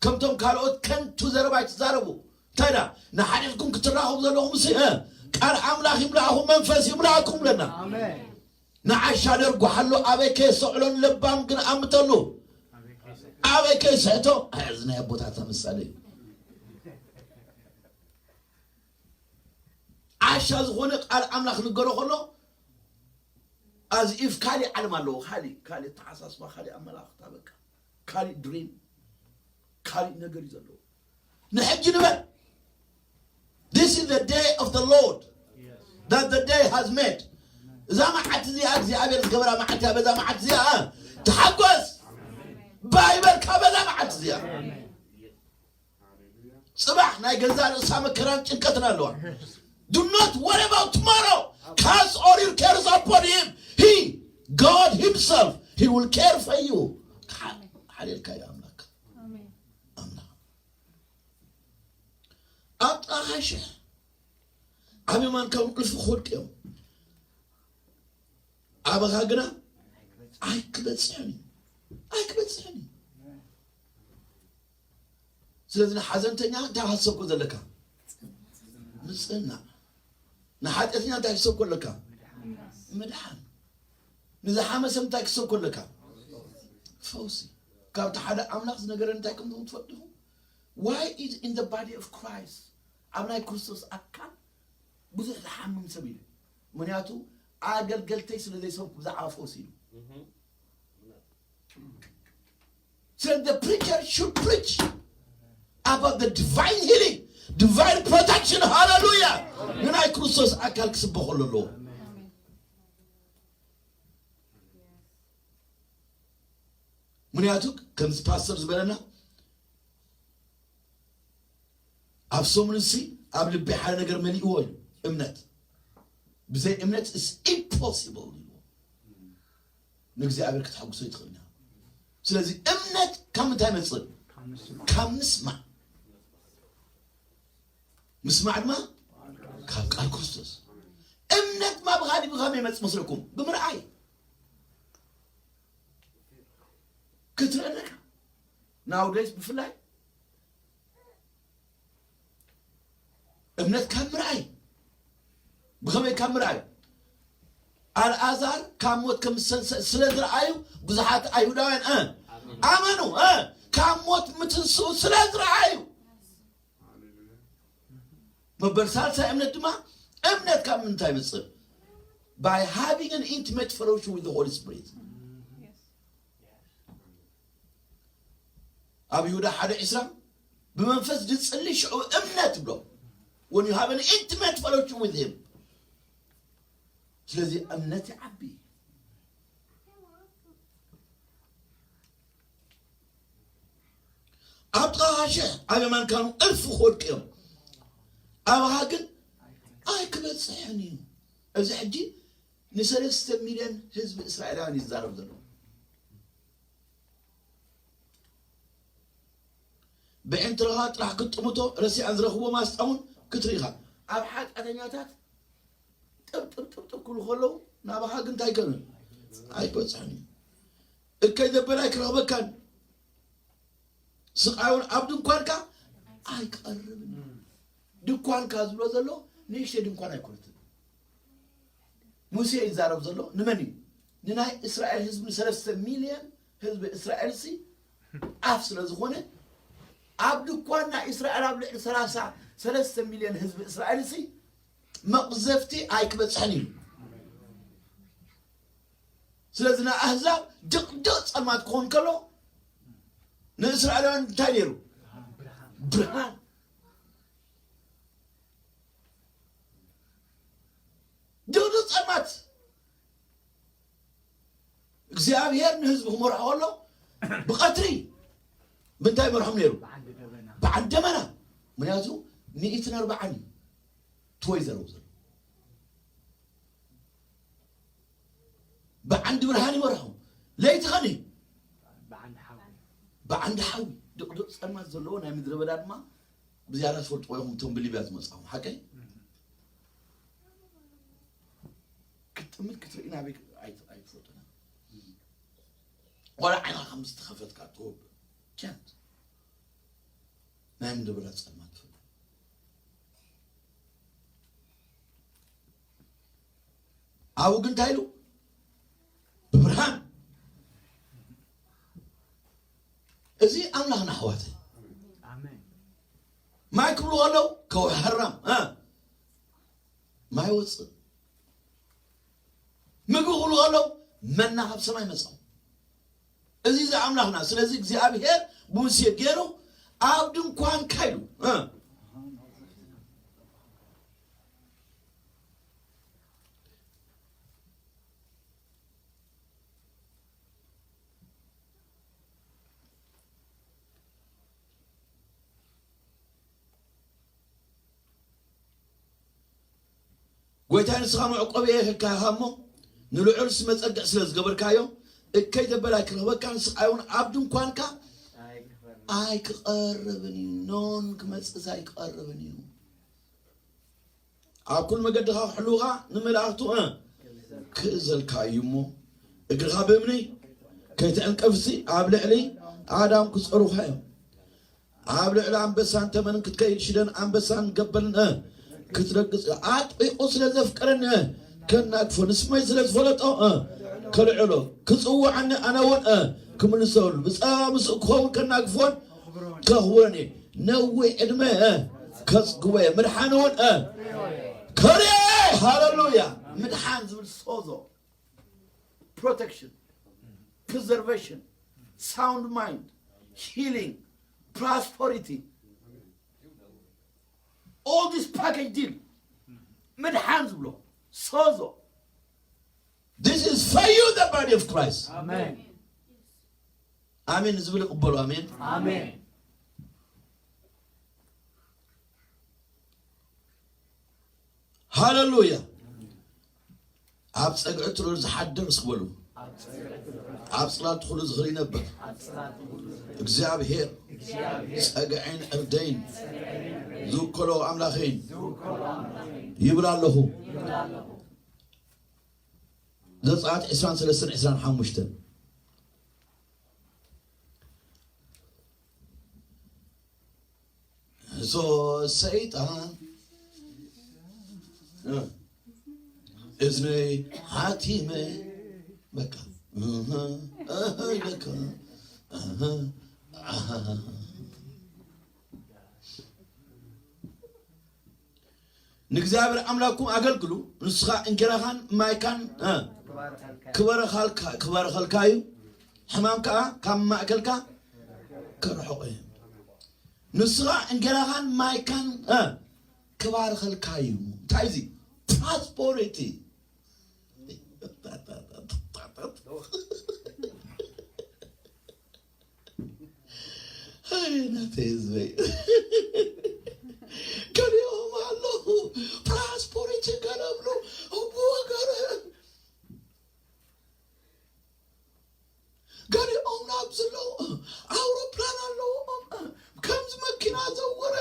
ከምቶም ካልኦት ከንቱ ዘረባ ኣይትዛረቡ። እንታይ ደኣ ንሓዲሕኩም ክትራኸቡ ዘለኹም ሲ፣ እ፣ ቃል ኣምላኽ ይምላእኹም፣ መንፈስ ይምላእኩም ብለና። ኣሜን። ንዓሻ ደርጉሓሉ፣ ኣበይ ከየስተውዕሎ፣ ንለባም ግን ኣምተሉ። ኣበይ ከየሰ-፣ ኣበይ ከይስሕቶ? እዚ ናይ ኣቦታትና ምሳሌ እዩ። ዓሻ ዝኾነ ቃል ኣምላኽ ንገሮ ከሎ፣ as if ካሊእ ዓለም ኣለዎ፣ ካሊእ፣ ካሊእ ተሓሳስባ፣ ካሊእ ኣመላኽታ፣ በቃ ካሊእ ድሪም፣ ካሊእ ነገር እዩ ዘለዎ። ንሕጂ ንበል፣ this is the day of the Lord that the day has made። እዛ መዓልቲ እዚኣ እግዚኣብሔር ዝገበራ መዓልቲ እያ። በዛ መዓልቲ እዚኣ ተሓጎስ፣ ባይበልካ በዛ መዓልቲ እዚኣ። ጽባሕ ናይ ገዛ ርእሳ መከራን ጭንቀትን ኣለዋ። Do not worry about tomorrow. Cast all your cares upon him. He, God himself, he will care for you. ሓ-፣ ሓልየልካ እዩ ኣምላክ። ኣሜን። ኣምላክ። ኣብ ጥቓኻ ሽሕ ዓብ የማንካ እውን እልፊ ክወድቁ እዮም። ኣባኻ ግና ኣይክበጽሕን እዩ። ኣይክበጽሕን እዩ። ስለዚ ንሓዘንተኛ እንታይ ክትሰብኮ ዘለካ? ምጽናዕ። ንሓጢኣተኛ እንታይ ክትሰብኮ ኣለካ? ምድሓን። ንዝሓመ ሰብ እንታይ ክትሰብኮ ኣለካ? ፈውሲ። ካብቲ ሓደ ኣምላኽ ዝነገረን እንታይ ከም ትፈልጡ? Why is in the body of Christ? ኣብ ናይ ክርስቶስ ኣካል ብዙሕ ዝሓምም ሰብ ኢሉ። ምኽንያቱ ኣገልገልተይ ስለ ዘይሰብኩ ብዛዕባ ፈውሲ ኢሉ። So the preacher should preach about the divine healing, divine protection. ሃሌሉያ! ንናይ ክርስቶስ ኣካል ክስበኸሉ ኣለዎ። ምኽንያቱ ከምዚ ፓስተር ዝበለና ኣብ ሰሙን እሲ ኣብ ልቢ ሓደ ነገር መሊእዎ እዩ። እምነት። ብዘይ እምነት is impossible ኢልዎ። ንእግዚኣብሔር ክትሐጉሶ ይትኽእል ኢና። ስለዚ እምነት ካብ ምንታይ ይመጽእ? ካብ ምስማዕ። ምስማዕ ድማ ካብ ቃል ክርስቶስ። እምነት ማብኻ ዲብኻ ይመጽእ መስለኩም? ብምርኣይ ክትርኢ ኣለካ። ናውደይስ ብፍላይ እምነት ካብ ምርኣይ። ብኸመይ ካብ ምርኣይ? ኣልኣዛር ካብ ሞት ከም ዝሰንሰ ስለ ዝረኣዩ ብዙሓት ኣይሁዳውያን፣ እ፣ ኣመኑ፣ እ፣ ካብ ሞት ምትንስኡ ስለ ዝረኣዩ። መበል ሳልሳይ እምነት ድማ፣ እምነት ካብ ምንታይ ይመጽእ? By having an intimate fellowship with the Holy Spirit. ኣብ ይሁዳ ሓደ ዕስራ ብመንፈስ ዝጽሊ ሽዑ እምነት ብሎ። When you have an intimate fellowship with him. ስለዚ እምነት ይዓቢ። ኣብ ጥቓኻ ሽሕ ኣብ የማንካ እውን እልፊ ክወድቁ እዮም። ኣባኻ ግን ኣይክበጽሕን እዩ። እዚ ሕጂ ንሰለስተ ሚልዮን ህዝቢ እስራኤላውያን ይዛረብ ዘሎ። ብዕንትርኻ ጥራሕ ክትጥምቶ ረሲዐን ዝረኽብዎ ማስጣ እውን ክትርኢ ኢኻ። ኣብ ሓጢኣተኛታት ጥብ ጥብ ጥብ ጥብ ክብሉ ከለዉ ናባኻ ግን እንታይ ኣይከምን? ኣይክበጽሕን እዩ። እከይ ዘበለ ኣይክረኽበካን። ስቓይ እውን ኣብ ድንኳንካ ኣይቀርብን። ድንኳንካ ዝብሎ ዘሎ ንእሽተይ ድንኳን ኣይኮነትን። ሙሴ ይዛረብ ዘሎ ንመን እዩ? ንናይ እስራኤል ህዝቢ፣ ንሰለስተ ሚልዮን ህዝቢ እስራኤል ሲ ኣፍ ስለ ዝኾነ፣ ኣብ ድኳን ናይ እስራኤል ኣብ ልዕሊ ሰላሳ ሰለስተ ሚልዮን ህዝቢ እስራኤል ሲ መቕዘፍቲ ኣይክበጽሕን ኢሉ። ስለዚ ንኣህዛብ ድቕድቕ ጸልማት ክኾን ከሎ፣ ንእስራኤላውያን እንታይ ነይሩ? ብርሃን። ድቕድቕ ጸልማት። እግዚኣብሔር ንህዝቡ ክመርሖ ከሎ፣ ብቐትሪ ብምንታይ ይመርሖም ነይሩ? በዓል ደመና። በዓል ደመና። ምክንያቱ ሚእትን ኣርባዓን እዩ እቲ ወይዘሮ ዘሎ። ብዓንዲ ብርሃን ይመርሖም። ለይቲ ኸኒ? ብዓንዲ ሓዊ። ብዓንዲ ሓዊ። ድቕድቕ ጸልማት ዘለዎ ናይ ምድረ በዳ ድማ ብዝያዳ ትፈልጥዎ ኢኹም፣ እቶም ብሊብያ ዝመጻኹም። ሓቀይ? እም። ክትጥምት ክትርኢ ናበይ ኣይ-፣ ኣይትፈልጡን። ዋላ ዓይንኻ ከም ዝተኸፈትካ ትወብእ። ቻንስ። ናይ ምድረ በዳ ጸልማት ትፈልጥ። ኣብኡ ግን እንታይ ኢሉ? ብብርሃን። እዚ ኣምላኽና ኣሕዋተይ። ኣሜን። ማይ ክብሉ ከለዉ ከውሕራም፣ እ፣ ማይ ወፅእ። ምግቢ ክብሉ ከለዉ መና ካብ ሰማይ መፅኦም። እዚ እዚ ኣምላኽና። ስለዚ እግዚኣብሔር ብሙሴ ገይሩ ኣብ ድንኳንካ ኢሉ፣ እ፣ ጎይታይ ንስኻ መዕቆቢ ኢልካ ኢኻ እሞ፣ ንልዑል ስመ ጸግዕ ስለ ዝገበርካዮ፣ እከይ ዘበለ ኣይክረኽበካን፣ ስቓይ እውን ኣብ ድንኳንካ ኣይክቐርብን እዩ። ኖን ክመጽእስ ኣይክቐርብን እዩ። ኣብ ኩሉ መገድኻ ክሕልውኻ ንመላእኽቱ፣ እ፣ ክእዘልካ እዩ እሞ፣ እግርኻ ብእምኒ ከይትዕንቀፍሲ ኣብ ልዕሊ ኣዳም ክጸሩኻ እዮም። ኣብ ልዕሊ ኣንበሳን ተመንን ክትከይድ፣ ሽደን ኣንበሳን ገበልን፣ እ፣ ክትረግጽ፣ ኣጥቢቑ ስለ ዘፍቀረኒ፣ እ፣ ከናግፎ፣ ንስመይ ስለ ዝፈለጦ፣ እ፣ ከልዕሎ፣ ክጽውዓኒ ኣነ እውን፣ እ፣ ክምልሰሉ፣ ብጸባ ምስኡ ክኸውን ከናግፎን ከኽብሮን እየ። ነዊሕ ዕድመ፣ እ፣ ከጽግቦ እየ። ምድሓን እውን፣ እ፣ ከርእዮ እየ። ሃሌሉያ። ምድሓን ዝብል ሶዞ፣ protection፣ preservation፣ sound mind፣ healing፣ prosperity፣ all this package deal። ምድሓን ዝብሎ ሶዞ። This is for you, the body of Christ. ኣሜን። ኣሜን ዝብል ይቕበሉ። ኣሜን። ኣሜን። ሃሌሉያ። ኣብ ጸግዒ ትሉ ዝሓድር እስኪ በሉ። ኣብ ጽላል ትኹሉ ዝኽሪ ይነብር። እግዚኣብሔር ጸግዐይን ዕርደይን ዝውከሎ ኣምላኸይን ይብል ኣለኹ። ዘጸኣት ዕስራን ሰለስተን ዕስራን ሓሙሽተን። እዞ ሰይጣን፣ እ፣ እዝነይ ሓቲመ፣ በቃ፣ እህ፣ እህ፣ በቃ፣ እህ፣ ኣሃ። ንእግዚኣብሔር ኣምላክኩም ኣገልግሉ፣ ንስኻ እንጌራኻን ማይካን፣ እ፣ ክባርኸልካ፣ ክባርኸልካ እዩ፣ ሕማም ከኣ ካብ ማእከልካ ከርሕቖ እዩ። ንስኻ እንጌራኻን ማይካን፣ እ፣ ክባርኸልካ እዩ። እንታይ እዚ? ፕሮስፐሪቲ። ኣይ፣ ናተይ ህዝበይ። ገሊኦም ኣለዉ፣ ፕሮስፐሪቲ ገለ እብሉ፣ እዎ ገለ። ገሊኦም ናብ ዘለዉ፣ ኣውሮፕላን ኣለዎም፣ ከምዚ መኪና ዘወረ።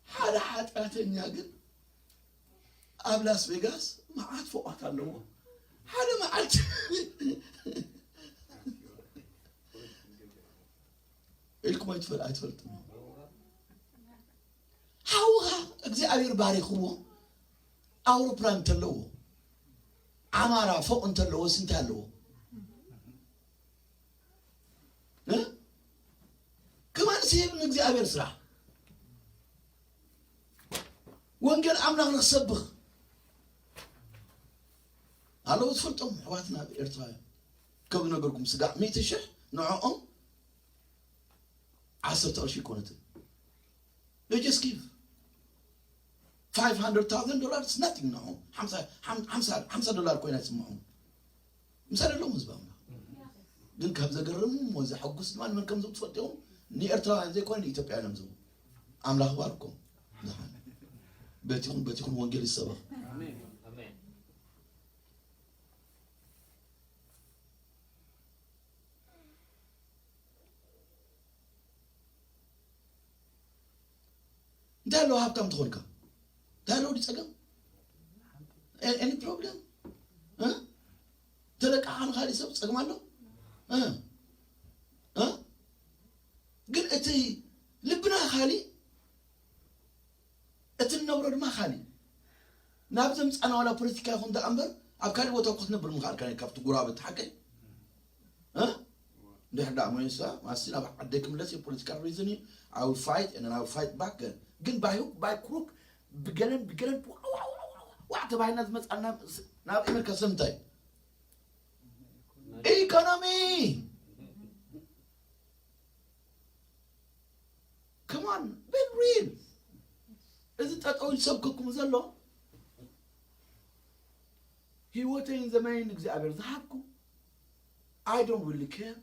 ሓደ ሓጢኣተኛ ግን ኣብ ላስ ቬጋስ መዓት ፎቓት ኣለዎ። ሓደ መዓልቲ ኢልኩም ኣይትፈል-፣ ኣይትፈልጥን። ሓውኻ እግዚኣብሔር ባሪኽዎ ኣውሮፕላን እንተለዎ፣ ዓማራ ፎቕ እንተለዎ፣ ስንታይ ኣለዎ? እ? ከማን ሲብ ንእግዚኣብሔር ስራሕ። ወንጌል ኣምላኽ ንኽሰብኽ ኣለዉ ዝፈልጦም ኣሕዋትና ኣብ ኤርትራ እዮም። ከም ዝነገርኩም ስጋዕ ሚእቲ ሽሕ ንዕኦም ዓሰርተ ቅርሺ ኣይኮነትን። They just give. Five hundred thousand dollars is nothing ንዕኦም። ሓምሳ፣ ሓም-፣ ሓምሳ፣ ሓምሳ ዶላር ኮይና ይስምዖም። ምሳሌ ኣለዎም ህዝቢ ኣምላኽ። ግን ካብ ዘገርም ወይ ዘሐጉስ ድማ ንመን ከም ዝህቡ ትፈልጡ ኢኹም? ንኤርትራውያን ዘይኮነ ንኢትዮጵያውያን እዮም ዝህቡ። ኣምላኽ ይባርኮም። ደሓን። በቲኹም፣ በቲኹም ወንጌል ይሰበኽ። ኣሜን። ኣሜን። እንታይ ኣለዎ ሃብታም ተኾንካ? እንታይ ኣለዎ ድዩ ጸገም? A-፣ any problem? እ? ተለቃኻ ንኻሊእ ሰብ ጸገም ኣሎ? እ? እ? ግን እቲ ልብና ካሊእ፣ እቲ ንነብሮ ድማ ካሊእ። ናብ ዘምጻና ዋላ ፖለቲካ ይኹን ደኣ እምበር፣ ኣብ ካሊእ ቦታ እኮ ክትነብር ምኽኣልካ፣ ካብቲ ጉራበት ሓቀይ። እ? እንድሕር ደኣ መሊሳ ማሲ ናብ ዓደይ ክምለስ እዩ። ፖለቲካል ሪዝን እዩ። I will fight and I will fight back። ግን by hook by crook ብገለን ብገለን ዋዕ ተባሂልና ዝመፃና ናብ ኣሜሪካ ስለምንታይ? ኢኮኖሚ። Come on, be real። እዚ ጠጠው ዝሰብከኩም ዘሎ ህይወተይን ዘመነይን እግዚኣብሔር ዝሃብኩ። I don't really care።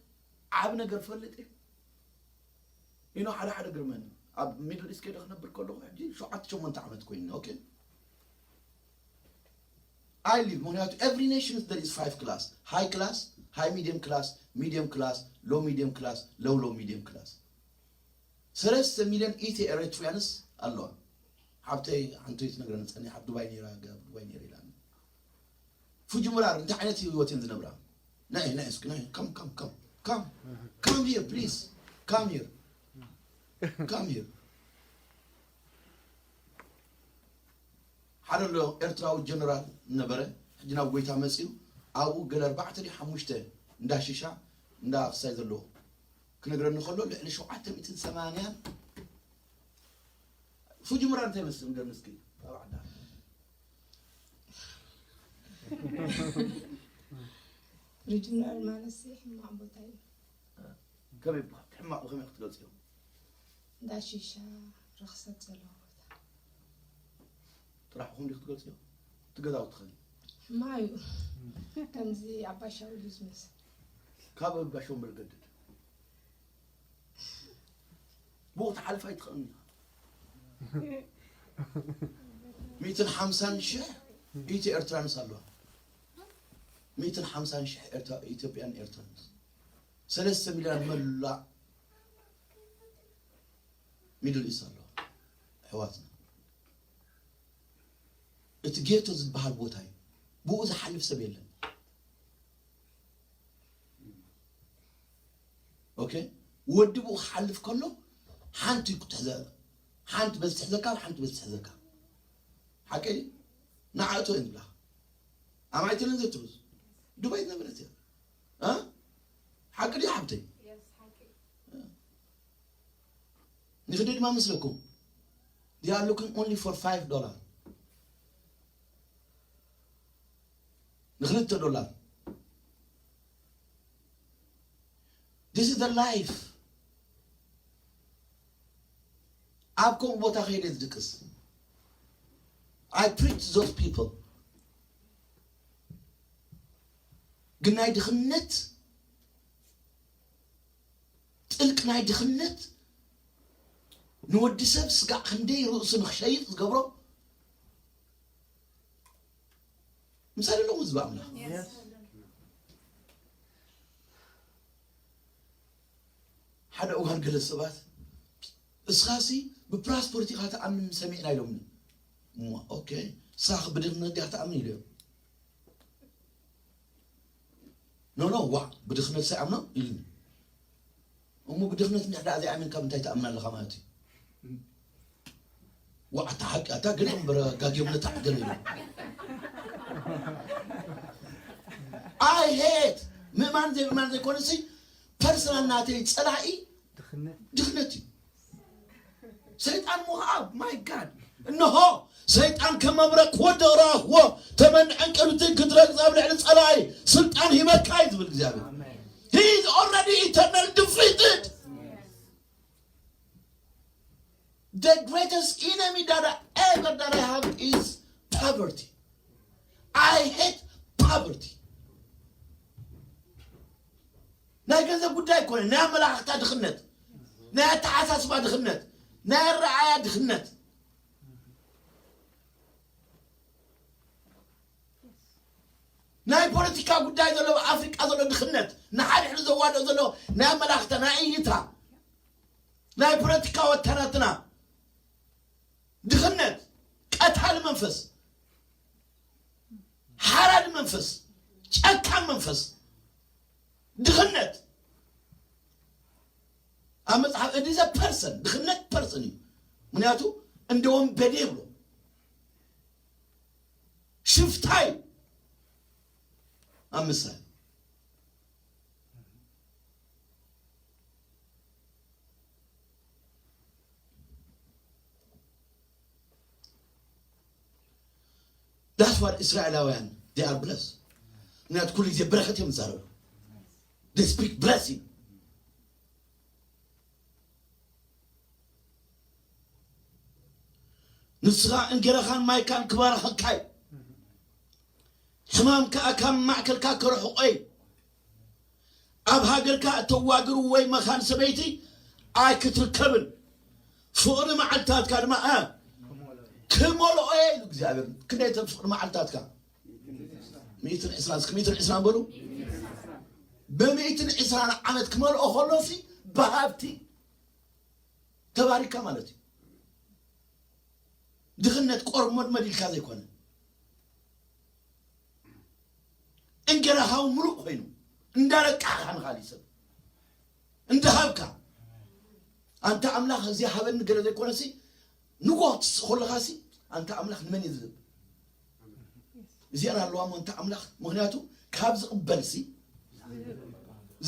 ዓብ ነገር ፈልጥ እዩ። You know ሓደ ሓደ ግርመኒ ኣብ ሚድል ኢስት ከይደ ክነብር ከለኹ ሕጂ ሸውዓተ ሸሞንተ ዓመት ኮይኑኒ። Okay። I live ምክንያቱ every nation there is five class: high class, high medium class, medium class, low medium class, low low medium class። ሰለስተ ሚልዮን ኢትዮ ኤሪትሪያንስ ኣለዋ። ሓብተይ ሓንቶይ ትነግረኒ ጸኒሓ ኣብ ዱባይ ነይራ፣ ኣብ ዱባይ ነይረ ኢላኒ። ፉጂ ሙራር እንታይ ዓይነት ህይወት እየን ዝነብራ? ናይ ናይ እስኪ ናይ come come come come come here please come here come here ሓደ ኣሎ ኤርትራዊ ጀነራል ነበረ። ሕጂ ናብ ጎይታ መጺኡ ኣብኡ ገለ ኣርባዕተ ድዩ ሓሙሽተ እንዳ ሽሻ እንዳ ክሳይ ዘለዎ ክነግረኒ ከሎ ልዕሊ ሸውዓተ ሚእትን ሰማንያን ፉጂ ሙራር እንታይ ይመስል ንገርኒ እስኪ። ኣብ ዓዳ ሪጅናል ማለት ሲ ሕማቅ ቦታ እዩ። ከመይ ይበሃል? ሕማቕ ከመይ ክትገልጽዮ? እንዳ ሺሻ ርኽሰት ዘለዎ ቦታ። ጥራሕ ኹም ዲኹም ትገልጽዮ? ትገዛውቲ ኸን ሕማቅ እዩ። ከምዚ ኣባሻውል እዩ ዝመስል። ካብ ኣባሻውል ገድድ ብኡ ትሓልፍ ኣይትኽእልን ኢኻ። ሚእትን ሓምሳን ሽሕ ኢትዮ ኤርትራንስ ኣለዋ። ሚእትን ሓምሳን ሽሕ ኤርትራ ኢትዮጵያን ኤርትራንስ ሰለስተ ሚልዮን መላእ ሚድል ኢስት ኣለዋ። ኣሕዋትና እቲ ጌቶ ዝበሃል ቦታ እዩ። ብኡ ዝሓልፍ ሰብ የለን። ኦኬ ወዲ ብኡ ክሓልፍ ከሎ ሓንቲ ክትሕዘ ሓንቲ በዚ ትሕዘካ ሓንቲ በዚ ትሕዘካ ሓቂ ንዓእቶ እየን ዝብላ ኣማይትልን ዘትሩዝ ዱባይ ዝነበረት እያ እ ሓቂ ድዩ ሓብተይ ንክዲ ድማ ምስለኩም they are looking only for five dollar ንክልተ ዶላር This is the life ኣብ ከምኡ ቦታ ከይደ ዝድቅስ I preach those people ግን ናይ ድኽነት ጥልቅ ናይ ድኽነት ንወዲ ሰብ ስጋዕ ክንደይ ርእሱ ንክሸይጥ ዝገብሮ ምሳሌ ኣለዎ ህዝቢ ኣምላኽ ሓደ እዋን ገለ ሰባት እስኻሲ ብፕራስፖርት ኢኻ ተኣምን ሰሚዕና ኢሎምኒ እሞ ኦኬ ሳኽ ብድኽነት ዲኻ ተኣምን ኢሎም ኖ ኖ ዋዕ ብድኽነት ሳይኣምኖ ኢሉኒ እሞ ብድኽነት እንድሕር ደኣ ዘይኣመንካ ምንታይ ትኣምን ኣለኻ ማለት እዩ ዋዕ ኣታ ሓቂ ኣታ ገለ እምበር ጋግዮም ነታ ገለ ኢሉ I hate ምእማን ዘይምእማን ዘይኮነሲ ፐርሰናል ናተይ ጸላኢ ድኽነት እዩ ሰይጣን ምኽኣብ my God እንሆ ሰይጣን ከም መብረቕ ክወድቕ ረኣኽዎ ተመን ዕንቅርብቲ ክትረግጽ ኣብ ልዕሊ ጸላኢ ስልጣን ሂበካ እዩ ዝብል እግዚኣብሔር He is already eternal defeated The greatest enemy that I ever that I have is poverty I hate poverty ናይ ገንዘብ ጉዳይ ኣይኮነ ናይ ኣመላኻኽታ ድኽነት ናይ ኣተሓሳስባ ድኽነት ናይ ኣረኣያ ድኽነት ናይ ፖለቲካ ጉዳይ ዘሎ ኣብ ኣፍሪቃ ዘሎ ድኽነት ንሓድሕዱ ዘዋድኦ ዘሎ ናይ ኣመላኽታ ናይ እይታ ናይ ፖለቲካ ወተናትና ድኽነት ቀታሊ መንፈስ ሓራዲ መንፈስ ጨካን መንፈስ ድኽነት ኣብ መፅሓፍ it is a person ድኽነት person እዩ ምክንያቱ እንደ ወንበዴ ይብሎ ሽፍታ እዩ ኣብ ምሳሌ That's what እስራኤላውያን they are blessed። ምክንያቱ ኩሉ ግዜ በረኸት እዮም ዝዛረቡ። They speak blessing። ንስኻ እንጀራኻን ማይካን ክባርኸካ እዩ። ሕማም ከኣ ካብ ማእከልካ ከርሕቆ እዩ። ኣብ ሃገርካ እተዋግሩ ወይ መኻን ሰበይቲ ኣይክትርከብን። ፍቕሪ መዓልትታትካ ድማ እ፣ ክመልኦ እየ ኢሉ እግዚኣብሔር። ክንደይ እተን ፍቕሪ መዓልትታትካ? ሚእትን ዕስራን፣ እስኪ ሚእትን ዕስራን በሉ። ብሚእትን ዕስራን ዓመት ክመልኦ ከሎሲ ብሃብቲ ተባሪካ ማለት እዩ። ድኽነት ቆርመድመድ ኢልካ ዘይኮነ፣ እንጀራኻ እውን ምሉእ ኮይኑ፣ እንዳለቃዕካ ንኻሊእ ሰብ እንዳሃብካ፣ ኣንታ ኣምላኽ እዚ ሃበኒ ገለ ዘይኮነሲ፣ ንጎ ትስ-፣ ከለኻሲ፣ ኣንታ ኣምላኽ ንመን እዩ ዝህብ? እዚኣን ኣለዋ እሞ ኣንታ ኣምላኽ፣ ምኽንያቱ ካብ ዝቕበልሲ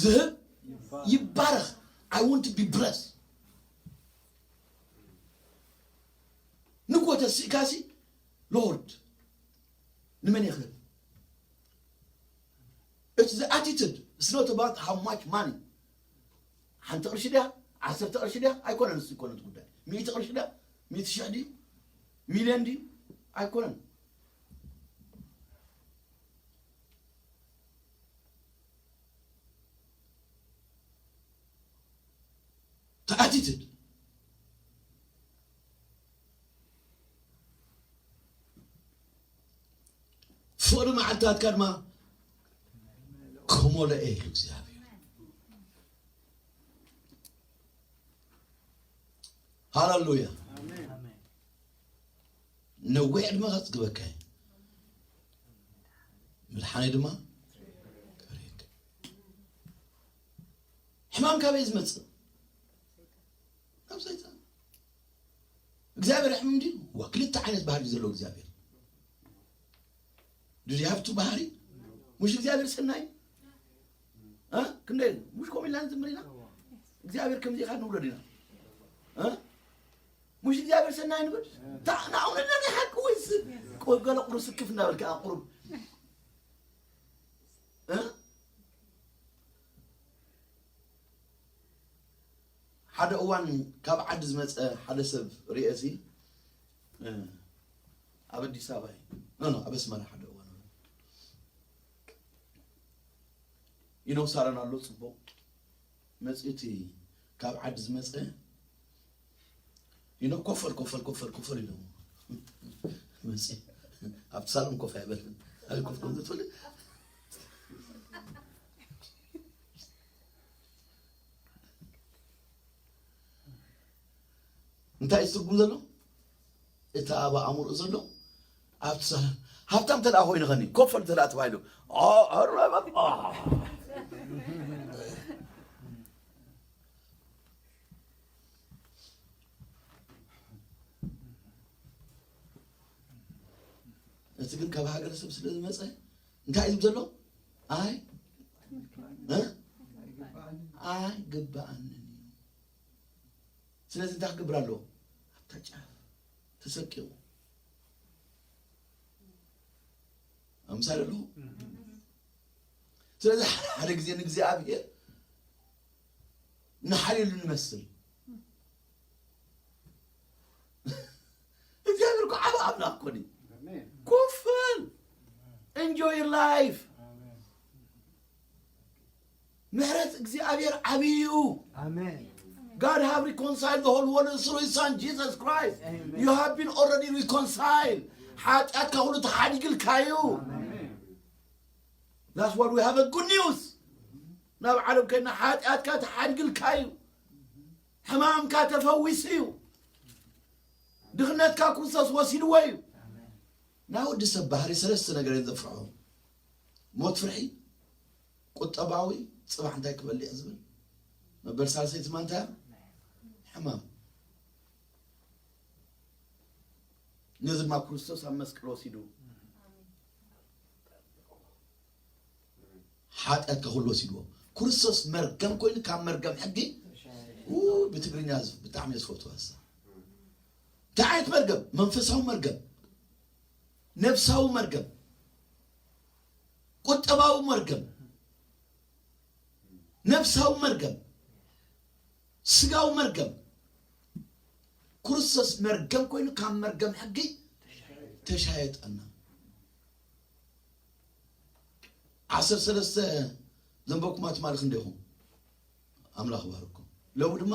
ዝህብ ይባረኽ። I want to be blessed። ንጎ ተሲእካሲ፣ ሎርድ ንመን እየ ክህብ? It's the attitude. It's not about how much money. ሓንቲ ቅርሺ ድያ? ዓሰርተ ቅርሺ ድያ? ኣይኮነን። እሱ ይኮነ እቲ ጉዳይ። ሚእቲ ቅርሺ ድያ? ሚእቲ ሽሕ ድዩ? ሚልዮን ድዩ? ኣይኮነን። እቲ attitude። ፍቕሪ መዓልትታትካ ድማ ክመልኦ እየ ኢሉ እግዚኣብሔር። ሃሌሉያ። ነዊሕ ዕድመ ከጽግበካ እዩ። መድሓኒ ድማ ክብሪ። ሕማም ካበይ ዝመጽእ? ካብ ሰይጣን። እግዚኣብሔር ሕምም ድዩ? ዋ፣ ክልተ ዓይነት ባህሪ ዘለዎ እግዚኣብሔር። Do you have two ባህሪ? ሙሽ እግዚኣብሔር ሰናይ? እ? ክንደይ? ሙሽ ከምኡ ኢልና ንዝምር ኢና? እግዚኣብሔር ከምዚ ኢኻ ንብሎ ዲና? እ? ሙሽ እግዚኣብሔር ሰናይ ንብል? ታ-፣ ንኣውነና ናይ ሓቂ ወይስ ቆ-፣ ገለ ቁሩብ ስክፍ እናበልካ ቁሩብ? እ? ሓደ እዋን ካብ ዓዲ ዝመጸ ሓደ ሰብ ርእየሲ፣ እ፣ ኣብ ኣዲስ ኣበባ እዩ። ኖ፣ ኖ፣ ኣብ ኣስመራ ሓደ እዋን። ይነው ሳረን ኣሎ፣ ጽቡቕ። መጺኡ እቲ ካብ ዓዲ ዝመጸ፣ ይነው ኮፈል፣ ኮፈል፣ ኮፈል፣ ኮፈል ኢሉ መጺኡ። ኣብቲ ሳሎን ኮፍ ኣይበልን። ኣበይ ኮፍ ከም ዝትብል። እንታይ እዩ ትርጉም ዘሎ? እቲ ኣብ ኣእምሮኡ ዘሎ ኣብቲ ሳሎን ሃብታም ተደኣ ኮይኑ ኸኒ፣ ኮፈል ተደኣ ተባሂሉ፣ ኦ፣ ኦ፣ ኦ። እቲ ግን ካብ ሃገረሰብ ስለ ዝመጸ እንታይ እዩ ዘሎ? ኣይ፣ እ? ኣይግባኣንን እዩ። ስለዚ እንታይ ክገብር ኣለዎ? ኣብታ ጫፍ ተሰቂቑ። ኣምሳሌ ኣለኹ። ስለዚ ሓደ ግዜ ንእግዚኣብሔር ንሓልየሉ ንመስል። እግዚኣብሔር እኮ ዓቢ ኣምላኽ እኮ ድዩ? ኣሜን። ኮፍ በል። Enjoy your life። ኣሜን። ምሕረት እግዚኣብሔር ዓቢ እዩ። ኣሜን። God have reconciled the whole world through his son Jesus Christ. ኣሜን። You have been already reconciled። ሓጢኣትካ ኩሉ ተሓዲግልካ እዩ። ኣሜን። That's what we have a good news። ናብ ዓለም ከይና ሓጢኣትካ ተሓዲግልካ እዩ። ሕማምካ ተፈዊሱ እዩ። ድኽነትካ ክርስቶስ ወሲድዎ እዩ። ናይ ወዲ ሰብ ባህሪ ሰለስተ ነገር እዮም ዘፍርሑ። ሞት ፍርሒ፣ ቁጠባዊ፣ ጽባሕ እንታይ ክበልዕ ዝብል። መበል ሳልሰይቲ ድማ እንታይ እያ? ሕማም። ነዚ ድማ ክርስቶስ ኣብ መስቀል ወሲዱ። ሓጢኣትካ ኩሉ ወሲድዎ። ክርስቶስ መርገም ኮይኑ ካብ መርገም ሕጊ፣ ኡ፣ ብትግርኛ ዝ-፣ ብጣዕሚ እየ ዝፈትዋ እሳ። እንታይ ዓይነት መርገም? መንፈሳዊ መርገም። ነፍሳዊ መርገም፣ ቁጠባዊ መርገም፣ ነፍሳዊ መርገም፣ ስጋዊ መርገም። ክርስቶስ መርገም ኮይኑ ካብ መርገም ሕጊ ተሻየጠና። ዓሰርተ ሰለስተ ዘንበብኩማ ትማሊ ክንደይኹም? ኣምላኽ ይባርኩም። ሎሚ ድማ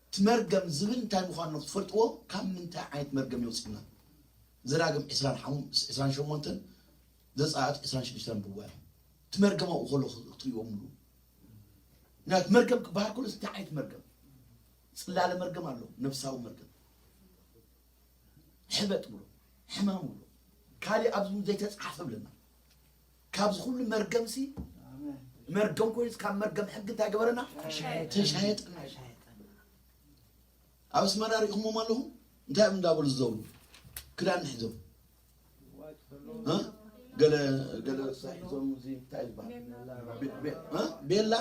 እቲ መርገም ዝብል እንታይ ምዃኑ ክትፈልጥዎ፣ ካብ ምንታይ ዓይነት መርገም የውፅእና። ዘዳግም ዕስራን ሓሙሽተን፣ ዘፀኣት ዕስራን ሽዱሽተን ብዋ እዮም። እቲ መርገም ኣብኡ ከሎ ክትሪእዎ ምሉ። ምክንያቱ መርገም ክበሃል ከሎ እንታይ ዓይነት መርገም? ፅላለ መርገም ኣሎ፣ ነፍሳዊ መርገም። ሕበጥ ብሎ፣ ሕማም ብሎ፣ ካሊእ ኣብዚ እውን ዘይተፃሓፈ ብለና። ካብዚ ኩሉ መርገምሲ፣ መርገም ኮይኑስ ካብ መርገም ሕጊ እንታይ ገበረና? ተሻየጠና። ኣብ ኣስመራ ሪኢኹሞም ኣለኹም? እንታይ እዮም እንዳበሉ ዝዘብሩ? ክዳን ሒዞም፣ እ? ገለ፣ ገለ ሒዞም፣ እዚ እንታይ ዝበሃል? ቤ-፣ ቤ-፣ እ? ቤላ?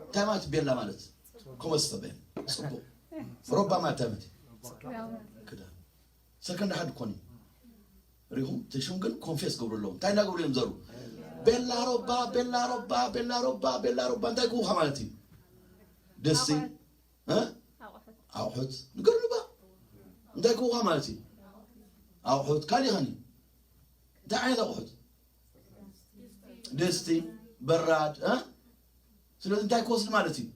እንታይ ማለት ቤላ ማለት? ኮመስተበ። ፅቡቕ። ሮባ ማለት እንታይ ማለት እዩ? ክዳን። ሰከንድ ሃንድ ኮኒ። ሪኹም? እቲ ሽም ግን ኮንፌስ ገብሩ ኣለዉ። እንታይ እናገብሩ እዮም ዘሩ? ቤላ ሮባ፣ ቤላ ሮባ፣ ቤላ ሮባ፣ ቤላ ሮባ። እንታይ ክውኻ ማለት እዩ? ደስቲ? እ? ኣቑሑት። ኣቑሑት። ንገሩኒ ባ። እንታይ ክውኻ ማለት እዩ? ኣቑሑት። ካሊእ ኸኒ? እንታይ ዓይነት ኣቑሑት? ደስቲ፣ በራድ፣ እ? ስለዚ እንታይ ክወስድ ማለት እዩ?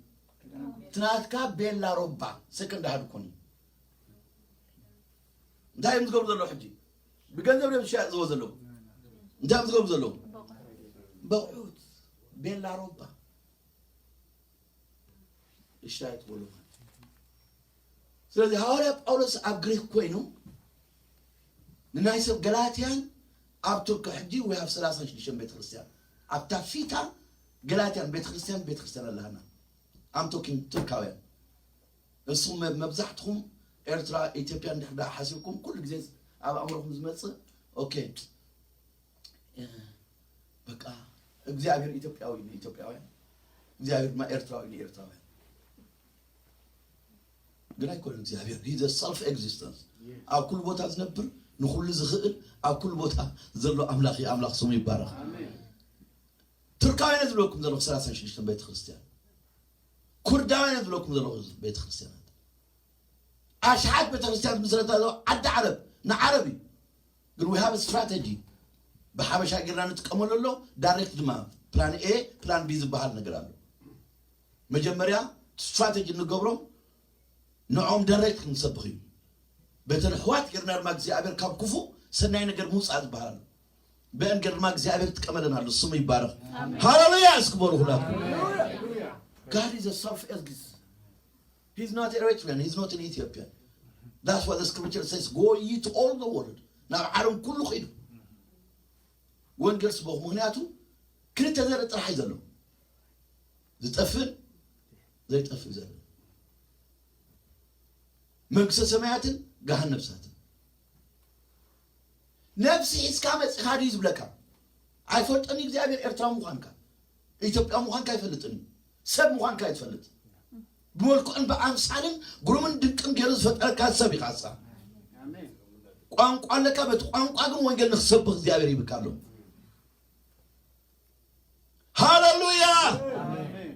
እቲ ናትካ ቤላ ሮባ፣ ሰከንድ ሃንድ ኮኒ። እንታይ እዮም ዝገብሩ ዘለዉ ሕጂ? ብገንዘብ እዮም ዝሸያጥዎ ዘለዉ። እንታይ እዮም ዝገብሩ ዘለዉ? በቑሑት፣ ቤላ ሮባ። እሻየጥዎ ኣለዉ። ስለዚ ሃዋርያ ጳውሎስ ኣብ ግሪክ ኮይኑ ንናይ ሰብ ገላትያን ኣብ ቱርኪ ሕጂ we have ሰላሳን ሽዱሽተን ቤተክርስትያን ኣብታ ፊታ ገላትያን ቤተክርስትያን፣ ቤተክርስትያን ኣለሃና። I'm talking ቱርካውያን። ንስኹም መ-፣ መብዛሕትኹም ኤርትራ፣ ኢትዮጵያ እንድሕር ደኣ ሓሲብኩም ኩሉ ግዜ ኣብ ኣእምሮኹም ዝመጽእ፣ ኦኬ፣ እ፣ በቃ እግዚኣብሔር ኢትዮጵያዊ ንኢትዮጵያውያን፣ እግዚኣብሔር ድማ ኤርትራዊ ንኤርትራውያን። ግን ኣይኮነን እግዚኣብሔር። He's a self existence። ኣብ ኩሉ ቦታ ዝነብር፣ ንኹሉ ዝኽእል፣ ኣብ ኩሉ ቦታ ዘሎ ኣምላኽ እዩ። ኣምላኽ ስሙ ይባረኽ። ኣሜን። ቱርካውያን ዝብለኩም ዘለኹ ሰላሳን ሽዱሽተን ቤተክርስትያን፣ ኩርዳውያን ዝብለኩም ዘለኹ ቤተክርስትያናት፣ ኣሽሓት ቤተክርስትያን ዝምስረታ ዘሎ ዓዲ ዓረብ ንዓረብ እዩ። ግን we have strategy። ብሓበሻ ጌርና ንጥቀመሉ ኣሎ። ዳይሬክት ድማ ፕላን ኤ ፕላን ቢ ዝበሃል ነገር ኣሎ። መጀመርያ ስትራቴጂ እንገብሮም ንዕኦም ዳይሬክት ክንሰብኽ እዩ። በተን ኣሕዋት ጌርና ድማ እግዚኣብሔር ካብ ክፉእ ሰናይ ነገር ምውፃእ ዝበሃል ኣሎ። ብአን ጌር ድማ እግዚኣብሔር ይጥቀመለን ኣሎ። ስሙ ይባረኽ። ኣሜን። ሃሌሉያ እስኪ በሉ ሁላትኩም። God is a self existence. He's not Eritrean, he's not an Ethiopian. That's why the scripture says, "Go ye to all the world." ናብ ዓለም ኩሉ ኺዱ ወንጌል ስበኹ። ምኽንያቱ ክልተ ዘርኢ ጥራሕ እዩ ዘሎ፣ ዝጠፍእ ዘይጠፍእ ዘርኢ፣ መንግስተ ሰማያትን ገሃን ነፍሳትን። ነፍሲ ሒዝካ መፂኻ ድዩ ዝብለካ? ኣይፈልጦን እዩ እግዚኣብሔር ኤርትራዊ ምዃንካ፣ ኢትዮጵያ ምዃንካ ኣይፈልጥን እዩ። ሰብ ምዃንካ እዩ ዝፈልጥ። ብመልክዑን ብኣምሳልን ግሩምን ድንቅን ገይሩ ዝፈጠረካ ሰብ ኢኻ ንስኻ። ኣሜን። ቋንቋ ኣለካ፣ በቲ ቋንቋ ግን ወንጌል ንክሰብኽ እግዚኣብሔር ይብካ ኣሎ። ሃሌሉያ። ኣሜን።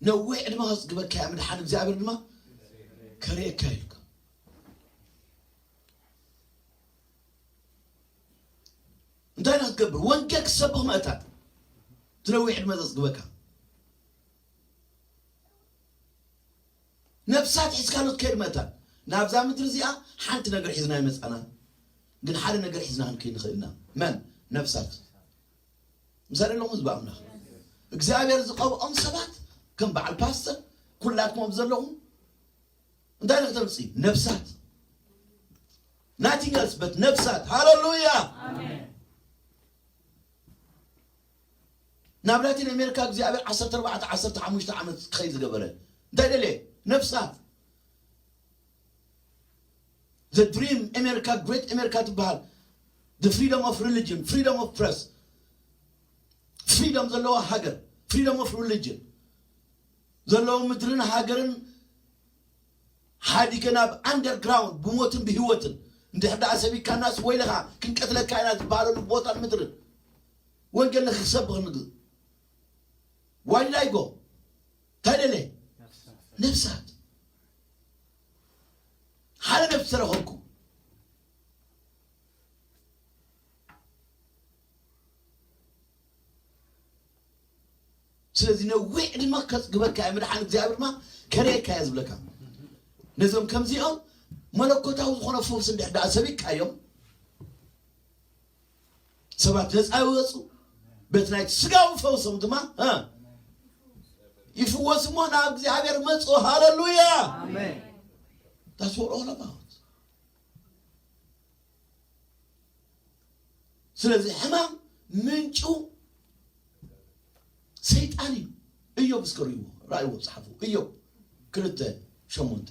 ነዊሕ ዕድመ ከጽግበካ እያ ምድሓን እግዚኣብሔር ድማ ከርእየካ ኢልካ። እንታይ ኢና ክትገብር? ወንጌል ክትሰብኽ ምእታት። እቲ ነዊሕ ዕድመ ዘጽግበካ። ነፍሳት ሒዝካሉ ትከይድ ምእታት። ናብዛ ምድሪ እዚኣ ሓንቲ ነገር ሒዝና ኣይመጻናን። ግን ሓደ ነገር ሒዝና ክንከይድ ንኽእል ኢና። መን? ነፍሳት። ምሳሌ ኣለኹም ህዝቢ ኣምላኽ። እግዚኣብሔር ዝቐብኦም ሰባት ከም በዓል ፓስተር፣ ኩላትኩም ኣብ ዘለኹም እንታይ ኢልክ ተምጽኢ? ነፍሳት። Nothing else but ነፍሳት። ሃሌሉያ። ኣሜን። ናብ ላቲን ኣሜሪካ እግዚኣብሔር ዓሰርተ ኣርባዕተ ዓሰርተ ሓሙሽተ ዓመት ክኸይድ ዝገበረ እንታይ ደልየ? ነፍሳት። The dream America, great America ትበሃል። The freedom of religion, freedom of press፣ ፍሪደም ዘለዋ ሃገር፣ freedom of religion ዘለዎ ምድርን ሃገርን ሓዲገ ናብ ኣንደርግራውንድ ብሞትን ብህይወትን እንድሕር ደኣ ሰቢካናስ ወይልኻ ክንቀትለካ ኢና ዝበሃለሉ ቦታን ምድርን ወንጌል ንክሰብኽ ንግ ዋይላይጎ እንታይ ደለ ነፍሳት ሓደ ነፍሲ ተረኸብኩ። ስለዚ ነዊሕ ዕድመ ከጽግበካ እየ። ምድሓን እግዚኣብሔር ድማ ከርእየካ እየ ዝብለካ። ነዞም ከምዚኦም መለኮታዊ ዝኾነ ፈውሲ እንድሕር ደኣ ሰቢካዮም ሰባት ነፃ ይወፁ። በቲ ናይ ስጋዊ ፈውሶም ድማ እ፣ ይፍወሱ እሞ ናብ እግዚኣብሔር መፁ። ሃለሉያ። ኣሜን። That's what all about። ስለዚ ሕማም ምንጩ ሰይጣን እዩ። እዮብ እስከ ርእይዎ፣ ራእይዎ፣ ጸሓፉ። እዮብ ክልተ ሸሞንተ።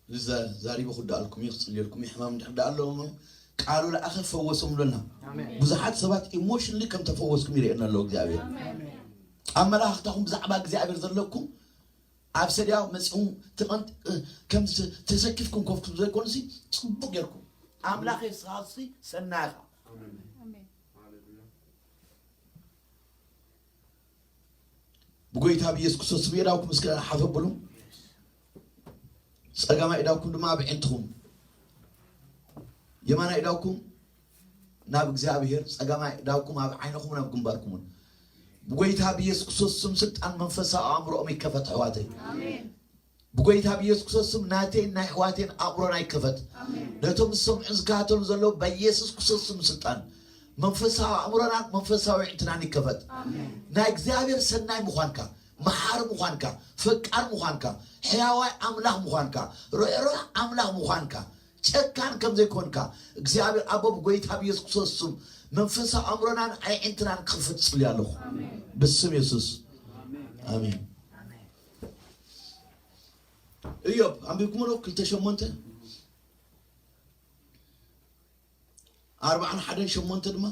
እዛ ዛሪበ ክዳኣልኩም እዩ፣ ክጽልየልኩም እዩ። ሕማም እንድሕር ደኣ ኣለዎም ቃሉ ለኣኸ ፈወሶም ብለና። ኣሜን። ብዙሓት ሰባት ኢሞሽንሊ ከም ተፈወስኩም ይርእየና ኣሎ እግዚኣብሔር። ኣሜን። ኣመላኽታኹም ብዛዕባ እግዚኣብሔር ዘለኩም ኣብ ሰድያ መጺኹም ትቐንጥ-፣ እ፣ ከም ተ-፣ ተሰኪፍኩም ኮፍ ክትብሉ ዘይኮኑሲ ጽቡቕ ጌርኩም። ኣምላኽ የስኻሲ ሰናይኻ። ኣሜን። ብጎይታ ብኢየሱስ ክርስቶስ ስም የዳውኩም እስከ ሓፍ ኣብሉ። ጸጋማይ ኢዳውኩም ድማ ኣብ ዕንትኹም፣ የማናይ ኢዳውኩም ናብ እግዚኣብሔር፣ ጸጋማይ ኢዳውኩም ኣብ ዓይንኹም ናብ ግንባርኩምን። ብጎይታ ብኢየሱስ ክርስቶስ ስም ስልጣን መንፈሳዊ ኣእምሮኦም ይከፈት ኣሕዋተይ። ኣሜን። ብጎይታ ብኢየሱስ ክርስቶስ ስም ናተይን ናይ ኣሕዋተይን ኣእምሮና ይከፈት። ኣሜን። ነቶም ዝሰምዑን ዝከታተሉ ዘለዉ በኢየሱስ ክርስቶስ ስም ስልጣን መንፈሳዊ ኣእምሮናን መንፈሳዊ ኣዕይንትናን ይከፈት። ኣሜን። ናይ እግዚኣብሔር ሰናይ ምዃንካ፣ መሓሪ ምዃንካ፣ ፈቃር ምዃንካ፣ ሕያዋይ ኣምላኽ ምዃንካ፣ ርሕሩሕ ኣምላኽ ምዃንካ፣ ጨካን ከም ዘይኮንካ እግዚኣብሔር ኣቦ ብጎይታ ብኢየሱስ ክርስቶስ ስም መንፈሳዊ ኣእምሮናን ኣዕይንትናን ክኽፈት እጽሊ ኣለኹ። ኣሜን። ብስም የሱስ። ኣሜን። ኣሜን። እዮብ ኣንቢብኩሞ ዶ? ክልተ ሸሞንተ፣ ኣርባዓን ሓደን ሸሞንተ ድማ።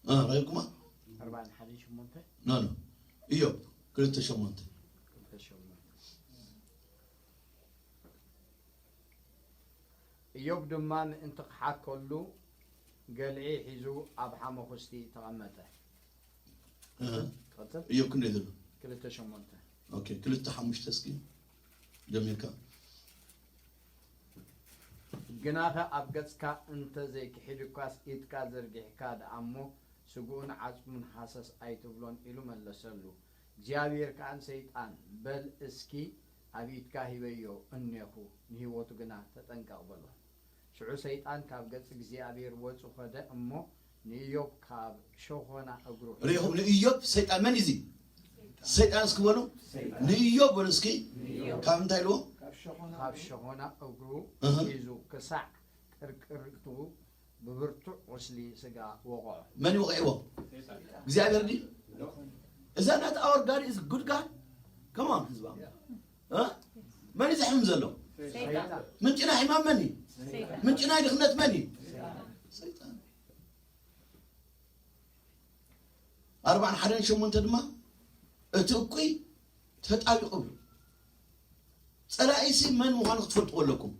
እ፣ ራእይኩማ? ኣርባዓን ሓደን ሸሞንተ? ኖ፣ ኖ። እዮብ ክልተ ሸሞንተ። ክልተ ሸሞንተ። እዮብ ድማ ምእንቲ ክሓከሉ ገልዒ ሒዙ ኣብ ሓመኹስቲ ተቐመጠ። እህ። ቀጽል። እዮብ ክንደይ ዘሎ? ክልተ ሸሞንተ። ኦኬ፣ ክልተ ሓሙሽተ እስኪ ጀሚርካ። ግናኸ ኣብ ገጽካ እንተ ዘይክሒዱካስ፣ ኢድካ ዘርጊሕካ ደኣ እሞ፣ ስግኡን ዓጽሙን ሃሰስ ኣይትብሎን፣ ኢሉ መለሰሉ። እግዚኣብሔር ከኣ ንሰይጣን፣ በል እስኪ ኣብ ኢድካ ሂበዮ እኔኹ፣ ንህይወቱ ግና ተጠንቀቕ፣ በሎ። ሽዑ ሰይጣን ካብ ገጽ እግዚኣብሔር ወጹ ኸደ እሞ፣ ንእዮብ ካብ ሸኾና እግሩ ሒዙ ርኢኹም፣ ንእዮብ ሰይጣን መን እዩ እዚ? ሰይጣን እስኪ በሉ። ሰይጣን። ንእዮብ በሉ እስኪ። ንእዮብ። ካብ እንታይ ኢልዎ? ካብ ሸኾና ካብ እግሩ። ሸኾና እግሩ እህ። ሒዙ ክሳዕ ቅርቅርቱ ብብርቱዕ ቁስሊ ስጋ ወቕዖ። መን እዩ ወቒዕዎ? ሰይጣን። እግዚኣብሔር ድዩ? No። Is that not our God is good God? Come on ህዝባ። Yeah። እ? መን እዩ ዘሕምም ዘሎ? ሰይጣን። ምንጭ ናይ ሕማም መን እዩ? ሰይጣን። ምንጭ ናይ ድኽነት መን እዩ? ሰይጣን። ሰይጣን። ኣርባዓን ሓደን ሸሞንተ ድማ፣ እቲ እኩይ ተጣቢቑ እዩ። ጸላኢሲ መን ምዃኑ ክትፈልጥዎ ኣለኩም።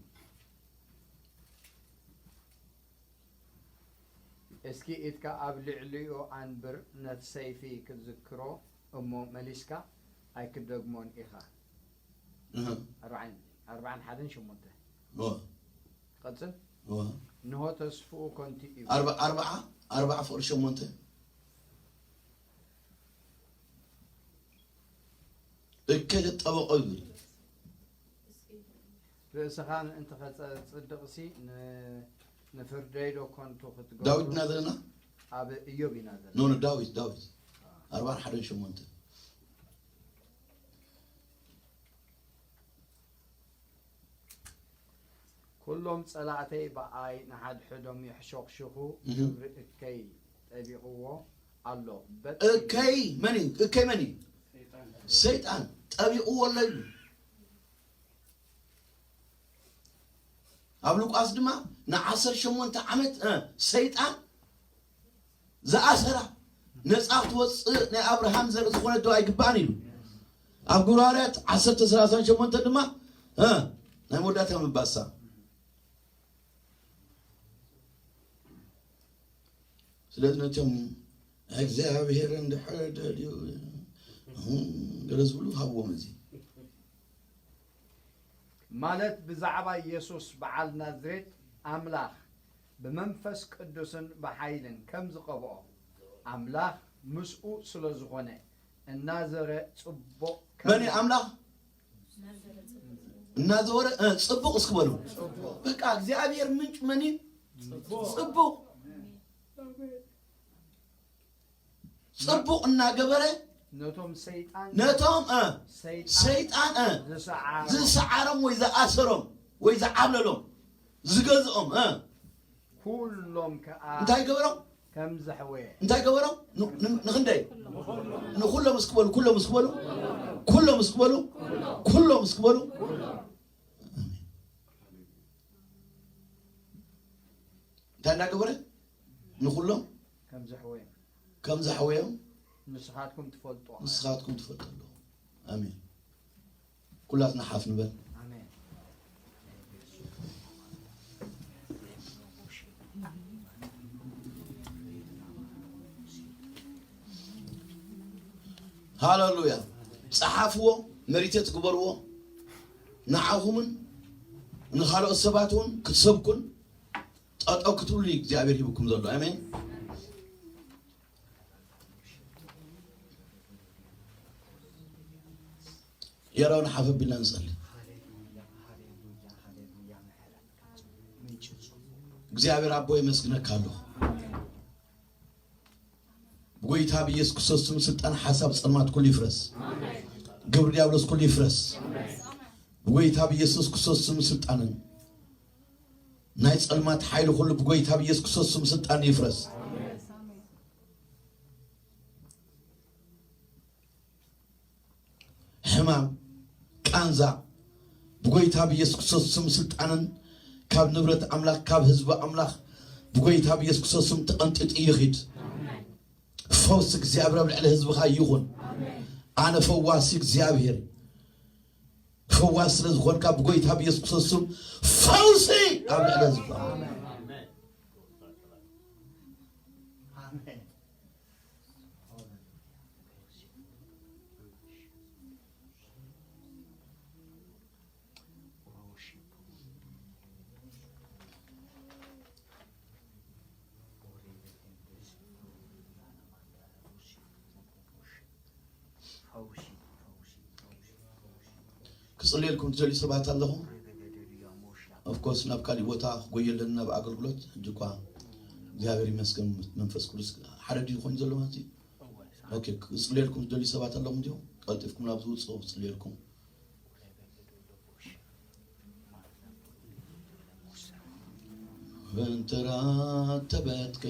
እስኪ ኢድካ ኣብ ልዕሊኡ ኣንብር፣ ነቲ ሰይፊ ክትዝክሮ እሞ መሊስካ ኣይክትደግሞን ኢኻ። እህ። ኣርባዓን፣ ኣርባዓን ሓደን ሸሞንተ። እወ። ቀጽል። እወ። እንሆ ተስፍኡ ከንቱ እዩ። ኣርባ-፣ ኣርብዓ፣ ኣርብዓ ፍቕሪ ሸሞንተ። እከ ተጠበቆ ይብል። ርእስኻ ምእንቲ ኸጸጽድቕሲ ን-፣ ንፍርደይ ዶ ከንቱ ክትገብሩ? ዳዊት ኢና ዘለና? ኣብ እዮብ ኢና ዘለና። ኖ፣ ኖ፣ ዳዊት፣ ዳዊት። ኣርባዓን ሓደን ሸሞንተ። ኩሎም ጸላእተይ ብኣይ ንሓድሕዶም የሕሸኽሽኹ፣ እህ። ግብሪ እከይ ጠቢቕዎ ኣሎ። በቲ እከይ መን እዩ? እከይ መን እዩ? ሰይጣን ጠቢቕዎ ኣሎ ኢሉ። ኣብ ሉቃስ ድማ ንዓሰርተ ሸሞንተ ዓመት እ፣ ሰይጣን ዝኣሰራ ነፃ ክትወፅእ ናይ ኣብርሃም ዘርኢ ዝኾነ ዶ ኣይግባእን ኢሉ። ኣብ ግብረ ሃዋርያት ዓሰርተ ሰላሳ ሸሞንተ ድማ እ፣ ናይ መወዳእታ ምባሳ። ስለዚ ነቶም እግዚኣብሔር እንድሕር ደልዩ እም፣ ገለ ዝብሉ ሃብዎም እዚ ማለት ብዛዕባ ኢየሱስ በዓል ናዝሬት ኣምላኽ ብመንፈስ ቅዱስን ብሓይልን ከም ዝቐብኦ ኣምላኽ ምስኡ ስለ ዝኾነ እናዘረ ጽቡቕ ከም መን እዩ ኣምላኽ እናዘወረ እ፣ ጽቡቕ እስክበሉ በቃ እግዚኣብሔር ምንጭ መን እዩ ጽቡቕ ጽቡቕ እናገበረ ነቶም ሰይጣን ነቶም እ፣ ሰይጣን ሰይጣን እ፣ ዝሰዓሮ ዝሰዓሮም ወይ ዝኣሰሮም ወይ ዝዓብለሎም ዝገዝኦም እ፣ ኩሎም ከኣ እንታይ ገበሮም ከም ዘሕወየ እንታይ ገበሮም ን- ን- ንክንደይ ንኩሎም እስክበሉ ኩሎም እስክበሉ ኩሎም እስክበሉ ኩሎም እስክበሉ እንታይ እንዳገበረ ንኩሎም ከም ዘሕወየ ከም ዘሕወዮም ንስኻትኩም ትፈልጡ ንስኻትኩም ትፈልጡ ኣለኹ ኣሜን ኩላትና ሓፍ ንበል ኣሜን። ሃለሉያ ጸሓፍዎ መሪቴት ግበርዎ ንዓኹምን ንኻልኦት ሰባት እውን ክትሰብኩን ጠጠው ክትብሉ እዩ እግዚኣብሔር ሂብኩም ዘሎ ኣሜን የራው ንሓፍ ኣቢልና ንጸሊ እግዚኣብሔር ኣቦ የመስግነካ ኣለኹ ብጎይታ ብኢየሱስ ክርስቶስ ስም ስልጣን ሓሳብ ጸልማት ኩሉ ይፍረስ ግብሪ ዲያብሎስ ኩሉ ይፍረስ ብጎይታ ብኢየሱስ ክርስቶስ ስም ስልጣንን ናይ ጸልማት ሓይሊ ኩሉ ብጎይታ ብኢየሱስ ክርስቶስ ስም ስልጣን ይፍረስ ሕማም ቃንዛ ብጎይታ ብኢየሱስ ክርስቶስ ስም ስልጣንን ካብ ንብረት ኣምላኽ ካብ ህዝቢ ኣምላኽ ብጎይታ ብኢየሱስ ክርስቶስ ስም ተቐንጢጡ ይኺድ ፈውሲ እግዚኣብሔር ኣብ ልዕሊ ህዝብኻ ይኹን ኣነ ፈዋሲ እግዚኣብሔር ፈዋሲ ስለ ዝኾንካ ብጎይታ ብኢየሱስ ክርስቶስ ስም ፈውሲ ኣብ ልዕሊ ህዝብኻ ክጽልየልኩም ትደልዩ ሰባት ኣለኹም ኦፍኮርስ ናብ ካሊእ ቦታ ክጎየለን ናብ ኣገልግሎት ሕጂ እኳ እግዚኣብሔር ይመስገን መንፈስ ቅዱስ ሓደ ድዩ ኮይኑ ዘሎ ማለት እዩ ኦኬ ክጽልየልኩም ትደልዩ ሰባት ኣለኹም ድዮም ቀልጢፍኩም ናብ ዝውፅኡ ክጽልየልኩም እንተ ራተበትከ